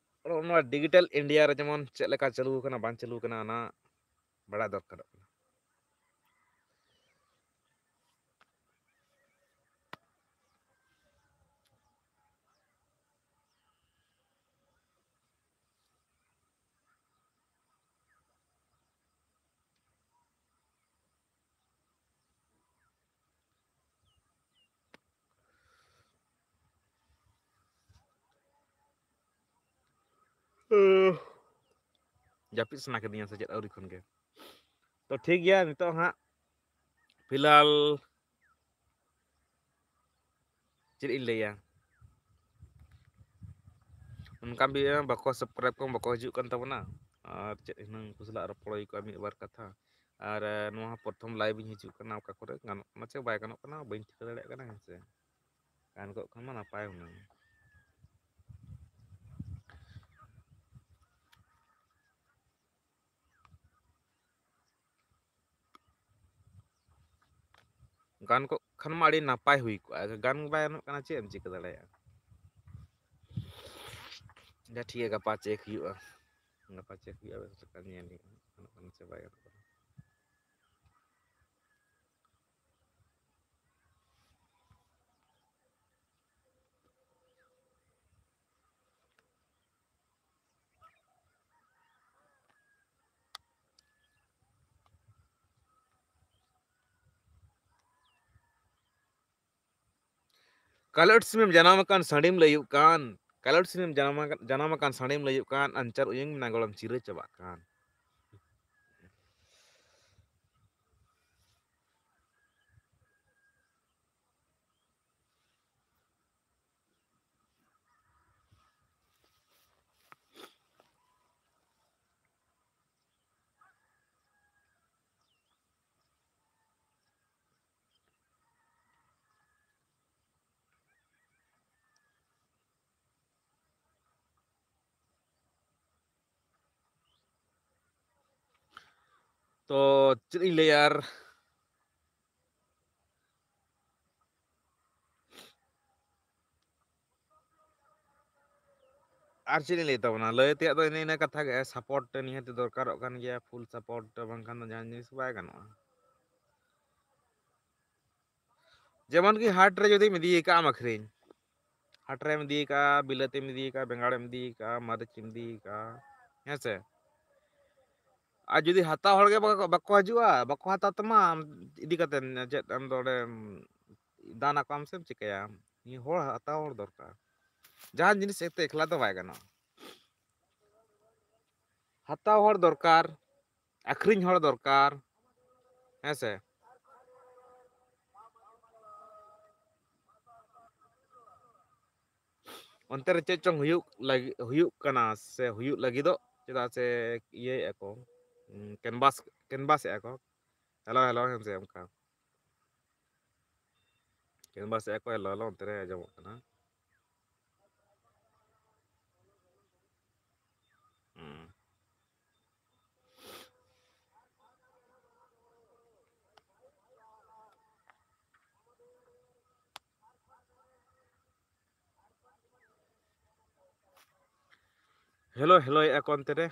ᱱᱚᱣᱟ ᱰᱤᱡᱤᱴᱟᱞ ᱤᱱᱰᱤᱭᱟ ᱨᱮ ᱡᱮᱢᱚᱱ ᱪᱮᱫ ᱞᱮᱠᱟ ᱪᱟᱹᱞᱩ ᱟᱠᱟᱱᱟ ᱵᱟᱝ ᱪᱟᱹᱞᱩ ᱟᱠᱟᱱᱟ, ᱚᱱᱟ ᱵᱟᱲᱟᱭ ᱫᱚᱨᱠᱟᱨᱚᱜ ᱠᱟᱱᱟ᱾ ᱡᱟᱹᱯᱤᱫ ᱥᱟᱱᱟ ᱠᱤᱫᱤᱧᱟ ᱥᱮ ᱪᱮᱫ ᱟᱹᱣᱨᱤ ᱠᱷᱚᱱ ᱜᱮ᱾ ᱛᱚ ᱴᱷᱤᱠ ᱜᱮᱭᱟ, ᱱᱤᱛᱚᱜ ᱦᱟᱸᱜ ᱯᱷᱤᱞᱦᱟᱞ ᱪᱮᱫ ᱤᱧ ᱞᱟᱹᱭᱟ, ᱚᱱᱠᱟᱱ ᱵᱤ-, ᱵᱟᱠᱚ subscribe ᱠᱚ ᱵᱟᱠᱚ ᱦᱤᱡᱩᱜ ᱠᱟᱱ ᱛᱟᱵᱚᱱᱟ᱾ ᱟᱨ ᱪᱮᱫ ᱦᱩᱱᱟᱹᱝ ᱩᱱᱠᱩ ᱥᱟᱞᱟᱜ ᱨᱚᱯᱚᱲ ᱦᱩᱭ ᱠᱚᱜᱼᱟ ᱢᱤᱫ ᱵᱟᱨ ᱠᱟᱛᱷᱟ᱾ ᱟᱨ, ᱮ, ᱱᱚᱣᱟ ᱦᱚᱸ ᱯᱨᱚᱛᱷᱚᱢ live ᱤᱧ ᱦᱤᱡᱩᱜ ᱠᱟᱱᱟ, ᱚᱠᱟ ᱠᱚᱨᱮ ᱜᱟᱱᱚᱜ ᱠᱟᱱᱟ ᱪᱮ ᱵᱟᱭ ᱜᱟᱱᱚᱜ ᱠᱟᱱᱟ ᱵᱟᱹᱧ ᱴᱷᱤᱠᱟᱹ ᱫᱟᱲᱮᱭᱟᱜ ᱠᱟᱱᱟ, ᱦᱮᱸ ᱥᱮ᱾ ᱜᱟᱱ ᱠᱚᱜ ᱠᱷᱟᱱ ᱢᱟ ᱱᱟᱯᱟᱭ ᱦᱩᱱᱟᱹᱝ᱾ ᱜᱟᱱ ᱠᱚᱜ ᱠᱷᱟᱱ ᱢᱟ ᱟᱹᱰᱤ ᱱᱟᱯᱟᱭ ᱦᱩᱭ ᱠᱚᱜᱼᱟ᱾ ᱜᱟᱱ ᱵᱟᱭ ᱜᱟᱱᱚᱜ ᱠᱟᱱᱟ, ᱪᱮᱫ ᱮᱢ ᱪᱤᱠᱟᱹ ᱫᱟᱲᱮᱭᱟᱜᱼᱟ? ᱟᱪᱪᱷᱟ, ᱴᱷᱤᱠ ᱜᱮᱭᱟ, ᱜᱟᱯᱟ check ᱦᱩᱭᱩᱜᱼᱟ᱾ ᱜᱟᱯᱟ check ᱦᱩᱭᱩᱜᱼᱟ, ᱵᱮᱥ ᱞᱮᱠᱟ ᱧᱮᱞ ᱦᱩᱭᱩᱜᱼᱟ, ᱜᱟᱱᱚᱜ ᱠᱟᱱᱟ ᱥᱮ ᱵᱟᱭ ᱜᱟᱱᱚᱜ ᱠᱟᱱᱟ᱾ ᱠᱟᱞᱚᱴ ᱥᱤᱢᱮᱢ ᱡᱟᱱᱟᱢ ᱟᱠᱟᱱ ᱥᱟᱺᱰᱤᱢ ᱞᱟᱹᱭᱩᱜ ᱠᱟᱱ, ᱠᱟᱞᱚᱴ ᱥᱤᱢᱮᱢ ᱡᱟᱱᱟᱢ ᱟᱠᱟᱱ, ᱡᱟᱱᱟᱢ ᱟᱠᱟᱱ ᱥᱟᱺᱰᱤᱢ ᱞᱟᱹᱭᱩᱜ ᱠᱟᱱ, ᱟᱧᱪᱟᱨ ᱩᱭᱩᱝ ᱢᱮᱱᱟᱜ ᱜᱚᱲᱚᱢ ᱪᱤᱨᱟᱹ ᱪᱟᱵᱟᱜ ᱠᱟᱱ᱾ ᱛᱚ ᱪᱮᱫ ᱤᱧ ᱞᱟᱹᱭᱟ ᱟᱨ? ᱟᱨ ᱪᱮᱫ ᱤᱧ ᱞᱟᱹᱭ ᱛᱟᱵᱚᱱᱟ? ᱞᱟᱹᱭ ᱛᱮᱭᱟᱜ ᱫᱚ ᱤᱱᱟᱹ, ᱤᱱᱟᱹ ᱠᱟᱛᱷᱟ ᱜᱮ, support ᱱᱤᱦᱟᱹᱛ ᱫᱚᱨᱠᱟᱨᱚᱜ ᱠᱟᱱ ᱜᱮᱭᱟ, full support ᱵᱟᱝᱠᱷᱟᱱ ᱫᱚ ᱡᱟᱦᱟᱸ ᱡᱤᱱᱤᱥ ᱵᱟᱭ ᱜᱟᱱᱚᱜᱼᱟ᱾ ᱡᱮᱢᱚᱱ ᱠᱤ ᱦᱟᱴ ᱨᱮ ᱡᱩᱫᱤᱢ ᱤᱫᱤ ᱠᱟᱜᱼᱟᱢ ᱟᱹᱠᱷᱨᱤᱧ, ᱦᱟᱴ ᱨᱮᱢ ᱤᱫᱤ ᱠᱟᱜᱼᱟ, ᱵᱤᱞᱟᱹᱛᱤᱢ ᱤᱫᱤ ᱠᱟᱜᱼᱟ, ᱵᱮᱸᱜᱟᱲᱮᱢ ᱤᱫᱤ ᱠᱟᱜᱼᱟ, ᱢᱟᱹᱨᱤᱪᱮᱢ ᱤᱫᱤ ᱠᱟᱜᱼᱟ, ᱦᱮᱸ ᱥᱮ? ᱟᱨ ᱡᱩᱫᱤ ᱦᱟᱛᱟᱣ ᱦᱚᱲ ᱜᱮ ᱵᱟᱠᱚ, ᱵᱟᱠᱚ ᱦᱤᱡᱩᱜᱼᱟ, ᱵᱟᱠᱚ ᱦᱟᱛᱟᱣ ᱛᱟᱢᱟ, ᱟᱢ ᱤᱫᱤ ᱠᱟᱛᱮ ᱪᱮᱫ ᱟᱢ ᱫᱚ ᱚᱸᱰᱮᱢ ᱫᱟᱱ ᱟᱠᱚᱣᱟᱢ ᱥᱮᱢ ᱪᱤᱠᱟᱹᱭᱟ? ᱱᱤᱭᱟᱹ ᱦᱚᱲ ᱦᱟᱛᱟᱣ ᱦᱚᱲ ᱫᱚᱨᱠᱟᱨ᱾ ᱡᱟᱦᱟᱸ ᱡᱤᱱᱤᱥ ᱮᱠᱛᱮ ᱮᱠᱞᱟ ᱫᱚ ᱵᱟᱭ ᱜᱟᱱᱚᱜᱼᱟ᱾ ᱦᱟᱛᱟᱣ ᱦᱚᱲ ᱫᱚᱨᱠᱟᱨ, ᱟᱹᱠᱷᱨᱤᱧ ᱦᱚᱲ ᱫᱚᱨᱠᱟᱨ, ᱦᱮᱸ ᱥᱮ? ᱚᱱᱛᱮ ᱨᱮ ᱪᱮᱫ ᱪᱚᱝ ᱦᱩᱭᱩᱜ ᱞᱟᱹᱜᱤᱫ, ᱦᱩᱭᱩᱜ ᱠᱟᱱᱟ ᱥᱮ ᱦᱩᱭᱩᱜ ᱞᱟᱹᱜᱤᱫᱚᱜ, ᱪᱮᱫᱟᱜ ᱥᱮ ᱤᱭᱟᱹᱭᱮᱫᱼᱟ ᱠᱚ, ᱩᱸ, canvas, canvas ᱮᱫᱼᱟ ᱠᱚ᱾ Hello, hello, ᱦᱮᱸ ᱥᱮ ᱚᱱᱠᱟ᱾ Canvas ᱮᱫᱼᱟ ᱠᱚ, hello, hello, ᱚᱱᱛᱮ ᱨᱮ ᱟᱸᱡᱚᱢᱚᱜ ᱠᱟᱱᱟ᱾ ᱦᱩᱸ᱾ Hello, hello ᱮᱫᱼᱟ ᱠᱚ ᱚᱱᱛᱮ ᱨᱮ᱾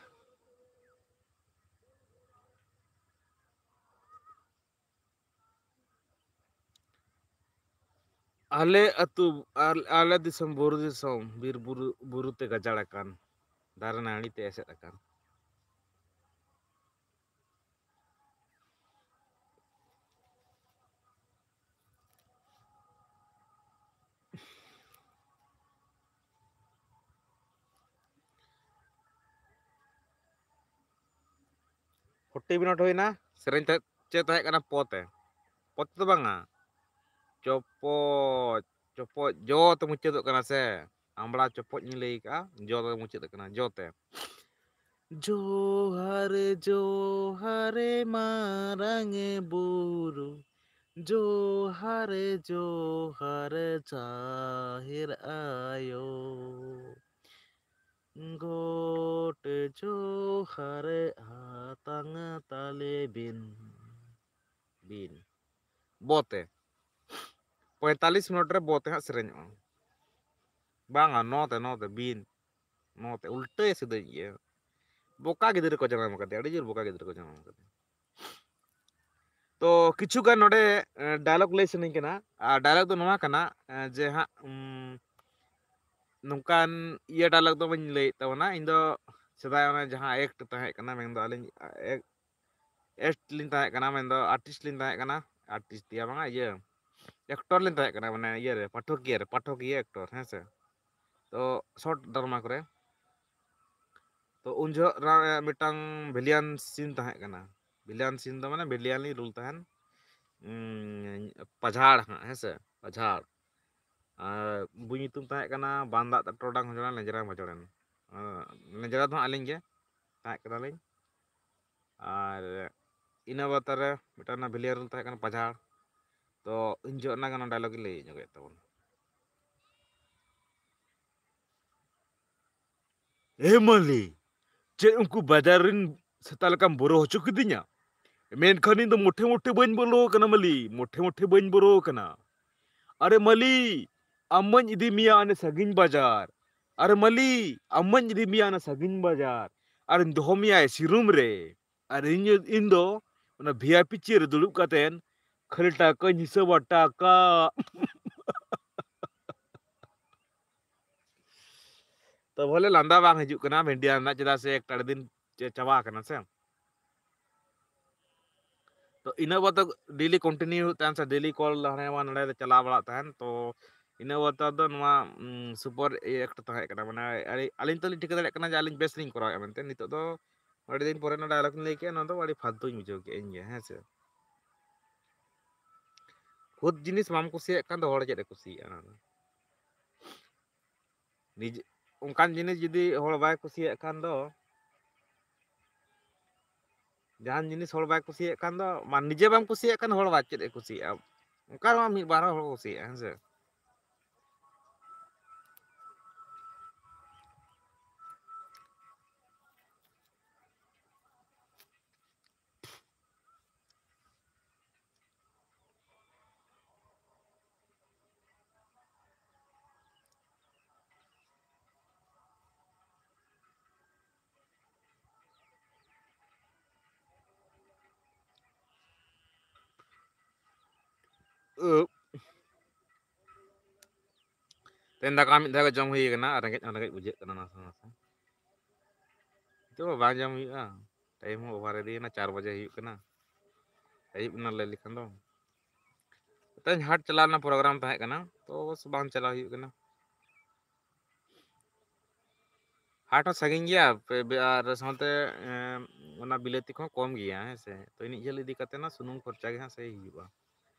ᱟᱞᱮ ᱟᱹᱛᱩ, ᱟᱞ-, ᱟᱞᱮ ᱫᱤᱥᱚᱢ ᱵᱩᱨᱩ ᱫᱤᱥᱚᱢ, ᱵᱤᱨ ᱵᱩᱨᱩ, ᱵᱩᱨᱩ ᱛᱮ ᱜᱟᱡᱟᱲ ᱟᱠᱟᱱ, ᱫᱟᱨᱮ ᱱᱟᱹᱲᱤ ᱛᱮ ᱮᱥᱮᱫ ᱟᱠᱟᱱ᱾ Forty minute ᱦᱩᱭᱱᱟ, ᱥᱮᱨᱮᱧ ᱛᱮ ᱪᱮᱫ ᱛᱟᱦᱮᱸ ᱠᱟᱱᱟ? ᱯᱚ ᱛᱮ᱾ ᱯᱚ ᱛᱮ ᱫᱚ ᱵᱟᱝᱟ, ᱪᱚᱯᱚᱡ, ᱪᱚᱯᱚᱡ, ᱡᱚ ᱛᱮ ᱢᱩᱪᱟᱹᱫᱚᱜ ᱠᱟᱱᱟ ᱥᱮ? ᱟᱢᱵᱽᱲᱟ ᱪᱚᱯᱚᱡ ᱤᱧ ᱞᱟᱹᱭ ᱠᱟᱜᱼᱟ, ᱡᱚ ᱛᱮ ᱢᱩᱪᱟᱹᱫᱚᱜ ᱠᱟᱱᱟ, ᱡᱚ ᱛᱮ᱾ ᱡᱚᱦᱟᱨ, ᱡᱚᱦᱟᱨ ᱢᱟᱨᱟᱝ ᱵᱩᱨᱩ, ᱡᱚᱦᱟᱨ, ᱡᱚᱦᱟᱨ ᱡᱟᱦᱮᱨ ᱟᱭᱳ᱾ ᱜᱚᱴ ᱡᱚᱦᱟᱨ ᱟᱛᱟᱝ ᱛᱟᱞᱮ ᱵᱤᱱ᱾ ᱵᱤᱱ᱾ ᱵᱚ ᱛᱮ᱾ ᱯᱚᱸᱭᱛᱟᱞᱞᱤᱥ ᱢᱤᱱᱤᱴ ᱨᱮ ᱵᱚ ᱛᱮ ᱦᱟᱸᱜ ᱥᱮᱨᱮᱧᱚᱜᱼᱟ᱾ ᱵᱟᱝᱟ, ᱱᱚ ᱛᱮ, ᱱᱚ ᱛᱮ, ᱵᱤᱱ᱾ ᱱᱚ ᱛᱮ, ᱩᱞᱴᱟᱹᱭᱟ ᱥᱤᱫᱷᱟᱹᱧ ᱜᱮᱭᱟ᱾ ᱵᱚᱠᱟ ᱜᱤᱫᱽᱨᱟᱹ ᱠᱚ ᱡᱟᱱᱟᱢ ᱠᱟᱫᱮᱭᱟ, ᱟᱹᱰᱤ ᱡᱳᱨ ᱵᱚᱠᱟ ᱜᱤᱫᱽᱨᱟᱹ ᱠᱚ ᱡᱟᱱᱟᱢ ᱠᱟᱫᱮᱭᱟ᱾ ᱛᱚ, ᱠᱤᱪᱷᱩ ᱜᱟᱱ ᱱᱚᱰᱮ, ᱮ, ᱰᱟᱭᱞᱚᱜ ᱞᱟᱹᱭ ᱥᱟᱱᱟᱧ ᱠᱟᱱᱟ᱾ ᱟᱨ ᱰᱟᱭᱞᱚᱜ ᱫᱚ ᱱᱚᱣᱟ ᱠᱟᱱᱟ, ᱮ, ᱡᱮ ᱦᱟᱸᱜ, ᱩᱢ, ᱱᱚᱝᱠᱟᱱ ᱤᱭᱟᱹ ᱰᱟᱭᱞᱚᱜ ᱫᱚ ᱵᱟᱹᱧ ᱞᱟᱹᱭᱮᱫ ᱛᱟᱵᱚᱱᱟ᱾ ᱤᱧ ᱫᱚ ᱥᱮᱫᱟᱭ ᱚᱱᱟ ᱡᱟᱦᱟᱸ ᱮᱠᱴ ᱛᱟᱦᱮᱸ ᱠᱟᱱᱟ, ᱢᱮᱱᱫᱚ ᱟᱹᱞᱤᱧ, ᱮ-, ᱮᱠᱴ ᱞᱤᱧ ᱛᱟᱦᱮᱸ ᱠᱟᱱᱟ, ᱢᱮᱱᱫᱚ ᱟᱨᱴᱤᱥᱴ ᱞᱤᱧ ᱛᱟᱦᱮᱸ ᱠᱟᱱᱟ, ᱟᱨᱴᱤᱥᱴ ᱫᱤᱭᱟ ᱵᱟᱝᱟ, ᱤᱭᱟᱹ, ᱮᱠᱴᱚᱨ ᱞᱤᱧ ᱛᱟᱦᱮᱸ ᱠᱟᱱᱟ, ᱢᱟᱱᱮ ᱤᱭᱟᱹ ᱨᱮ, ᱯᱟᱴᱷᱚᱠᱤᱭᱟᱹ ᱨᱮ, ᱯᱟᱴᱷᱚᱠᱤᱭᱟᱹ ᱮᱠᱴᱚᱨ, ᱦᱮᱸ ᱥᱮ᱾ ᱛᱚ, ᱥᱚᱨᱴ ᱰᱨᱟᱢᱟ ᱠᱚᱨᱮ᱾ ᱛᱚ, ᱩᱱ ᱡᱚᱦᱚᱜ ᱨᱟ-, ᱢᱤᱫᱴᱟᱝ ᱵᱷᱤᱞᱤᱭᱟᱱ ᱥᱤᱱ ᱛᱟᱦᱮᱸ ᱠᱟᱱᱟ᱾ ᱵᱷᱤᱞᱤᱭᱟᱱ ᱥᱤᱱ ᱫᱚ ᱢᱟᱱᱮ ᱵᱷᱤᱞᱤᱭᱟᱱ ᱞᱤᱧ ᱨᱳᱞ ᱛᱟᱦᱮᱱ᱾ ᱩᱸ, ᱯᱟᱡᱷᱟᱲ ᱦᱟᱸᱜ, ᱦᱮᱸ ᱥᱮ? ᱯᱟᱡᱷᱟᱲ᱾ ᱟᱨ ᱵᱳᱭ ᱧᱩᱛᱩᱢ ᱛᱟᱦᱮᱸ ᱠᱟᱱᱟ ᱵᱟᱱ ᱫᱟᱜ ᱛᱮ ᱴᱚᱨᱚᱰᱟᱝ ᱦᱚᱡᱚᱲᱮᱱ, ᱞᱮᱸᱡᱽᱨᱟᱢ ᱦᱚᱡᱚᱲᱮᱱ᱾ ᱟᱸ, ᱞᱮᱸᱡᱽᱨᱟ ᱫᱚ ᱦᱟᱸᱜ ᱟᱹᱞᱤᱧ ᱜᱮ ᱛᱟᱦᱮᱸ ᱠᱟᱱᱟᱞᱤᱧ᱾ ᱟᱨ ᱤᱱᱟᱹ ᱵᱟᱫᱽ ᱨᱮ ᱢᱤᱫᱴᱟᱝ ᱚᱱᱟ ᱵᱷᱤᱞᱤᱭᱟᱱ ᱨᱳᱞ ᱛᱟᱦᱮᱸ ᱠᱟᱱᱟ ᱯᱟᱡᱷᱟᱲ᱾ ᱛᱚ, ᱩᱱ ᱡᱚᱦᱚᱜ ᱚᱱᱟ ᱜᱮ, ᱚᱱᱟ ᱰᱟᱭᱞᱚᱜ ᱤᱧ ᱞᱟᱹᱭ ᱧᱚᱜᱮᱫ ᱛᱟᱵᱚᱱᱟ᱾ ᱮ ᱢᱟᱹᱞᱤ, ᱪᱮᱫ ᱩᱱᱠᱩ ᱵᱟᱡᱟᱨ ᱨᱮᱱ ᱥᱮᱛᱟ ᱞᱮᱠᱟᱢ ᱵᱚᱨᱚ ᱦᱚᱪᱚ ᱠᱤᱫᱤᱧᱟ? ᱢᱮᱱᱠᱷᱟᱱ ᱤᱧ ᱫᱚ ᱢᱚᱴᱷᱮ ᱢᱚᱴᱷᱮ ᱵᱟᱹᱧ ᱵᱚᱞᱚ ᱟᱠᱟᱱᱟ ᱢᱟᱹᱞᱤ, ᱢᱚᱴᱷᱮ ᱢᱚᱴᱷᱮ ᱵᱟᱹᱧ ᱵᱚᱞᱚ ᱟᱠᱟᱱᱟ᱾ ᱟᱨᱮ ᱢᱟᱹᱞᱤ, ᱟᱢ ᱢᱟᱹᱧ ᱤᱫᱤ ᱢᱮᱭᱟ ᱚᱱᱮ ᱥᱟᱺᱜᱤᱧ ᱵᱟᱡᱟᱨ᱾ ᱟᱨᱮ ᱢᱟᱹᱞᱤ, ᱟᱢ ᱢᱟᱹᱧ ᱤᱫᱤ ᱢᱮᱭᱟ ᱚᱱᱮ ᱥᱟᱺᱜᱤᱧ ᱵᱟᱡᱟᱨ᱾ ᱟᱨᱤᱧ ᱫᱚᱦᱚ ᱢᱮᱭᱟ ᱮᱥᱤ ᱨᱩᱢ ᱨᱮ᱾ ᱟᱨ ᱤᱧ, ᱤᱧ ᱫᱚ ᱚᱱᱟ ᱵᱷᱤ ᱟᱭ ᱯᱤ ᱪᱮᱭᱟᱨ ᱨᱮ ᱫᱩᱲᱩᱵ ᱠᱟᱛᱮᱱ ᱠᱷᱟᱹᱞᱤ ᱴᱟᱠᱟᱧ ᱦᱤᱥᱟᱹᱵᱟ, ᱴᱟᱠᱟ᱾ ᱛᱚ ᱵᱚᱞᱮ ᱞᱟᱸᱫᱟ ᱵᱟᱝ ᱦᱤᱡᱩᱜ ᱠᱟᱱᱟ ᱢᱤᱰᱤᱭᱟ ᱨᱮᱱᱟᱜ, ᱪᱮᱫᱟᱜ ᱥᱮ ᱮᱠᱴᱟ ᱟᱹᱰᱤ ᱫᱤᱱ ᱪᱮ-, ᱪᱟᱵᱟ ᱟᱠᱟᱱᱟ ᱥᱮ᱾ ᱛᱚ ᱤᱱᱟᱹ ᱵᱟᱫ ᱫᱚ ᱰᱮᱞᱤ ᱠᱚᱱᱴᱤᱱᱤᱭᱩ ᱦᱩᱭᱩᱜ ᱛᱟᱦᱮᱱ ᱥᱮ, ᱰᱮᱞᱤ ᱠᱚᱞ ᱦᱟᱱᱮ ᱱᱚᱣᱟ ᱱᱚᱰᱮ ᱫᱚ ᱪᱟᱞᱟᱣ ᱵᱟᱲᱟᱜ ᱛᱟᱦᱮᱱ᱾ ᱛᱚ ᱤᱱᱟᱹ ᱵᱟᱫ ᱫᱚ ᱱᱚᱣᱟ, ᱩᱢ, ᱥᱩᱯᱟᱨ ᱮᱠᱴ ᱛᱟᱦᱮᱸ ᱠᱟᱱᱟ, ᱢᱟᱱᱮ ᱟᱹᱞᱤᱧ, ᱟᱹᱞᱤᱧ ᱛᱚᱞᱤᱧ ᱴᱷᱤᱠᱟᱹ ᱫᱟᱲᱮᱭᱟᱜ ᱠᱟᱱᱟ ᱡᱮ ᱟᱹᱞᱤᱧ ᱵᱮᱥ ᱞᱤᱧ ᱠᱚᱨᱟᱣᱮᱫᱼᱟ ᱢᱮᱱᱛᱮ᱾ ᱱᱤᱛᱚᱜ ᱫᱚ ᱟᱹᱰᱤ ᱫᱤᱱ ᱯᱚᱨᱮ ᱱᱚᱣᱟ ᱰᱟᱭᱞᱚᱜ ᱞᱤᱧ ᱞᱟᱹᱭ ᱠᱮᱜᱼᱟ, ᱱᱚᱣᱟ ᱫᱚ ᱟᱹᱰᱤ ᱯᱷᱟᱞᱛᱩᱧ ᱵᱩᱡᱷᱟᱹᱣ ᱠᱮᱜᱼᱟ ᱤᱧ ᱜᱮ, ᱦᱮᱸ ᱥᱮ᱾ ᱠᱷᱩᱫ ᱡᱤᱱᱤᱥ ᱵᱟᱢ ᱠᱩᱥᱤᱭᱟᱜ ᱠᱷᱟᱱ ᱫᱚ ᱦᱚᱲ ᱪᱮᱫ ᱮ ᱠᱩᱥᱤᱭᱟᱜᱼᱟ ᱚᱱᱟ ᱫᱚ? ᱱᱤᱡᱮ, ᱚᱱᱠᱟᱱ ᱡᱤᱱᱤᱥ ᱡᱩᱫᱤ ᱦᱚᱲ ᱵᱟᱭ ᱠᱩᱥᱤᱭᱟᱜ ᱠᱷᱟᱱ ᱫᱚ, ᱡᱟᱦᱟᱱ ᱡᱤᱱᱤᱥ ᱦᱚᱲ ᱵᱟᱭ ᱠᱩᱥᱤᱭᱟᱜ ᱠᱷᱟᱱ ᱫᱚ, ᱢᱟ ᱱᱤᱡᱮ ᱵᱟᱢ ᱠᱩᱥᱤᱭᱟᱜ ᱠᱷᱟᱱ ᱦᱚᱲ ᱵᱟ-, ᱪᱮᱫ ᱮ ᱠᱩᱥᱤᱭᱟᱜᱼᱟ? ᱚᱱᱠᱟ ᱢᱟ ᱢᱤᱫ ᱵᱟᱨ ᱦᱚᱲ ᱠᱚ ᱠᱩᱥᱤᱭᱟᱜᱼᱟ, ᱦᱮᱸ ᱥᱮ? ᱩᱯ᱾ ᱛᱮᱦᱮᱧ ᱫᱟᱠᱟ ᱢᱤᱫ ᱫᱷᱟᱣ ᱜᱮ ᱡᱚᱢ ᱦᱩᱭ ᱠᱟᱱᱟ, ᱟᱨ ᱨᱮᱸᱜᱮᱡ ᱦᱚᱸ ᱨᱮᱸᱜᱮᱡ ᱵᱩᱡᱷᱟᱹᱜ ᱠᱟᱱᱟ ᱱᱟᱥᱮ ᱱᱟᱥᱮ᱾ ᱱᱤᱛᱚᱜ ᱢᱟ ᱵᱟᱝ ᱡᱚᱢ ᱦᱩᱭᱩᱜᱼᱟ, time ᱦᱚᱸ over ᱤᱫᱤᱭᱮᱱᱟ, ᱪᱟᱨ ᱵᱟᱡᱮ ᱦᱩᱭᱩᱜ ᱠᱟᱱᱟ, ᱟᱹᱭᱩᱵ ᱮᱱᱟ ᱞᱟᱹᱭ ᱞᱮᱠᱷᱟᱱ ᱫᱚ᱾ ᱛᱮᱦᱮᱧ ᱦᱟᱴ ᱪᱟᱞᱟᱣ ᱨᱮᱱᱟᱜ program ᱛᱟᱦᱮᱸ ᱠᱟᱱᱟ, ᱛᱚ ᱚᱵᱚᱥᱥᱚ ᱵᱟᱝ ᱪᱟᱞᱟᱣ ᱦᱩᱭᱩᱜ ᱠᱟᱱᱟ᱾ ᱦᱟᱴ ᱦᱚᱸ ᱥᱟᱺᱜᱤᱧ ᱜᱮᱭᱟ, ᱯᱮ-, ᱵᱮ-, ᱟᱨ ᱥᱟᱶᱛᱮ, ᱮᱸ, ᱚᱱᱟ ᱵᱤᱞᱟᱹᱛᱤ ᱠᱚᱦᱚᱸ ᱠᱚᱢ ᱜᱮᱭᱟ, ᱦᱮᱸ ᱥᱮ? ᱛᱚ ᱤᱱᱟᱹᱜ ᱡᱷᱟᱹᱞ ᱤᱫᱤ ᱠᱟᱛᱮ ᱱᱟ ᱥᱩᱱᱩᱢ ᱠᱷᱚᱨᱪᱟ ᱜᱮ ᱦᱟᱸᱜ ᱥᱮᱭ ᱦᱩᱭᱩᱜᱼᱟ᱾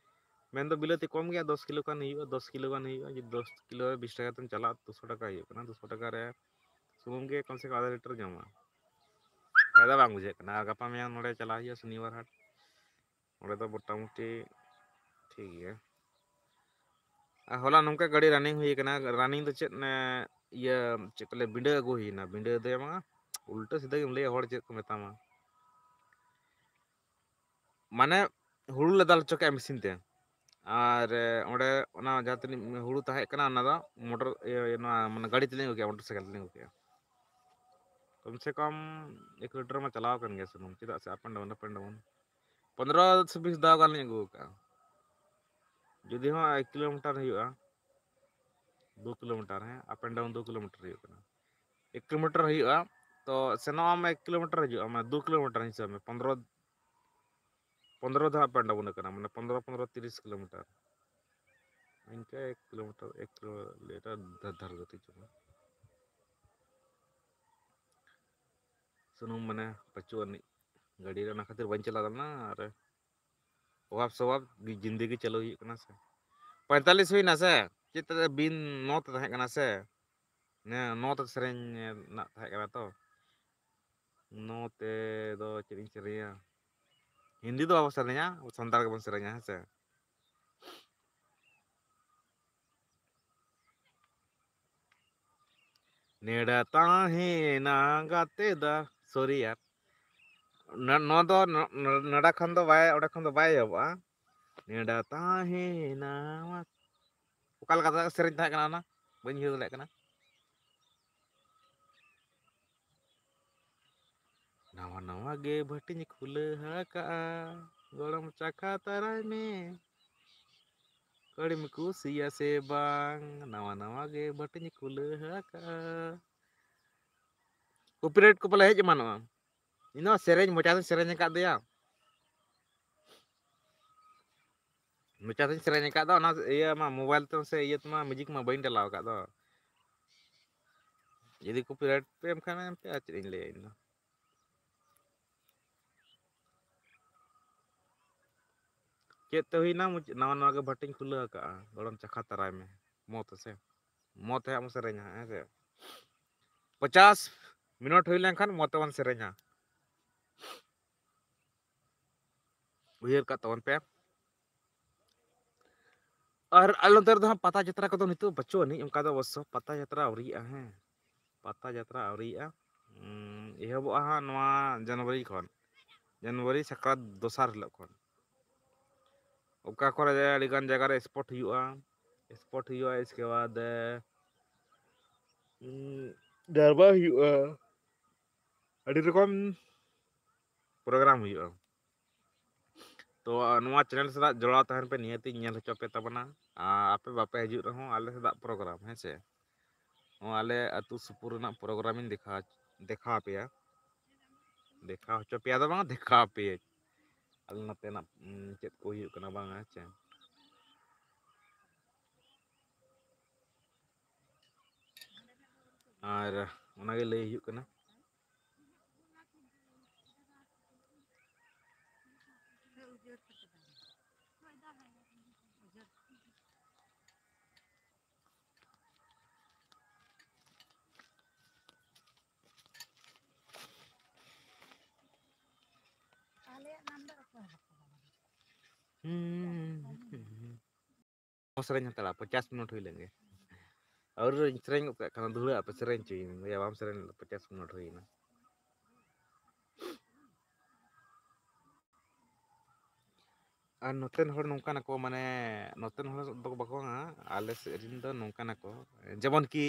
ᱢᱮᱱᱫᱚ ᱵᱤᱞᱟᱹᱛᱤ ᱠᱚᱢ ᱜᱮᱭᱟ, ᱫᱚᱥ ᱠᱤᱞᱳ ᱜᱟᱱ ᱦᱩᱭᱩᱜᱼᱟ, ᱫᱚᱥ ᱠᱤᱞᱳ ᱜᱟᱱ ᱦᱩᱭᱩᱜᱼᱟ, ᱡᱩᱫᱤ ᱫᱚᱥ ᱠᱤᱞᱳ ᱨᱮ ᱵᱤᱥ ᱴᱟᱠᱟ ᱛᱮᱢ ᱪᱟᱞᱟᱜᱼᱟ, ᱫᱩᱥᱚ ᱴᱟᱠᱟ ᱦᱩᱭᱩᱜ ᱠᱟᱱᱟ, ᱫᱩᱥᱚ ᱴᱟᱠᱟ ᱨᱮ ᱥᱩᱱᱩᱢ ᱜᱮ ᱠᱚᱢ ᱥᱮ ᱠᱚᱢ ᱟᱫᱷᱟ ᱞᱤᱴᱟᱨ ᱧᱟᱢᱚᱜᱼᱟ᱾ ᱯᱷᱟᱭᱫᱟ ᱵᱟᱝ ᱵᱩᱡᱷᱟᱹᱜ ᱠᱟᱱᱟ᱾ ᱟᱨ ᱜᱟᱯᱟ ᱢᱮᱭᱟᱝ ᱱᱚᱰᱮ ᱪᱟᱞᱟᱣ ᱦᱩᱭᱩᱜᱼᱟ ᱥᱚᱱᱤᱵᱟᱨ ᱦᱟᱴ, ᱚᱸᱰᱮ ᱫᱚ ᱢᱚᱴᱟᱢᱩᱴᱤ ᱴᱷᱤᱠ ᱜᱮᱭᱟ᱾ ᱟᱨ ᱦᱚᱞᱟ ᱱᱚᱝᱠᱟ ᱜᱟᱹᱰᱤ running ᱦᱩᱭ ᱠᱟᱱᱟ, running ᱫᱚ ᱪᱮᱫ, ᱮ, ᱤᱭᱟᱹ, ᱪᱮᱫ ᱠᱚ ᱞᱟᱹᱭᱟ, ᱵᱤᱸᱰᱟᱹ ᱟᱹᱜᱩ ᱦᱩᱭᱱᱟ, ᱵᱤᱸᱰᱟᱹ ᱫᱚ ᱵᱟᱝᱟ, ᱩᱞᱴᱟᱹ ᱥᱤᱫᱷᱟᱹ ᱜᱮᱢ ᱞᱟᱹᱭᱟ, ᱦᱚᱲ ᱪᱮᱫ ᱠᱚ ᱢᱮᱛᱟᱢᱟ᱾ ᱢᱟᱱᱮ ᱦᱩᱲᱩ ᱞᱮ ᱫᱟᱞ ᱦᱚᱪᱚ ᱠᱮᱜᱼᱟ ᱢᱮᱥᱤᱱ ᱛᱮ, ᱟᱨ, ᱮ, ᱚᱸᱰᱮ ᱚᱱᱟ ᱡᱟᱦᱟᱸ ᱛᱤᱱᱟᱹᱜ ᱦᱩᱲᱩ ᱛᱟᱦᱮᱸ ᱠᱟᱱᱟ, ᱚᱱᱟ ᱫᱚ ᱢᱚᱴᱚᱨ, ᱤᱭᱟᱹ, ᱱᱚᱣᱟ ᱢᱟᱱᱮ ᱜᱟᱹᱰᱤ ᱛᱮᱞᱤᱧ ᱟᱹᱜᱩ ᱠᱮᱜᱼᱟ, ᱢᱚᱴᱚᱨ ᱥᱟᱭᱠᱮᱞ ᱛᱮᱞᱤᱧ ᱟᱹᱜᱩ ᱠᱮᱜᱼᱟ᱾ ᱠᱚᱢ ᱥᱮ ᱠᱚᱢ ᱮᱠ ᱞᱤᱴᱟᱨ ᱢᱟ ᱪᱟᱞᱟᱣ ᱟᱠᱟᱱ ᱜᱮᱭᱟ ᱥᱩᱱᱩᱢ, ᱪᱮᱫᱟᱜ ᱥᱮ up and down, up and down ᱯᱚᱱᱨᱚ ᱥᱮ ᱵᱤᱥ ᱫᱷᱟᱣ ᱜᱟᱱ ᱞᱤᱧ ᱟᱹᱜᱩ ᱠᱟᱜᱼᱟ᱾ ᱡᱩᱫᱤ ᱦᱚᱸ ᱮᱠ ᱠᱤᱞᱳᱢᱤᱴᱟᱨ ᱦᱩᱭᱩᱜᱼᱟ, ᱫᱩ ᱠᱤᱞᱳᱢᱤᱴᱟᱨ, ᱦᱮᱸ, up and down ᱫᱩ ᱠᱤᱞᱳᱢᱤᱴᱟᱨ ᱦᱩᱭᱩᱜ ᱠᱟᱱᱟ, ᱮᱠ ᱠᱤᱞᱳᱢᱤᱴᱟᱨ ᱦᱩᱭᱩᱜᱼᱟ, ᱛᱚ ᱥᱮᱱᱚᱜ ᱟᱢ ᱮᱠ ᱠᱤᱞᱳᱢᱤᱴᱟᱨ, ᱦᱤᱡᱩᱜ ᱟᱢ ᱫᱩ ᱠᱤᱞᱳᱢᱤᱴᱟᱨ ᱦᱤᱥᱟᱹᱵ ᱢᱮ, ᱯᱚᱱᱨᱚ, ᱯᱚᱱᱨᱚ ᱫᱷᱟᱣ up and down ᱠᱟᱱᱟ, ᱢᱟᱱᱮ ᱯᱚᱱᱨᱚ, ᱯᱚᱱᱨᱚ, ᱛᱤᱨᱤᱥ ᱠᱤᱞᱳᱢᱤᱴᱟᱨ, ᱤᱱᱠᱟᱹ ᱮᱠ ᱠᱤᱞᱳᱢᱤᱴᱟᱨ, ᱮᱠ ᱠᱤᱞᱳᱢᱤᱴᱟᱨ ᱫᱷᱟᱨ ᱫᱷᱟᱨ ᱜᱟᱛᱮ ᱪᱚᱝ᱾ ᱥᱩᱱᱩᱢ ᱢᱟᱱᱮ ᱯᱟᱹᱪᱩᱜ ᱟᱹᱱᱤᱡ ᱜᱟᱹᱰᱤ ᱨᱮ, ᱚᱱᱟ ᱠᱷᱟᱹᱛᱤᱨ ᱵᱟᱹᱧ ᱪᱟᱞᱟᱣ ᱫᱟᱲᱮᱭᱟᱜ ᱠᱟᱱᱟ᱾ ᱟᱨ ᱚᱵᱷᱟᱵ ᱥᱚᱵᱷᱟᱵ ᱜᱮ ᱡᱤᱱᱫᱮᱜᱤ ᱪᱟᱹᱞᱩ ᱦᱩᱭᱩᱜ ᱠᱟᱱᱟ ᱥᱮ᱾ ᱯᱚᱸᱭᱛᱟᱞᱞᱤᱥ ᱦᱩᱭᱱᱟ ᱥᱮ? ᱪᱮᱫ ᱛᱮ ᱵᱤᱱ ᱱᱚ ᱛᱮ ᱛᱟᱦᱮᱸ ᱠᱟᱱᱟ ᱥᱮ? ᱦᱮᱸ, ᱱᱚ ᱛᱮ ᱥᱮᱨᱮᱧ ᱨᱮᱱᱟᱜ ᱛᱟᱦᱮᱸ ᱠᱟᱱᱟ ᱛᱚ᱾ ᱱᱚ ᱛᱮ ᱫᱚ ᱪᱮᱫ ᱤᱧ ᱥᱮᱨᱮᱧᱟ? ᱦᱤᱱᱫᱤ ᱫᱚ ᱵᱟᱵᱚ ᱥᱮᱨᱮᱧᱟ, ᱟᱵᱚ ᱥᱟᱱᱛᱟᱲ ᱜᱮᱵᱚᱱ ᱥᱮᱨᱮᱧᱟ, ᱦᱮᱸ ᱥᱮ? ᱱᱮᱰᱟ ᱛᱟᱦᱮᱸᱱᱟ ᱜᱟᱛᱮ ᱫᱟ, sorry ᱭᱟᱨ᱾ ᱱᱚ-, ᱱᱚᱣᱟ ᱫᱚ ᱱᱚ-, ᱱᱚ-, ᱱᱚᱰᱮ ᱠᱷᱚᱱ ᱫᱚ ᱵᱟᱭ, ᱚᱸᱰᱮ ᱠᱷᱚᱱ ᱫᱚ ᱵᱟᱭ ᱮᱦᱚᱵᱚᱜᱼᱟ᱾ ᱱᱮᱰᱟ ᱛᱟᱦᱮᱸᱱᱟ ᱢᱟ-, ᱚᱠᱟ ᱞᱮᱠᱟ ᱥᱮᱨᱮᱧ ᱛᱟᱦᱮᱸ ᱠᱟᱱᱟ ᱚᱱᱟ? ᱵᱟᱹᱧ ᱩᱭᱦᱟᱹᱨ ᱫᱟᱲᱮᱭᱟᱜ ᱠᱟᱱᱟ᱾ ᱱᱟᱣᱟ ᱱᱟᱣᱟ ᱜᱮ ᱵᱷᱟᱹᱴᱤᱧ ᱠᱷᱩᱞᱟᱹ ᱟᱠᱟᱜᱼᱟ, ᱜᱚᱲᱚᱢ ᱪᱟᱠᱷᱟ ᱛᱟᱨᱟᱭ ᱢᱮ᱾ ᱦᱟᱹᱲᱤᱢ ᱠᱩᱥᱤᱭᱟ ᱥᱮ ᱵᱟᱝ, ᱱᱟᱣᱟ ᱱᱟᱣᱟ ᱜᱮ ᱵᱷᱟᱹᱴᱤᱧ ᱠᱷᱩᱞᱟᱹ ᱟᱠᱟᱫᱼᱟ᱾ Copyright ᱠᱚ ᱯᱟᱞᱮ ᱦᱮᱡ ᱮᱢᱟᱱᱚᱜᱼᱟ᱾ ᱤᱧ ᱫᱚ ᱥᱮᱨᱮᱧ ᱢᱚᱪᱟ ᱛᱮᱧ ᱥᱮᱨᱮᱧ ᱟᱠᱟᱫ ᱫᱚᱭᱟ᱾ ᱢᱚᱪᱟ ᱛᱮᱧ ᱥᱮᱨᱮᱧ ᱟᱠᱟᱫ ᱫᱚ, ᱚᱱᱟ ᱤᱭᱟᱹ ᱢᱟ, mobile ᱛᱮ ᱥᱮ ᱤᱭᱟᱹ ᱛᱮᱢᱟ, music ᱢᱟ ᱵᱟᱹᱧ ᱰᱟᱞᱟᱣ ᱟᱠᱟᱫ ᱫᱚ᱾ ᱡᱩᱫᱤ copyright ᱯᱮ ᱮᱢ ᱠᱷᱟᱱ ᱮᱢ ᱯᱮ, ᱟᱨ ᱪᱮᱫ ᱤᱧ ᱞᱟᱹᱭᱟ ᱤᱧ ᱫᱚ᱾ ᱪᱮᱫ ᱛᱮ ᱦᱩᱭᱱᱟ? ᱢᱩᱪ-, ᱱᱟᱣᱟ ᱱᱟᱣᱟ ᱜᱮ ᱵᱷᱟᱹᱴᱤᱧ ᱠᱷᱩᱞᱟᱹᱣ ᱟᱠᱟᱫᱼᱟ, ᱜᱚᱲᱚᱢ ᱪᱟᱠᱷᱟ ᱛᱟᱨᱟᱭ ᱢᱮ᱾ ᱢᱚ ᱛᱮᱥᱮ, ᱢᱚ ᱛᱮ ᱦᱟᱸᱜ ᱵᱚᱱ ᱥᱮᱨᱮᱧᱟ, ᱦᱮᱸ ᱥᱮ? ᱯᱚᱪᱟᱥ ᱢᱤᱱᱤᱴ ᱦᱩᱭ ᱞᱮᱱᱠᱷᱟᱱ ᱢᱚ ᱛᱮᱵᱚᱱ ᱥᱮᱨᱮᱧᱟ᱾ ᱩᱭᱦᱟᱹᱨ ᱠᱟᱜ ᱛᱟᱵᱚᱱ ᱯᱮ᱾ ᱟᱨ ᱟᱞᱮ ᱱᱚᱛᱮ ᱨᱮᱫᱚ ᱦᱟᱸᱜ ᱯᱟᱛᱟ ᱡᱟᱛᱨᱟ ᱠᱚᱫᱚ ᱱᱤᱛᱚᱜ ᱵᱟᱹᱪᱩᱜ ᱟᱹᱱᱤᱡ, ᱚᱱᱠᱟ ᱫᱚ ᱚᱵᱚᱥᱥᱚ ᱯᱟᱛᱟ ᱡᱟᱛᱨᱟ ᱟᱹᱣᱨᱤᱭᱟᱜᱼᱟ᱾ ᱦᱮᱸ, ᱯᱟᱛᱟ ᱡᱟᱛᱨᱟ ᱟᱹᱣᱨᱤᱭᱟᱜᱼᱟ᱾ ᱩᱸ, ᱮᱦᱚᱵᱚᱜᱼᱟ ᱦᱟᱸᱜ ᱱᱚᱣᱟ ᱡᱟᱱᱩᱣᱟᱨᱤ ᱠᱷᱚᱱ, ᱡᱟᱱᱩᱣᱟᱨᱤ ᱥᱟᱠᱨᱟᱛ ᱫᱚᱥᱟᱨ ᱦᱤᱞᱳᱜ ᱠᱷᱚᱱ᱾ ᱚᱠᱟ ᱠᱚᱨᱮ ᱟᱹᱰᱤᱜᱟᱱ ᱡᱟᱭᱜᱟ ᱨᱮ sport ᱦᱩᱭᱩᱜᱼᱟ, sport ᱦᱩᱭᱩᱜᱼᱟ, ᱤᱥᱠᱮ ᱵᱟᱫ, ᱩᱸ, ᱰᱨᱟᱢᱟ ᱦᱩᱭᱩᱜᱼᱟ, ᱟᱹᱰᱤ ᱨᱚᱠᱚᱢ program ᱦᱩᱭᱩᱜᱼᱟ᱾ ᱛᱚ, ᱱᱚᱣᱟ channel ᱥᱟᱞᱟᱜ ᱡᱚᱲᱟᱣ ᱛᱟᱦᱮᱱ ᱯᱮ, ᱱᱤᱦᱟᱹᱛᱤᱧ ᱧᱮᱞ ᱦᱚᱪᱚ ᱯᱮ ᱛᱟᱵᱚᱱᱟ᱾ ᱟᱨ ᱟᱯᱮ ᱵᱟᱯᱮ ᱦᱤᱡᱩᱜ ᱨᱮᱦᱚᱸ ᱟᱞᱮ ᱥᱮᱫᱟᱜ program, ᱦᱮᱸ ᱥᱮ? ᱱᱚᱣᱟ ᱟᱞᱮ ᱟᱹᱛᱩ ᱥᱩᱯᱩᱨ ᱨᱮᱱᱟᱜ program ᱤᱧ ᱫᱮᱠᱷᱟᱣ, ᱫᱮᱠᱷᱟᱣ ᱟᱯᱮᱭᱟ᱾ ᱫᱮᱠᱷᱟᱣ ᱦᱚᱪᱚ ᱯᱮᱭᱟ ᱫᱚ ᱵᱟᱝ, ᱫᱮᱠᱷᱟᱣ ᱟᱯᱮᱭᱟᱹᱧ᱾ ᱟᱞᱮ ᱱᱚᱛᱮᱱᱟᱜ, ᱩᱸ, ᱪᱮᱫ ᱠᱚ ᱦᱩᱭᱩᱜ ᱠᱟᱱᱟ ᱵᱟᱝ, ᱦᱮᱸ ᱪᱮ? ᱟᱨ ᱚᱱᱟᱜᱮ ᱞᱟᱹᱭ ᱦᱩᱭᱩᱜ ᱠᱟᱱᱟ᱾ ᱦᱩᱸ᱾ ᱥᱮᱨᱮᱧ ᱦᱟᱛᱟᱲᱟ, ᱯᱚᱧᱪᱟᱥ ᱢᱤᱱᱤᱴ ᱦᱩᱭ ᱞᱮᱱ ᱜᱮ᱾ ᱟᱹᱣᱨᱤ ᱨᱮᱧ ᱥᱮᱨᱮᱧ ᱜᱚᱫ ᱠᱟᱜ ᱠᱷᱟᱱ, ᱫᱷᱩᱲᱟᱹ ᱟᱯᱮ ᱥᱮᱨᱮᱧ ᱦᱚᱪᱚᱭᱤᱧ ᱵᱚᱭᱦᱟ, ᱵᱟᱢ ᱥᱮᱨᱮᱧ ᱞᱮᱫᱟ, ᱯᱚᱧᱪᱟᱥ ᱢᱤᱱᱤᱴ ᱦᱩᱭᱱᱟ᱾ ᱟᱨ ᱱᱚᱛᱮᱱ ᱦᱚᱲ ᱱᱚᱝᱠᱟᱱᱟᱠᱚ, ᱢᱟᱱᱮ, ᱱᱚᱛᱮᱱ ᱦᱚᱲ ᱫᱚ ᱵᱟᱠᱚ ᱵᱟᱝᱟ, ᱟᱞᱮ ᱥᱮᱫ ᱨᱮᱱ ᱫᱚ ᱱᱚᱝᱠᱟᱱᱟᱠᱚ, ᱡᱮᱢᱚᱱ ᱠᱤ,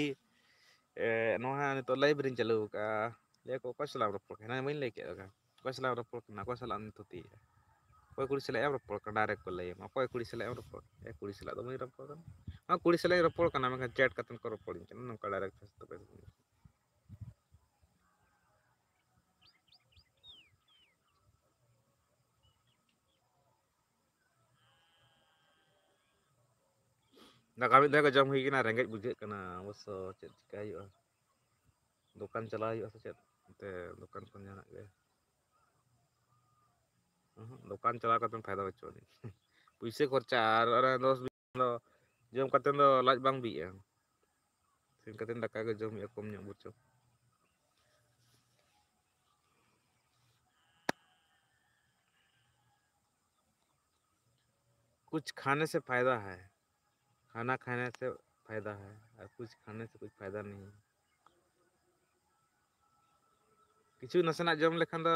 ᱮ, ᱱᱚᱣᱟ ᱱᱤᱛᱚᱜ live ᱨᱤᱧ ᱪᱟᱹᱞᱩ ᱟᱠᱟᱫᱼᱟ, ᱞᱟᱹᱭ ᱟᱠᱚ, "ᱚᱠᱚᱭ ᱥᱟᱞᱟᱜ ᱮᱢ ᱨᱚᱯᱚᱲ ᱠᱟᱱᱟ?" ᱵᱟᱹᱧ ᱞᱟᱹᱭ ᱠᱮᱫ ᱞᱮᱠᱟ, "ᱚᱠᱚᱭ ᱥᱟᱞᱟᱜ ᱮᱢ ᱨᱚᱯᱚᱲ ᱠᱟᱱᱟ? ᱚᱠᱚᱭ ᱥᱟᱞᱟᱜ ᱮᱢ ᱛᱷᱩᱛᱤᱭᱮᱫᱼᱟ?" ᱚᱠᱚᱭ ᱠᱩᱲᱤ ᱥᱟᱞᱟᱜ ᱮᱢ ᱨᱚᱯᱚᱲ ᱠᱟᱱᱟ, direct ᱠᱚ ᱞᱟᱹᱭ ᱟᱢᱟ, ᱚᱠᱚᱭ ᱠᱩᱲᱤ ᱥᱟᱞᱟᱜ ᱮᱢ ᱨᱚᱯᱚᱲ ᱠᱟᱱᱟ? ᱮ, ᱠᱩᱲᱤ ᱥᱟᱞᱟᱜ ᱫᱚ ᱵᱟᱹᱧ ᱨᱚᱯᱚᱲ ᱠᱟᱱᱟ᱾ ᱦᱮᱸ, ᱠᱩᱲᱤ ᱥᱟᱞᱟᱜ ᱤᱧ ᱨᱚᱯᱚᱲ ᱠᱟᱱᱟ, ᱢᱮᱱᱠᱷᱟᱱ chat ᱠᱟᱛᱮ ᱠᱚ ᱨᱚᱯᱚᱲᱤᱧ ᱠᱟᱱᱟ, ᱱᱚᱝᱠᱟ direct ᱯᱷᱮᱥ ᱴᱩ ᱯᱷᱮᱥ᱾ ᱫᱟᱠᱟ ᱢᱤᱫ ᱫᱷᱟᱣ ᱜᱮ ᱡᱚᱢ ᱦᱩᱭ ᱠᱟᱱᱟ, ᱨᱮᱸᱜᱮᱡ ᱵᱩᱡᱷᱟᱹᱜ ᱠᱟᱱᱟ ᱚᱵᱚᱥᱥᱚ᱾ ᱪᱮᱫ ᱪᱤᱠᱟᱹᱭ ᱦᱩᱭᱩᱜᱼᱟ? ᱫᱚᱠᱟᱱ ᱪᱟᱞᱟᱣ ᱦᱩᱭᱩᱜᱼᱟ ᱥᱮ ᱪᱮᱫ? ᱚᱱᱛᱮ ᱫᱚᱠᱟᱱ ᱠᱷᱚᱱ ᱡᱟᱦᱟᱱᱟᱜ ᱜᱮ᱾ ᱚᱦᱚᱸ, ᱫᱚᱠᱟᱱ ᱪᱟᱞᱟᱣ ᱠᱟᱛᱮ ᱯᱷᱟᱭᱫᱟ ᱵᱟᱹᱪᱩᱜ ᱟᱹᱱᱤᱡ᱾ ᱯᱩᱭᱥᱟᱹ ᱠᱷᱚᱨᱪᱟ ᱟᱨ ᱚᱱᱟ ᱫᱚᱥ ᱫᱚ ᱡᱚᱢ ᱠᱟᱛᱮ ᱫᱚ ᱞᱟᱡ ᱵᱟᱝ ᱵᱤᱜᱼᱟ᱾ ᱤᱥᱤᱱ ᱠᱟᱛᱮ ᱫᱟᱠᱟ ᱜᱮ ᱡᱚᱢ ᱦᱩᱭᱩᱜᱼᱟ, ᱠᱚᱢ ᱧᱚᱜ ᱵᱚᱨᱪᱚᱝ᱾ कुछ खाने से फायदा है, खाना खाने से फायदा है, और कुछ खाने से कुछ फायदा नहीं है। ᱠᱤᱪᱷᱩ ᱱᱟᱥᱮᱱᱟᱜ ᱡᱚᱢ ᱞᱮᱠᱷᱟᱱ ᱫᱚ,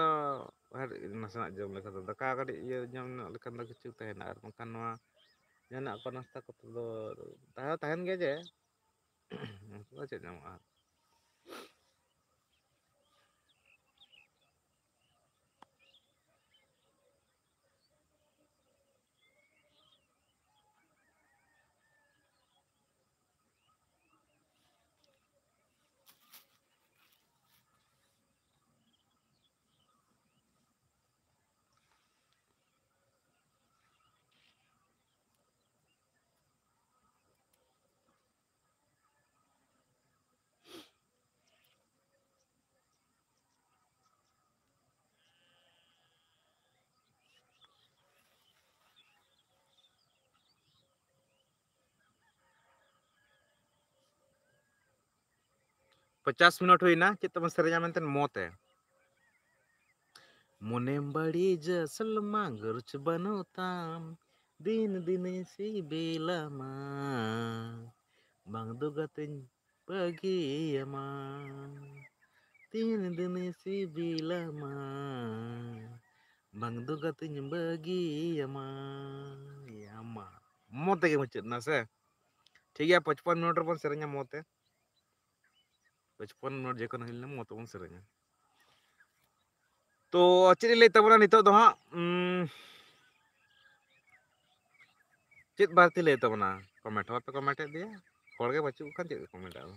ᱟᱨ ᱱᱟᱥᱮᱱᱟᱜ ᱡᱚᱢ ᱞᱮᱠᱷᱟᱱ ᱫᱚ, ᱫᱟᱠᱟ ᱠᱟᱹᱴᱤᱡ ᱤᱭᱟᱹ ᱡᱚᱢ ᱧᱚᱜ ᱞᱮᱠᱷᱟᱱ ᱫᱚ ᱠᱤᱪᱷᱩ ᱛᱟᱦᱮᱱᱟ, ᱟᱨ ᱵᱟᱝᱠᱷᱟᱱ ᱱᱚᱣᱟ ᱡᱟᱦᱟᱱᱟᱜ ᱠᱚ ᱱᱟᱥᱛᱟ ᱠᱚᱛᱮ ᱫᱚ ᱛᱟᱦᱮᱸ ᱛᱟᱦᱮᱱ ᱜᱮᱭᱟ ᱡᱮ, ᱩᱱᱠᱩ ᱫᱚ ᱪᱮᱫ ᱧᱟᱢᱚᱜᱼᱟ? ᱯᱚᱪᱟᱥ ᱢᱤᱱᱤᱴ ᱦᱩᱭᱱᱟ, ᱪᱮᱫ ᱛᱮᱵᱚᱱ ᱥᱮᱨᱮᱧᱟ ᱢᱮᱱᱛᱮ? ᱢᱚ ᱛᱮ᱾ ᱢᱚᱱᱮᱢ ᱵᱟᱹᱲᱤᱡᱟ ᱥᱟᱞᱢᱟ ᱜᱟᱹᱨᱩᱪ ᱵᱟᱹᱱᱩᱜ ᱛᱟᱢ, ᱫᱤᱱ ᱫᱤᱱᱤᱧ ᱥᱤᱵᱤᱞᱟᱢᱟ, ᱵᱟᱝ ᱫᱚ ᱜᱟᱛᱮᱧ ᱵᱟᱹᱜᱤᱭᱟᱢᱟ, ᱫᱤᱱ ᱫᱤᱱᱤᱧ ᱥᱤᱵᱤᱞᱟᱢᱟ, ᱵᱟᱝ ᱫᱚ ᱜᱟᱛᱮᱧ ᱵᱟᱹᱜᱤᱭᱟᱢᱟ᱾ ᱭᱟᱢᱟ᱾ ᱢᱚ ᱛᱮᱜᱮ ᱢᱩᱪᱟᱹᱫ ᱮᱱᱟ ᱥᱮ? ᱴᱷᱤᱠ ᱜᱮᱭᱟ, ᱯᱚᱪᱯᱚᱱ ᱢᱤᱱᱤᱴ ᱨᱮᱵᱚᱱ ᱥᱮᱨᱮᱧᱟ ᱢᱚ ᱛᱮ᱾ ᱯᱚᱪᱯᱚᱱ ᱢᱤᱱᱤᱴ ᱡᱚᱠᱷᱚᱱ ᱦᱩᱭ ᱞᱮᱱᱟ, ᱢᱚ ᱛᱮᱵᱚᱱ ᱥᱮᱨᱮᱧᱟ᱾ ᱛᱚ ᱪᱮᱫ ᱤᱧ ᱞᱟᱹᱭ ᱛᱟᱵᱚᱱᱟ ᱱᱤᱛᱚᱜ ᱫᱚ ᱦᱟᱸᱜ, ᱩᱸ, ᱪᱮᱫ ᱵᱟᱹᱲᱛᱤ ᱞᱟᱹᱭ ᱛᱟᱵᱚᱱᱟ? ᱠᱚᱢᱮᱱᱴ ᱦᱚᱸ ᱵᱟᱯᱮ ᱠᱚᱢᱮᱱᱴ ᱮᱫ ᱫᱮᱭᱟ᱾ ᱦᱚᱲ ᱜᱮ ᱵᱟᱹᱪᱩᱜ ᱠᱚ ᱠᱷᱟᱱ ᱪᱮᱫ ᱠᱚ ᱠᱚᱢᱮᱱᱴᱟ ᱟᱫᱚ?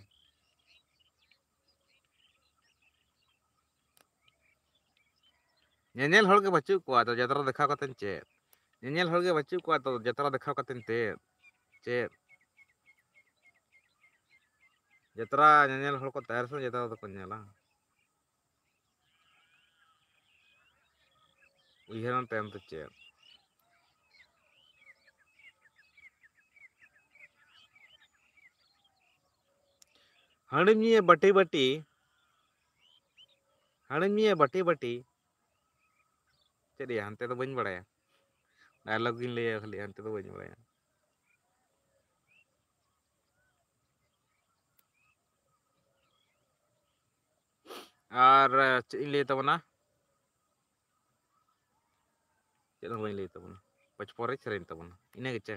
ᱧᱮᱧᱮᱞ ᱦᱚᱲ ᱜᱮ ᱵᱟᱹᱪᱩᱜ ᱠᱚᱣᱟ, ᱟᱫᱚ ᱡᱟᱛᱨᱟ ᱫᱮᱠᱷᱟᱣ ᱠᱟᱛᱮᱫ ᱪᱮᱫ? ᱧᱮᱧᱮᱞ ᱦᱚᱲ ᱜᱮ ᱵᱟᱹᱪᱩᱜ ᱠᱚᱣᱟ, ᱟᱫᱚ ᱡᱟᱛᱨᱟ ᱫᱮᱠᱷᱟᱣ ᱠᱟᱛᱮᱫ ᱪᱮᱫ? ᱪᱮᱫ? ᱡᱟᱛᱨᱟ ᱧᱮᱧᱮᱞ ᱦᱚᱲ ᱠᱚ ᱛᱟᱦᱮᱸ ᱥᱮ ᱡᱟᱛᱨᱟ ᱫᱚᱠᱚ ᱧᱮᱞᱟ᱾ ᱩᱭᱦᱟᱹᱨ ᱢᱮ ᱛᱟᱭᱚᱢ ᱛᱮ ᱪᱮᱫ? ᱦᱟᱺᱰᱤᱢ ᱧᱩᱭᱟ ᱵᱟᱹᱴᱤ ᱵᱟᱹᱴᱤ, ᱦᱟᱺᱰᱤᱢ ᱧᱩᱭᱟ ᱵᱟᱹᱴᱤ ᱵᱟᱹᱴᱤ᱾ ᱪᱮᱫ ᱭᱟ, ᱦᱟᱱᱛᱮ ᱫᱚ ᱵᱟᱹᱧ ᱵᱟᱲᱟᱭᱟ᱾ ᱰᱟᱭᱞᱚᱜ ᱜᱤᱧ ᱞᱟᱹᱭᱟ ᱠᱷᱟᱹᱞᱤ, ᱦᱟᱱᱛᱮ ᱫᱚ ᱵᱟᱹᱧ ᱵᱟᱲᱟᱭᱟ᱾ ᱟᱨ ᱪᱮᱫ ᱤᱧ ᱞᱟᱹᱭ ᱛᱟᱵᱚᱱᱟ? ᱪᱮᱫ ᱦᱚᱸ ᱵᱟᱹᱧ ᱞᱟᱹᱭ ᱛᱟᱵᱚᱱᱟ᱾ ᱯᱚᱪ ᱯᱚᱨᱮ ᱥᱮᱨᱮᱧ ᱛᱟᱵᱚᱱᱟ, ᱤᱱᱟᱹ ᱜᱮᱪᱮ᱾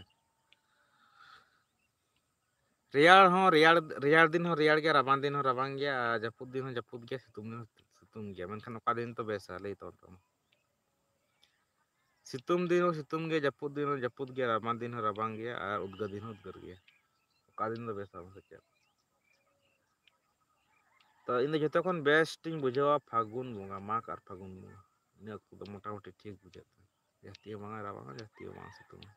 ᱨᱮᱭᱟᱲ ᱦᱚᱸ ᱨᱮᱭᱟᱲ, ᱨᱮᱭᱟᱲ ᱫᱤᱱ ᱦᱚᱸ ᱨᱮᱭᱟᱲ ᱜᱮᱭᱟ, ᱨᱟᱵᱟᱝ ᱫᱤᱱ ᱦᱚᱸ ᱨᱟᱵᱟᱝ ᱜᱮᱭᱟ, ᱟᱨ ᱡᱟᱹᱯᱩᱫ ᱫᱤᱱ ᱦᱚᱸ ᱡᱟᱹᱯᱩᱫ ᱜᱮᱭᱟ, ᱥᱤᱛᱩᱝ ᱫᱤᱱ ᱦᱚᱸ ᱥᱤᱛᱩᱝ ᱜᱮᱭᱟ᱾ ᱢᱮᱱᱠᱷᱟᱱ ᱚᱠᱟ ᱫᱤᱱ ᱛᱚ ᱵᱮᱥᱟ? ᱞᱟᱹᱭ ᱛᱟᱵᱚᱱ ᱯᱮ ᱢᱟ᱾ ᱥᱤᱛᱩᱝ ᱫᱤᱱ ᱦᱚᱸ ᱥᱤᱛᱩᱝ ᱜᱮᱭᱟ, ᱡᱟᱹᱯᱩᱫ ᱫᱤᱱ ᱦᱚᱸ ᱡᱟᱹᱯᱩᱫ ᱜᱮᱭᱟ, ᱨᱟᱵᱟᱝ ᱫᱤᱱ ᱦᱚᱸ ᱨᱟᱵᱟᱝ ᱜᱮᱭᱟ, ᱟᱨ ᱩᱫᱽᱜᱟᱹᱨ ᱫᱤᱱ ᱦᱚᱸ ᱩᱫᱽᱜᱟᱹᱨ ᱜᱮᱭᱟ᱾ ᱚᱠᱟ ᱫᱤᱱ ᱫᱚ ᱵᱮᱥᱟ ᱢᱟᱥᱮ ᱪᱮᱫ? ᱛᱚ ᱤᱧ ᱫᱚ ᱡᱷᱚᱛᱚ ᱠᱷᱚᱱ best ᱤᱧ ᱵᱩᱡᱷᱟᱹᱣᱟ ᱯᱷᱟᱹᱜᱩᱱ ᱵᱚᱸᱜᱟ, ᱢᱟᱜᱽ ᱟᱨ ᱯᱷᱟᱹᱜᱩᱱ ᱵᱚᱸᱜᱟ᱾ ᱤᱱᱟᱹ ᱚᱠᱛᱚ ᱫᱚ ᱢᱚᱴᱟᱢᱩᱴᱤ ᱴᱷᱤᱠ ᱵᱩᱡᱷᱟᱹᱜ ᱠᱟᱱᱟ, ᱡᱟᱹᱥᱛᱤ ᱦᱚᱸ ᱵᱟᱝᱟ ᱨᱟᱵᱟᱝᱟ, ᱡᱟᱹᱥᱛᱤ ᱦᱚᱸ ᱵᱟᱝᱟ ᱥᱤᱛᱩᱝᱟ᱾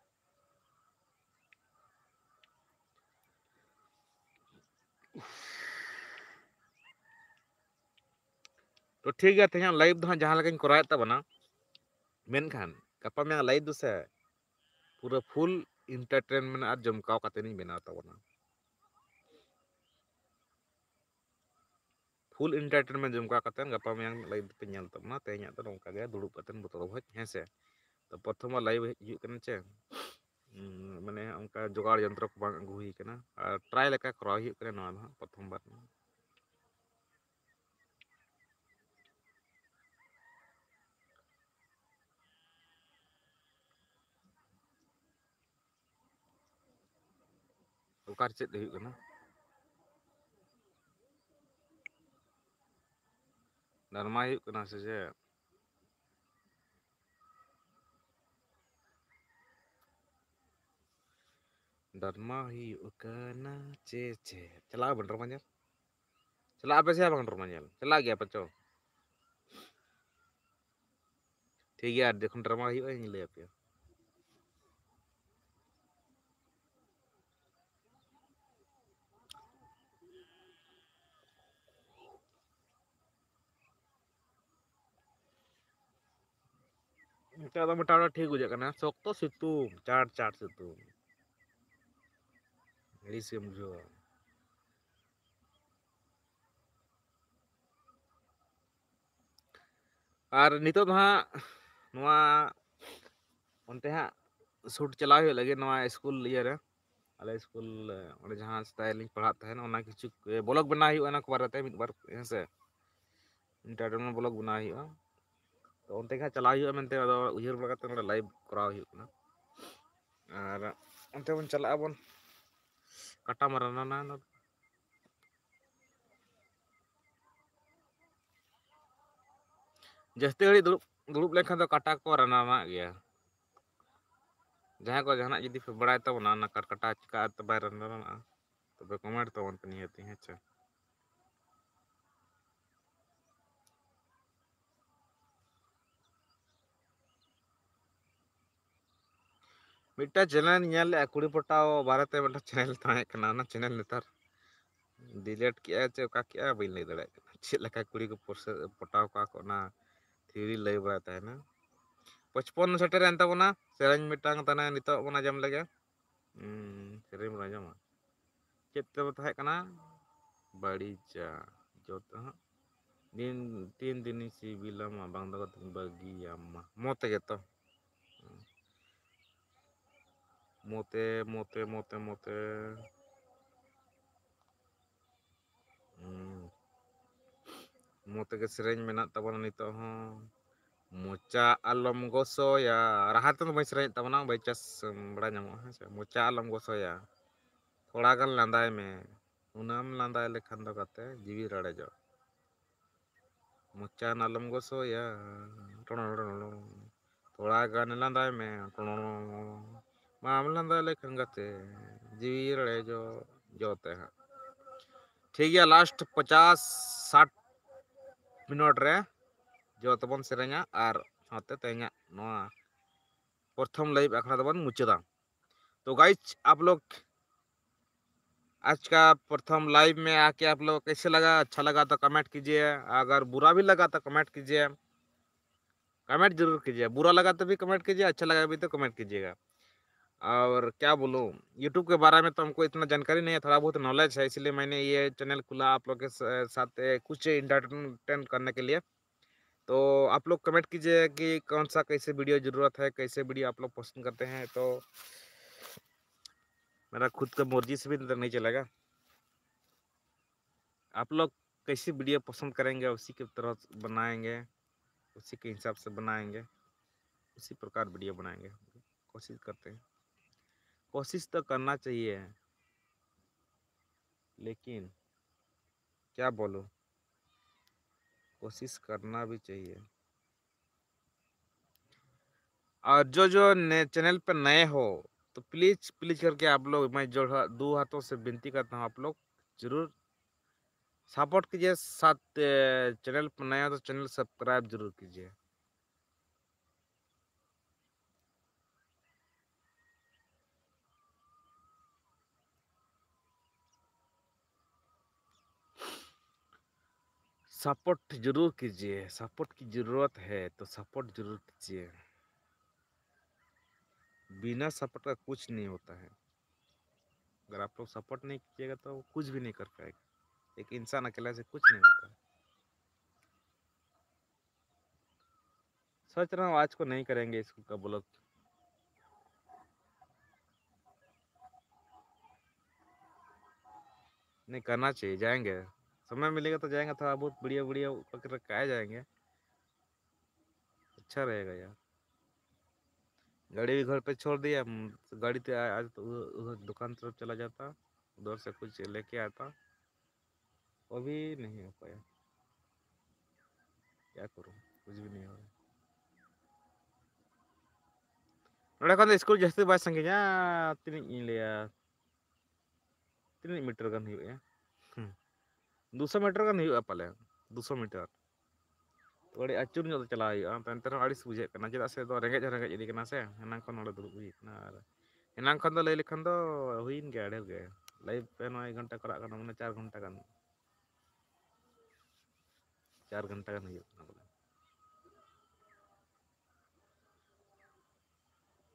ᱛᱚ ᱴᱷᱤᱠ ᱜᱮᱭᱟ, ᱛᱮᱦᱮᱧᱟᱜ live ᱫᱚ ᱦᱟᱸᱜ ᱡᱟᱦᱟᱸ ᱞᱮᱠᱟᱧ ᱠᱚᱨᱟᱣᱮᱫ ᱛᱟᱵᱚᱱᱟ, ᱢᱮᱱᱠᱷᱟᱱ ᱜᱟᱯᱟ ᱢᱮᱭᱟᱝ live ᱫᱚ ᱥᱮ ᱯᱩᱨᱟᱹ full entertainment ᱟᱨ ᱡᱚᱢᱠᱟᱣ ᱠᱟᱛᱮ ᱤᱧ ᱵᱮᱱᱟᱣ ᱛᱟᱵᱚᱱᱟ᱾ Full entertainment ᱡᱚᱢᱠᱟᱣ ᱠᱟᱛᱮ ᱜᱟᱯᱟ ᱢᱮᱭᱟᱝ live ᱫᱚᱯᱮ ᱧᱮᱞ ᱛᱟᱵᱚᱱᱟ᱾ ᱛᱮᱦᱮᱧᱟᱜ ᱫᱚ ᱱᱚᱝᱠᱟ ᱜᱮ, ᱫᱩᱲᱩᱵ ᱠᱟᱛᱮ ᱵᱚᱛᱚᱨ ᱵᱷᱚᱡᱽ, ᱦᱮᱸ ᱥᱮ? ᱛᱚ ᱯᱨᱚᱛᱷᱚᱢ ᱵᱟᱨ live ᱦᱤᱡᱩᱜ ᱠᱟᱱᱟ ᱪᱮ, ᱩᱸ, ᱢᱟᱱᱮ ᱚᱱᱠᱟ ᱡᱚᱜᱟᱲ ᱡᱚᱱᱛᱨᱚ ᱠᱚ ᱵᱟᱝ ᱟᱹᱜᱩ ᱦᱩᱭ ᱠᱟᱱᱟ, ᱟᱨ try ᱞᱮᱠᱟ ᱠᱚᱨᱟᱣ ᱦᱩᱭᱩᱜ ᱠᱟᱱᱟ ᱱᱚᱣᱟ ᱫᱚ ᱦᱟᱸᱜ ᱯᱨᱚᱛᱷᱚᱢ ᱵᱟᱨ᱾ ᱚᱠᱟᱨᱮ ᱪᱮᱫ ᱦᱩᱭᱩᱜ ᱠᱟᱱᱟ? ᱰᱨᱟᱢᱟ ᱦᱩᱭᱩᱜ ᱠᱟᱱᱟ ᱥᱮ ᱪᱮᱫ? ᱰᱨᱟᱢᱟ ᱦᱩᱭᱩᱜ ᱠᱟᱱᱟ ᱪᱮ ᱪᱮ᱾ ᱪᱟᱞᱟᱜ ᱟᱵᱚᱱ ᱰᱨᱟᱢᱟ ᱧᱮᱞ? ᱪᱟᱞᱟᱜ ᱟᱯᱮ ᱥᱮ ᱵᱟᱝ ᱰᱨᱟᱢᱟ ᱧᱮᱞ? ᱪᱟᱞᱟᱜ ᱜᱮᱭᱟ ᱯᱮ ᱪᱚ? ᱴᱷᱤᱠ ᱜᱮᱭᱟ, ᱟᱨ ᱡᱚᱠᱷᱚᱱ ᱰᱨᱟᱢᱟ ᱦᱩᱭᱩᱜᱼᱟ, ᱤᱧ ᱞᱟᱹᱭ ᱟᱯᱮᱭᱟ᱾ ᱱᱤᱛᱚᱜ ᱫᱚ ᱢᱚᱴᱟᱢᱩᱴᱤ ᱴᱷᱤᱠ ᱵᱩᱡᱷᱟᱹᱜ ᱠᱟᱱᱟ, ᱥᱚᱠᱛᱚ ᱥᱤᱛᱩᱝ, ᱪᱟᱴ ᱪᱟᱴ ᱥᱤᱛᱩᱝ, ᱟᱹᱲᱤᱥ ᱜᱮᱢ ᱵᱩᱡᱷᱟᱹᱣᱟ᱾ ᱟᱨ ᱱᱤᱛᱚᱜ ᱫᱚ ᱦᱟᱸᱜ ᱱᱚᱣᱟ ᱚᱱᱛᱮ ᱦᱟᱸᱜ shoot ᱪᱟᱞᱟᱣ ᱦᱩᱭᱩᱜ ᱞᱟᱹᱜᱤᱫ, ᱱᱚᱣᱟ ᱥᱠᱩᱞ ᱤᱭᱟᱹ ᱨᱮ, ᱟᱞᱮ ᱥᱠᱩᱞ, ᱚᱸᱰᱮ ᱡᱟᱦᱟᱸ ᱥᱮᱫᱟᱭ ᱞᱤᱧ ᱯᱟᱲᱦᱟᱜ ᱛᱟᱦᱮᱱ, ᱚᱱᱟ ᱠᱤᱪᱷᱩ vlog ᱵᱮᱱᱟᱣ ᱦᱩᱭᱩᱜᱼᱟ, ᱚᱱᱟ ᱠᱚ ᱵᱟᱨᱮᱛᱮ ᱢᱤᱫ ᱵᱟᱨ, ᱦᱮᱸ ᱥᱮ, entertainment vlog ᱵᱮᱱᱟᱣ ᱦᱩᱭᱩᱜᱼᱟ᱾ ᱛᱚ ᱚᱱᱛᱮ ᱜᱮ ᱦᱟᱸᱜ ᱪᱟᱞᱟᱣ ᱦᱩᱭᱩᱜᱼᱟ ᱢᱮᱱᱛᱮ, ᱟᱫᱚ ᱩᱭᱦᱟᱹᱨ ᱵᱟᱲᱟ ᱠᱟᱛᱮ ᱱᱚᱰᱮ live ᱠᱚᱨᱟᱣ ᱦᱩᱭᱩᱜ ᱠᱟᱱᱟ᱾ ᱟᱨ ᱚᱱᱛᱮ ᱵᱚᱱ ᱪᱟᱞᱟᱜ ᱟᱵᱚᱱ, ᱠᱟᱴᱟ ᱢᱟ ᱨᱟᱱᱟᱱᱟ᱾ ᱡᱟᱹᱥᱛᱤ ᱜᱷᱟᱹᱲᱤᱡ ᱫᱩᱲᱩᱵ, ᱫᱩᱲᱩᱵ ᱞᱮᱱᱠᱷᱟᱱ ᱫᱚ ᱠᱟᱴᱟ ᱠᱚ ᱨᱟᱱᱟᱱᱟᱜ ᱜᱮᱭᱟ᱾ ᱡᱟᱦᱟᱸᱭ ᱠᱚ ᱡᱟᱦᱟᱱᱟᱜ ᱡᱩᱫᱤ ᱯᱮ ᱵᱟᱲᱟᱭ ᱛᱟᱵᱚᱱᱟ, ᱚᱱᱟ ᱠᱟᱴ-, ᱠᱟᱴᱟ ᱪᱤᱠᱟᱹᱜᱼᱟ ᱛᱚ ᱵᱟᱭ ᱨᱟᱱᱟᱱᱟᱜᱼᱟ, ᱛᱚᱵᱮ comment ᱛᱟᱵᱚᱱ ᱯᱮ ᱱᱤᱦᱟᱹᱛᱤ, ᱦᱮᱸ ᱪᱮ? ᱢᱤᱫᱴᱟᱝ channel ᱤᱧ ᱧᱮᱞ ᱞᱮᱜᱼᱟ, ᱠᱩᱲᱤ ᱯᱚᱴᱟᱣ ᱵᱟᱨᱮᱛᱮ ᱢᱤᱫᱴᱟᱝ channel ᱛᱟᱦᱮᱸ ᱠᱟᱱᱟ, ᱚᱱᱟ channel ᱱᱮᱛᱟᱨ delete ᱠᱮᱜᱼᱟ ᱪᱮ ᱚᱠᱟ ᱠᱮᱜᱼᱟ ᱵᱟᱹᱧ ᱞᱟᱹᱭ ᱫᱟᱲᱮᱭᱟᱜ ᱠᱟᱱᱟ᱾ ᱪᱮᱫ ᱞᱮᱠᱟ ᱠᱩᱲᱤ ᱠᱚ ᱯᱚᱥᱮ-, ᱯᱚᱴᱟᱣ ᱠᱚᱣᱟ ᱠᱚ, ᱚᱱᱟ theory ᱞᱟᱹᱭ ᱵᱟᱲᱟᱭ ᱛᱟᱦᱮᱱᱟ᱾ ᱯᱚᱪᱯᱚᱱ ᱥᱮᱴᱮᱨᱮᱱ ᱛᱟᱵᱚᱱᱟ, ᱥᱮᱨᱮᱧ ᱢᱤᱫᱴᱟᱝ ᱛᱟᱦᱮᱱᱟ, ᱱᱤᱛᱚᱜ ᱵᱚᱱ ᱟᱸᱡᱚᱢ ᱞᱮᱜᱮ᱾ ᱦᱩᱸ, ᱥᱮᱨᱮᱧ ᱵᱚᱱ ᱟᱸᱡᱚᱢᱟ᱾ ᱪᱮᱫ ᱛᱮᱵᱚ ᱛᱟᱦᱮᱸ ᱠᱟᱱᱟ? ᱵᱟᱹᱲᱤᱡᱟ ᱡᱚᱛᱚ ᱦᱟᱸᱜ᱾ ᱫᱤᱱ, ᱛᱤᱱ ᱫᱤᱱᱤᱧ ᱥᱤᱵᱤᱞᱟᱢᱟ, ᱵᱟᱝ ᱫᱚ ᱠᱟᱛᱮᱧ ᱵᱟᱹᱜᱤᱭᱟᱢᱟ᱾ ᱢᱚ ᱛᱮᱜᱮ ᱛᱚ᱾ ᱢᱚ ᱛᱮ, ᱢᱚ ᱛᱮ, ᱢᱚ ᱛᱮ, ᱢᱚ ᱛᱮ᱾ ᱦᱩᱸ᱾ ᱢᱚ ᱛᱮᱜᱮ ᱥᱮᱨᱮᱧ ᱢᱮᱱᱟᱜ ᱛᱟᱵᱚᱱᱟ ᱱᱤᱛᱚᱜ ᱦᱚᱸ᱾ ᱢᱚᱪᱟ ᱟᱞᱚᱢ ᱜᱚᱥᱚᱭᱟ᱾ ᱨᱟᱦᱟ ᱛᱮᱫᱚ ᱵᱟᱹᱧ ᱥᱮᱨᱮᱧᱮᱫ ᱛᱟᱵᱚᱱᱟ, by chance ᱵᱟᱲᱟᱭ ᱧᱟᱢᱚᱜᱼᱟ, ᱦᱮᱸ ᱥᱮ? ᱢᱚᱪᱟ ᱟᱞᱚᱢ ᱜᱚᱥᱚᱭᱟ, ᱛᱷᱚᱲᱟ ᱜᱟᱱ ᱞᱟᱸᱫᱟᱭ ᱢᱮ, ᱩᱱᱟᱹᱢ ᱞᱟᱸᱫᱟᱭ ᱞᱮᱠᱷᱟᱱ ᱫᱚ ᱠᱟᱛᱮ ᱡᱤᱣᱤ ᱨᱟᱲᱮᱡᱚᱜ᱾ ᱢᱚᱪᱟ ᱟᱞᱚᱢ ᱜᱚᱥᱚᱭᱟ, ᱴᱚᱲᱚᱲᱚᱲᱚᱲᱚ᱾ ᱛᱷᱚᱲᱟ ᱜᱟᱱ ᱞᱟᱸᱫᱟᱭ ᱢᱮ, ᱴᱚᱲᱚᱲᱚᱲᱚᱲᱚ᱾ ᱵᱟᱢ ᱞᱟᱸᱫᱟ ᱞᱮᱠᱷᱟᱱ ᱜᱟᱛᱮ, ᱡᱤᱣᱤ ᱨᱟᱲᱮᱡᱚᱜ ᱡᱚ ᱛᱮ ᱦᱟᱸᱜ᱾ ᱴᱷᱤᱠ ᱜᱮᱭᱟ, ᱞᱟᱥᱴ ᱯᱚᱪᱟᱥ ᱥᱟᱴ ᱢᱤᱱᱤᱴ ᱨᱮ ᱡᱚ ᱛᱮᱵᱚᱱ ᱥᱮᱨᱮᱧᱟ ᱟᱨ ᱥᱟᱶᱛᱮ ᱛᱮᱦᱮᱧᱟᱜ ᱱᱚᱣᱟ ᱯᱨᱚᱛᱷᱚᱢ ᱞᱟᱭᱤᱵᱷ ᱟᱠᱷᱲᱟ ᱫᱚᱵᱚᱱ ᱢᱩᱪᱟᱹᱫᱟ᱾ तो गाइस, आप लोग आज का प्रथम लाइव में आके आप लोग कैसे लगा? अच्छा लगा तो कमेंट कीजिए, अगर बुरा भी लगा तो कमेंट कीजिए। कमेंट जरूर कीजिए, बुरा लगा तो भी कमेंट कीजिए, अच्छा लगा भी तो कमेंट कीजिएगा। और क्या बोलूँ, यूट्यूब के बारे में तो हमको इतना जानकारी नहीं है, थोड़ा बहुत नॉलेज है, इसलिए मैंने ये चैनल खोला आप लोग के स-, साथ, ए, कुछ एंटरटेन करने के लिए। तो आप लोग कमेंट कीजिए कि कौन सा, कैसे वीडियो ज़रूरत है, कैसे वीडियो आप लोग पसंद करते हैं। तो मेरा खुद का मर्जी से भी तो नहीं चलेगा, आप लोग कैसी वीडियो पसंद करेंगे, उसी की तरह बनाएंगे, उसी के हिसाब से बनाएंगे, उसी प्रकार वीडियो बनाएंगे। कोशिश करते हैं, कोशिश तो करना चाहिए, लेकिन क्या बोलूँ, कोशिश करना भी चाहिए। और जो जो ने चैनल पर नए हो, तो प्लीज प्लीज करके आप लोग, मैं जो हा-, दो हाथों से विनती करता हूँ, आप लोग जरूर सपोर्ट कीजिए। साथ चैनल पर नए हो तो चैनल सब्सक्राइब जरूर कीजिए। सपोर्ट जरूर कीजिए, सपोर्ट की ज़रूरत है तो सपोर्ट जरूर कीजिए। बिना सपोर्ट का कुछ नहीं होता है। अगर आप लोग सपोर्ट नहीं कीजिएगा तो कुछ भी नहीं कर पाएगा। एक इंसान अकेला से कुछ नहीं होता है। सोच रहा हूँ आज को नहीं करेंगे स्कूल का ब्लॉग। नहीं, करना चाहिए, जाएंगे, समय मिलेगा तो जाएंगे, थोड़ा बहुत वीडियो वीडियो पकड़ के आ जाएंगे, अच्छा रहेगा यार। गाड़ी भी घर पे छोड़ दिया, हम गाड़ी तो आ-, आज तो उ-, उधर दुकान तरफ चला जाता, उधर से कुछ लेके आता, वो भी नहीं हो पाया। क्या करूँ, कुछ भी नहीं हो रहा। ᱱᱚᱸᱰᱮ ᱠᱷᱚᱱ ᱫᱚ ᱥᱠᱩᱞ ᱡᱟᱹᱥᱛᱤ ᱵᱟᱭ ᱥᱟᱺᱜᱤᱧᱟ᱾ ᱛᱤᱱᱟᱹᱜ ᱤᱧ ᱞᱟᱹᱭᱟ, ᱛᱤᱱᱟᱹᱜ ᱢᱤᱴᱟᱨ ᱜᱟᱱ ᱦᱩᱭᱩᱜᱼᱟ? ᱦᱩᱸ᱾ ᱫᱩᱥᱚ ᱢᱤᱴᱟᱨ ᱜᱟᱱ ᱦᱩᱭᱩᱜᱼᱟ ᱯᱟᱞᱮ, ᱫᱩᱥᱚ ᱢᱤᱴᱟᱨ᱾ ᱛᱚ ᱟᱹᱰᱤ ᱟᱹᱪᱩᱨ ᱧᱚᱜ ᱛᱮ ᱪᱟᱞᱟᱣ ᱦᱩᱭᱩᱜᱼᱟ, ᱮᱱᱛᱮ ᱨᱮᱦᱚᱸ ᱟᱹᱲᱤᱥ ᱵᱩᱡᱷᱟᱹᱜ ᱠᱟᱱᱟ, ᱪᱮᱫᱟᱜ ᱥᱮ ᱫᱚ ᱨᱮᱸᱜᱮᱡ ᱦᱚᱸ ᱨᱮᱸᱜᱮᱡ ᱤᱫᱤ ᱠᱟᱱᱟ ᱥᱮ᱾ ᱮᱱᱟᱝ ᱠᱷᱚᱱ ᱱᱚᱰᱮ ᱫᱩᱲᱩᱵ ᱦᱩᱭ ᱠᱟᱱᱟ, ᱟᱨ ᱮᱱᱟᱝ ᱠᱷᱚᱱ ᱫᱚ ᱞᱟᱹᱭ ᱞᱮᱠᱷᱟᱱ ᱫᱚ ᱦᱩᱭᱮᱱ ᱜᱮᱭᱟ ᱰᱷᱮᱨ ᱜᱮ᱾ ᱞᱟᱭᱤᱵᱷ ᱯᱮ ᱱᱚᱣᱟ ᱮᱠ ᱜᱷᱚᱱᱴᱟ ᱠᱚ ᱨᱟᱜ ᱠᱟᱱᱟ, ᱢᱟᱱᱮ ᱪᱟᱨ ᱜᱷᱚᱱᱴᱟ ᱜᱟᱱ, ᱪᱟᱨ ᱜᱷᱚᱱᱴᱟ ᱜᱟᱱ ᱦᱩᱭᱩᱜ ᱠᱟᱱᱟ ᱵᱚᱞᱮ᱾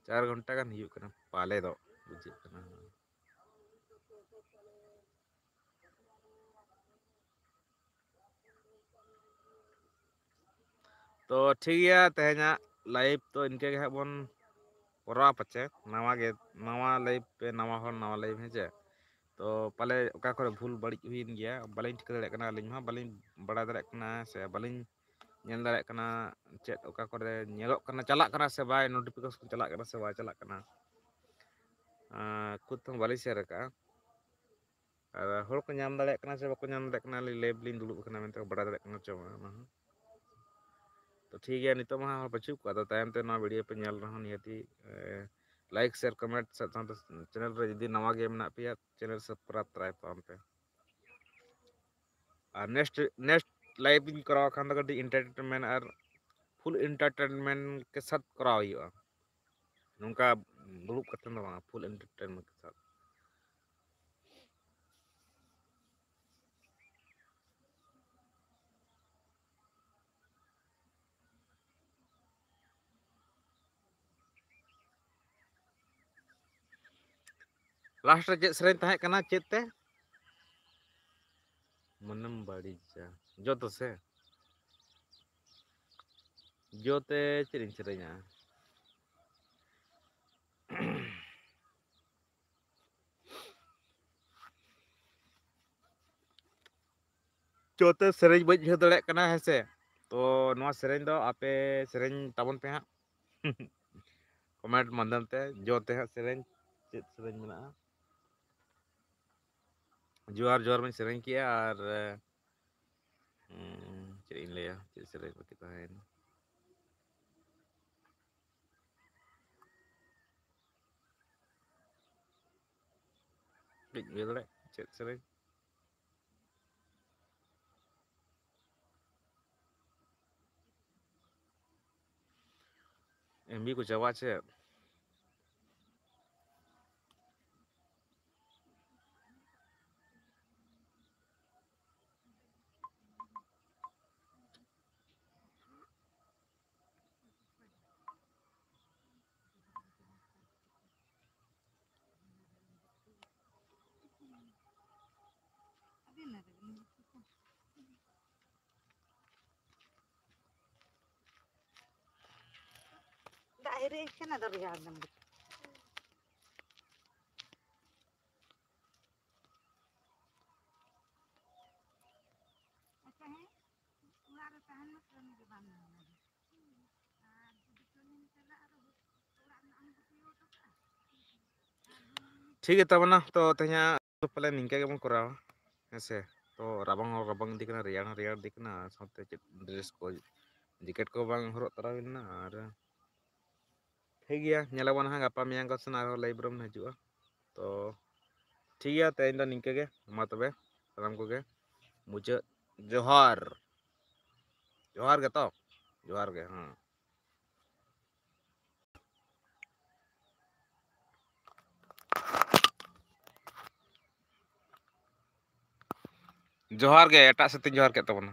ᱪᱟᱨ ᱜᱷᱚᱱᱴᱟ ᱜᱟᱱ ᱦᱩᱭᱩᱜ ᱠᱟᱱᱟ ᱯᱟᱞᱮ ᱫᱚ, ᱵᱩᱡᱷᱟᱹᱜ ᱠᱟᱱᱟ᱾ ᱛᱚ ᱴᱷᱤᱠ ᱜᱮᱭᱟ, ᱛᱮᱦᱮᱧᱟᱜ ᱞᱟᱭᱤᱵᱷ ᱛᱚ ᱤᱱᱠᱟᱹ ᱜᱮ ᱦᱟᱸᱜ ᱵᱚᱱ ᱠᱚᱨᱟᱣᱟ ᱯᱟᱪᱮ᱾ ᱱᱟᱣᱟ ᱜᱮ, ᱱᱟᱣᱟ ᱞᱟᱭᱤᱵᱷ ᱯᱮ, ᱱᱟᱣᱟ ᱦᱚᱲ, ᱱᱟᱣᱟ ᱞᱟᱭᱤᱵᱷ, ᱦᱮᱸ ᱪᱮ? ᱛᱚ ᱯᱟᱞᱮ ᱚᱠᱟ ᱠᱚᱨᱮ ᱵᱷᱩᱞ ᱵᱟᱹᱲᱤᱡ ᱦᱩᱭᱮᱱ ᱜᱮᱭᱟ, ᱵᱟᱹᱞᱤᱧ ᱴᱷᱤᱠᱟᱹ ᱫᱟᱲᱮᱭᱟᱜ ᱠᱟᱱᱟ, ᱟᱹᱞᱤᱧ ᱦᱚᱸ ᱵᱟᱹᱞᱤᱧ ᱵᱟᱲᱟᱭ ᱫᱟᱲᱮᱭᱟᱜ ᱠᱟᱱᱟ ᱥᱮ ᱵᱟᱹᱞᱤᱧ ᱧᱮᱞ ᱫᱟᱲᱮᱭᱟᱜ ᱠᱟᱱᱟ ᱪᱮᱫ ᱚᱠᱟ ᱠᱚᱨᱮ ᱧᱮᱞᱚᱜ ᱠᱟᱱᱟ, ᱪᱟᱞᱟᱜ ᱠᱟᱱᱟ ᱥᱮ ᱵᱟᱭ, ᱱᱳᱴᱤᱯᱷᱤᱠᱮᱥᱚᱱ ᱪᱟᱞᱟᱜ ᱠᱟᱱᱟ ᱥᱮ ᱵᱟᱭ ᱪᱟᱞᱟᱜ ᱠᱟᱱᱟ᱾ ᱟᱸ, ᱠᱷᱩᱫ ᱛᱮᱦᱚᱸ ᱵᱟᱹᱞᱤᱧ ᱥᱮᱭᱟᱨ ᱟᱠᱟᱫᱼᱟ᱾ ᱟᱨ ᱦᱚᱲ ᱠᱚ ᱧᱟᱢ ᱫᱟᱲᱮᱭᱟᱜ ᱠᱟᱱᱟ ᱥᱮ ᱵᱟᱠᱚ ᱧᱟᱢ ᱫᱟᱲᱮᱭᱟᱜ ᱠᱟᱱᱟ, ᱟᱹᱞᱤᱧ ᱞᱟᱭᱤᱵᱷ ᱞᱤᱧ ᱫᱩᱲᱩᱵ ᱟᱠᱟᱱᱟ ᱢᱮᱱᱛᱮ ᱠᱚ ᱵᱟᱲᱟᱭ ᱫᱟᱲᱮᱭᱟᱜ ᱠᱟᱱᱟ ᱪᱮ ᱵᱟᱝ, ᱚᱱᱟ ᱦᱚᱸ᱾ ᱛᱚ ᱴᱷᱤᱠ ᱜᱮᱭᱟ, ᱱᱤᱛᱚᱜ ᱢᱟ ᱦᱟᱸᱜ ᱦᱚᱲ ᱵᱟᱹᱪᱩᱜ ᱠᱚᱣᱟ, ᱟᱫᱚ ᱛᱟᱭᱚᱢ ᱛᱮ ᱱᱚᱣᱟ ᱵᱷᱤᱰᱤᱭᱳ ᱯᱮ ᱧᱮᱞ ᱨᱮᱦᱚᱸ ᱱᱤᱦᱟᱹᱛᱤ, ᱮ, ᱞᱟᱭᱤᱠ, ᱥᱮᱭᱟᱨ, ᱠᱚᱢᱮᱱᱴ ᱥᱟᱶ ᱥᱟᱶᱛᱮ ᱪᱮᱱᱮᱞ ᱨᱮ ᱡᱩᱫᱤ ᱱᱟᱣᱟ ᱜᱮ ᱢᱮᱱᱟᱜ ᱯᱮᱭᱟ, ᱪᱮᱱᱮᱞ ᱥᱟᱵᱥᱠᱨᱟᱭᱤᱵ ᱛᱟᱵᱚᱱ ᱯᱮ᱾ ᱟᱨ ᱱᱮᱠᱥᱴ, ᱱᱮᱠᱥᱴ ᱞᱟᱭᱤᱵᱷ ᱤᱧ ᱠᱚᱨᱟᱣ ᱠᱷᱟᱱ ᱫᱚ ᱠᱟᱹᱴᱤᱡ ᱮᱱᱴᱟᱨᱴᱮᱱᱢᱮᱱᱴ ᱟᱨ ᱯᱷᱩᱞ ᱮᱱᱴᱟᱨᱴᱮᱱᱢᱮᱱᱴ ᱠᱮ ᱥᱟᱛ ᱠᱚᱨᱟᱣ ᱦᱩᱭᱩᱜᱼᱟ᱾ ᱱᱚᱝᱠᱟ ᱫᱩᱲᱩᱵ ᱠᱟᱛᱮ ᱫᱚ ᱵᱟᱝ, ᱯᱷᱩᱞ ᱮᱱᱴᱟᱨᱴᱮᱱᱢᱮᱱᱴ ᱠᱮ ᱥᱟᱛ᱾ ᱞᱟᱥᱴ ᱨᱮ ᱪᱮᱫ ᱥᱮᱨᱮᱧ ᱛᱟᱦᱮᱸ ᱠᱟᱱᱟ? ᱪᱮᱫ ᱛᱮ? ᱢᱚᱱᱮᱢ ᱵᱟᱹᱲᱤᱡᱟ᱾ ᱡᱚᱛᱚ ᱥᱮ? ᱡᱚᱛᱮ ᱪᱮᱫ ᱤᱧ ᱥᱮᱨᱮᱧᱟ? ᱡᱚᱛᱮ ᱥᱮᱨᱮᱧ ᱵᱟᱹᱧ ᱩᱭᱦᱟᱹᱨ ᱫᱟᱲᱮᱭᱟᱜ ᱠᱟᱱᱟ, ᱦᱮᱸ ᱥᱮ? ᱛᱚ ᱱᱚᱣᱟ ᱥᱮᱨᱮᱧ ᱫᱚ ᱟᱯᱮ ᱥᱮᱨᱮᱧ ᱛᱟᱵᱚᱱ ᱯᱮ ᱦᱟᱸᱜ᱾ ᱠᱚᱢᱮᱱᱴ ᱢᱟᱫᱽᱫᱷᱚᱢ ᱛᱮ ᱡᱚᱛᱮ ᱦᱟᱸᱜ ᱥᱮᱨᱮᱧ, ᱪᱮᱫ ᱥᱮᱨᱮᱧ ᱢᱮᱱᱟᱜᱼᱟ? ᱡᱚᱦᱟᱨ ᱡᱚᱦᱟᱨ ᱢᱟᱧ ᱥᱮᱨᱮᱧ ᱠᱮᱜᱼᱟ, ᱟᱨ, ᱩᱸ, ᱪᱮᱫ ᱤᱧ ᱞᱟᱹᱭᱟ, ᱪᱮᱫ ᱥᱮᱨᱮᱧ ᱵᱟᱹᱠᱤ ᱛᱟᱦᱮᱸᱭᱮᱱᱟ? ᱤᱭᱟᱹ ᱫᱟᱲᱮᱭᱟᱜ ᱪᱮᱫ ᱥᱮᱨᱮᱧ? ᱮᱢᱵᱤ ᱠᱚ ᱪᱟᱵᱟᱜ ᱪᱮᱫ? ᱫᱟᱜ ᱦᱤᱨᱤᱡ ᱠᱟᱱᱟ, ᱫᱚᱨᱭᱟ ᱨᱮᱱᱟᱜ᱾ ᱟᱪᱪᱷᱟ, ᱦᱮᱸ, ᱚᱲᱟᱜ ᱨᱮ ᱛᱟᱦᱮᱱ ᱢᱮ, ᱠᱟᱹᱢᱤ ᱜᱮ ᱵᱟᱝ ᱧᱟᱢᱚᱜᱼᱟ᱾ ᱟᱨ ᱡᱩᱫᱤ ᱠᱟᱹᱢᱤᱢ ᱪᱟᱞᱟᱜᱼᱟ, ᱟᱨᱚ ᱚᱲᱟᱜ ᱨᱮᱱᱟᱜ ᱮᱢ ᱜᱩᱯᱤ ᱦᱚᱴᱚ ᱠᱟᱜᱼᱟ᱾ ᱴᱷᱤᱠ ᱜᱮ ᱛᱟᱵᱚᱱᱟ, ᱛᱚ ᱛᱮᱦᱮᱧᱟᱜ ᱫᱚ ᱯᱟᱞᱮ ᱱᱤᱝᱠᱟ ᱜᱮᱵᱚᱱ ᱠᱚᱨᱟᱣᱟ, ᱦᱮᱸ ᱥᱮ? ᱛᱚ ᱨᱟᱵᱟᱝ ᱦᱚᱸ ᱨᱟᱵᱟᱝ ᱤᱫᱤ ᱠᱟᱱᱟ, ᱨᱮᱭᱟᱲ ᱦᱚᱸ ᱨᱮᱭᱟᱲ ᱤᱫᱤ ᱠᱟᱱᱟ, ᱥᱟᱶᱛᱮ ᱪᱮᱫ ᱰᱨᱮᱥ ᱠᱚ, ᱡᱮᱠᱮᱴ ᱠᱚ ᱵᱟᱝ ᱦᱚᱨᱚᱜ ᱛᱚᱨᱟ ᱦᱩᱭ ᱞᱮᱱᱟ᱾ ᱟᱨ ᱴᱷᱤᱠ ᱜᱮᱭᱟ, ᱧᱮᱞᱟᱵᱚᱱ ᱦᱟᱸᱜ ᱜᱟᱯᱟ ᱢᱮᱭᱟᱝ ᱠᱚ ᱥᱮᱱ ᱟᱨᱦᱚᱸ ᱞᱟᱭᱤᱵᱷ ᱨᱮᱵᱚᱱ ᱦᱤᱡᱩᱜᱼᱟ᱾ ᱛᱚ ᱴᱷᱤᱠ ᱜᱮᱭᱟ, ᱛᱮᱦᱮᱧ ᱫᱚ ᱱᱤᱝᱠᱟᱹ ᱜᱮ, ᱢᱟ ᱛᱚᱵᱮ ᱥᱟᱱᱟᱢ ᱠᱚᱜᱮ ᱢᱩᱪᱟᱹᱫ ᱡᱚᱦᱟᱨ᱾ ᱡᱚᱦᱟᱨ ᱜᱮ ᱛᱚ, ᱡᱚᱦᱟᱨ ᱜᱮ, ᱦᱮᱸ᱾ ᱡᱚᱦᱟᱨ ᱜᱮ, ᱮᱴᱟᱜ ᱥᱮᱫ ᱛᱤᱧ ᱡᱚᱦᱟᱨ ᱠᱮᱫ ᱛᱟᱵᱚᱱᱟ᱾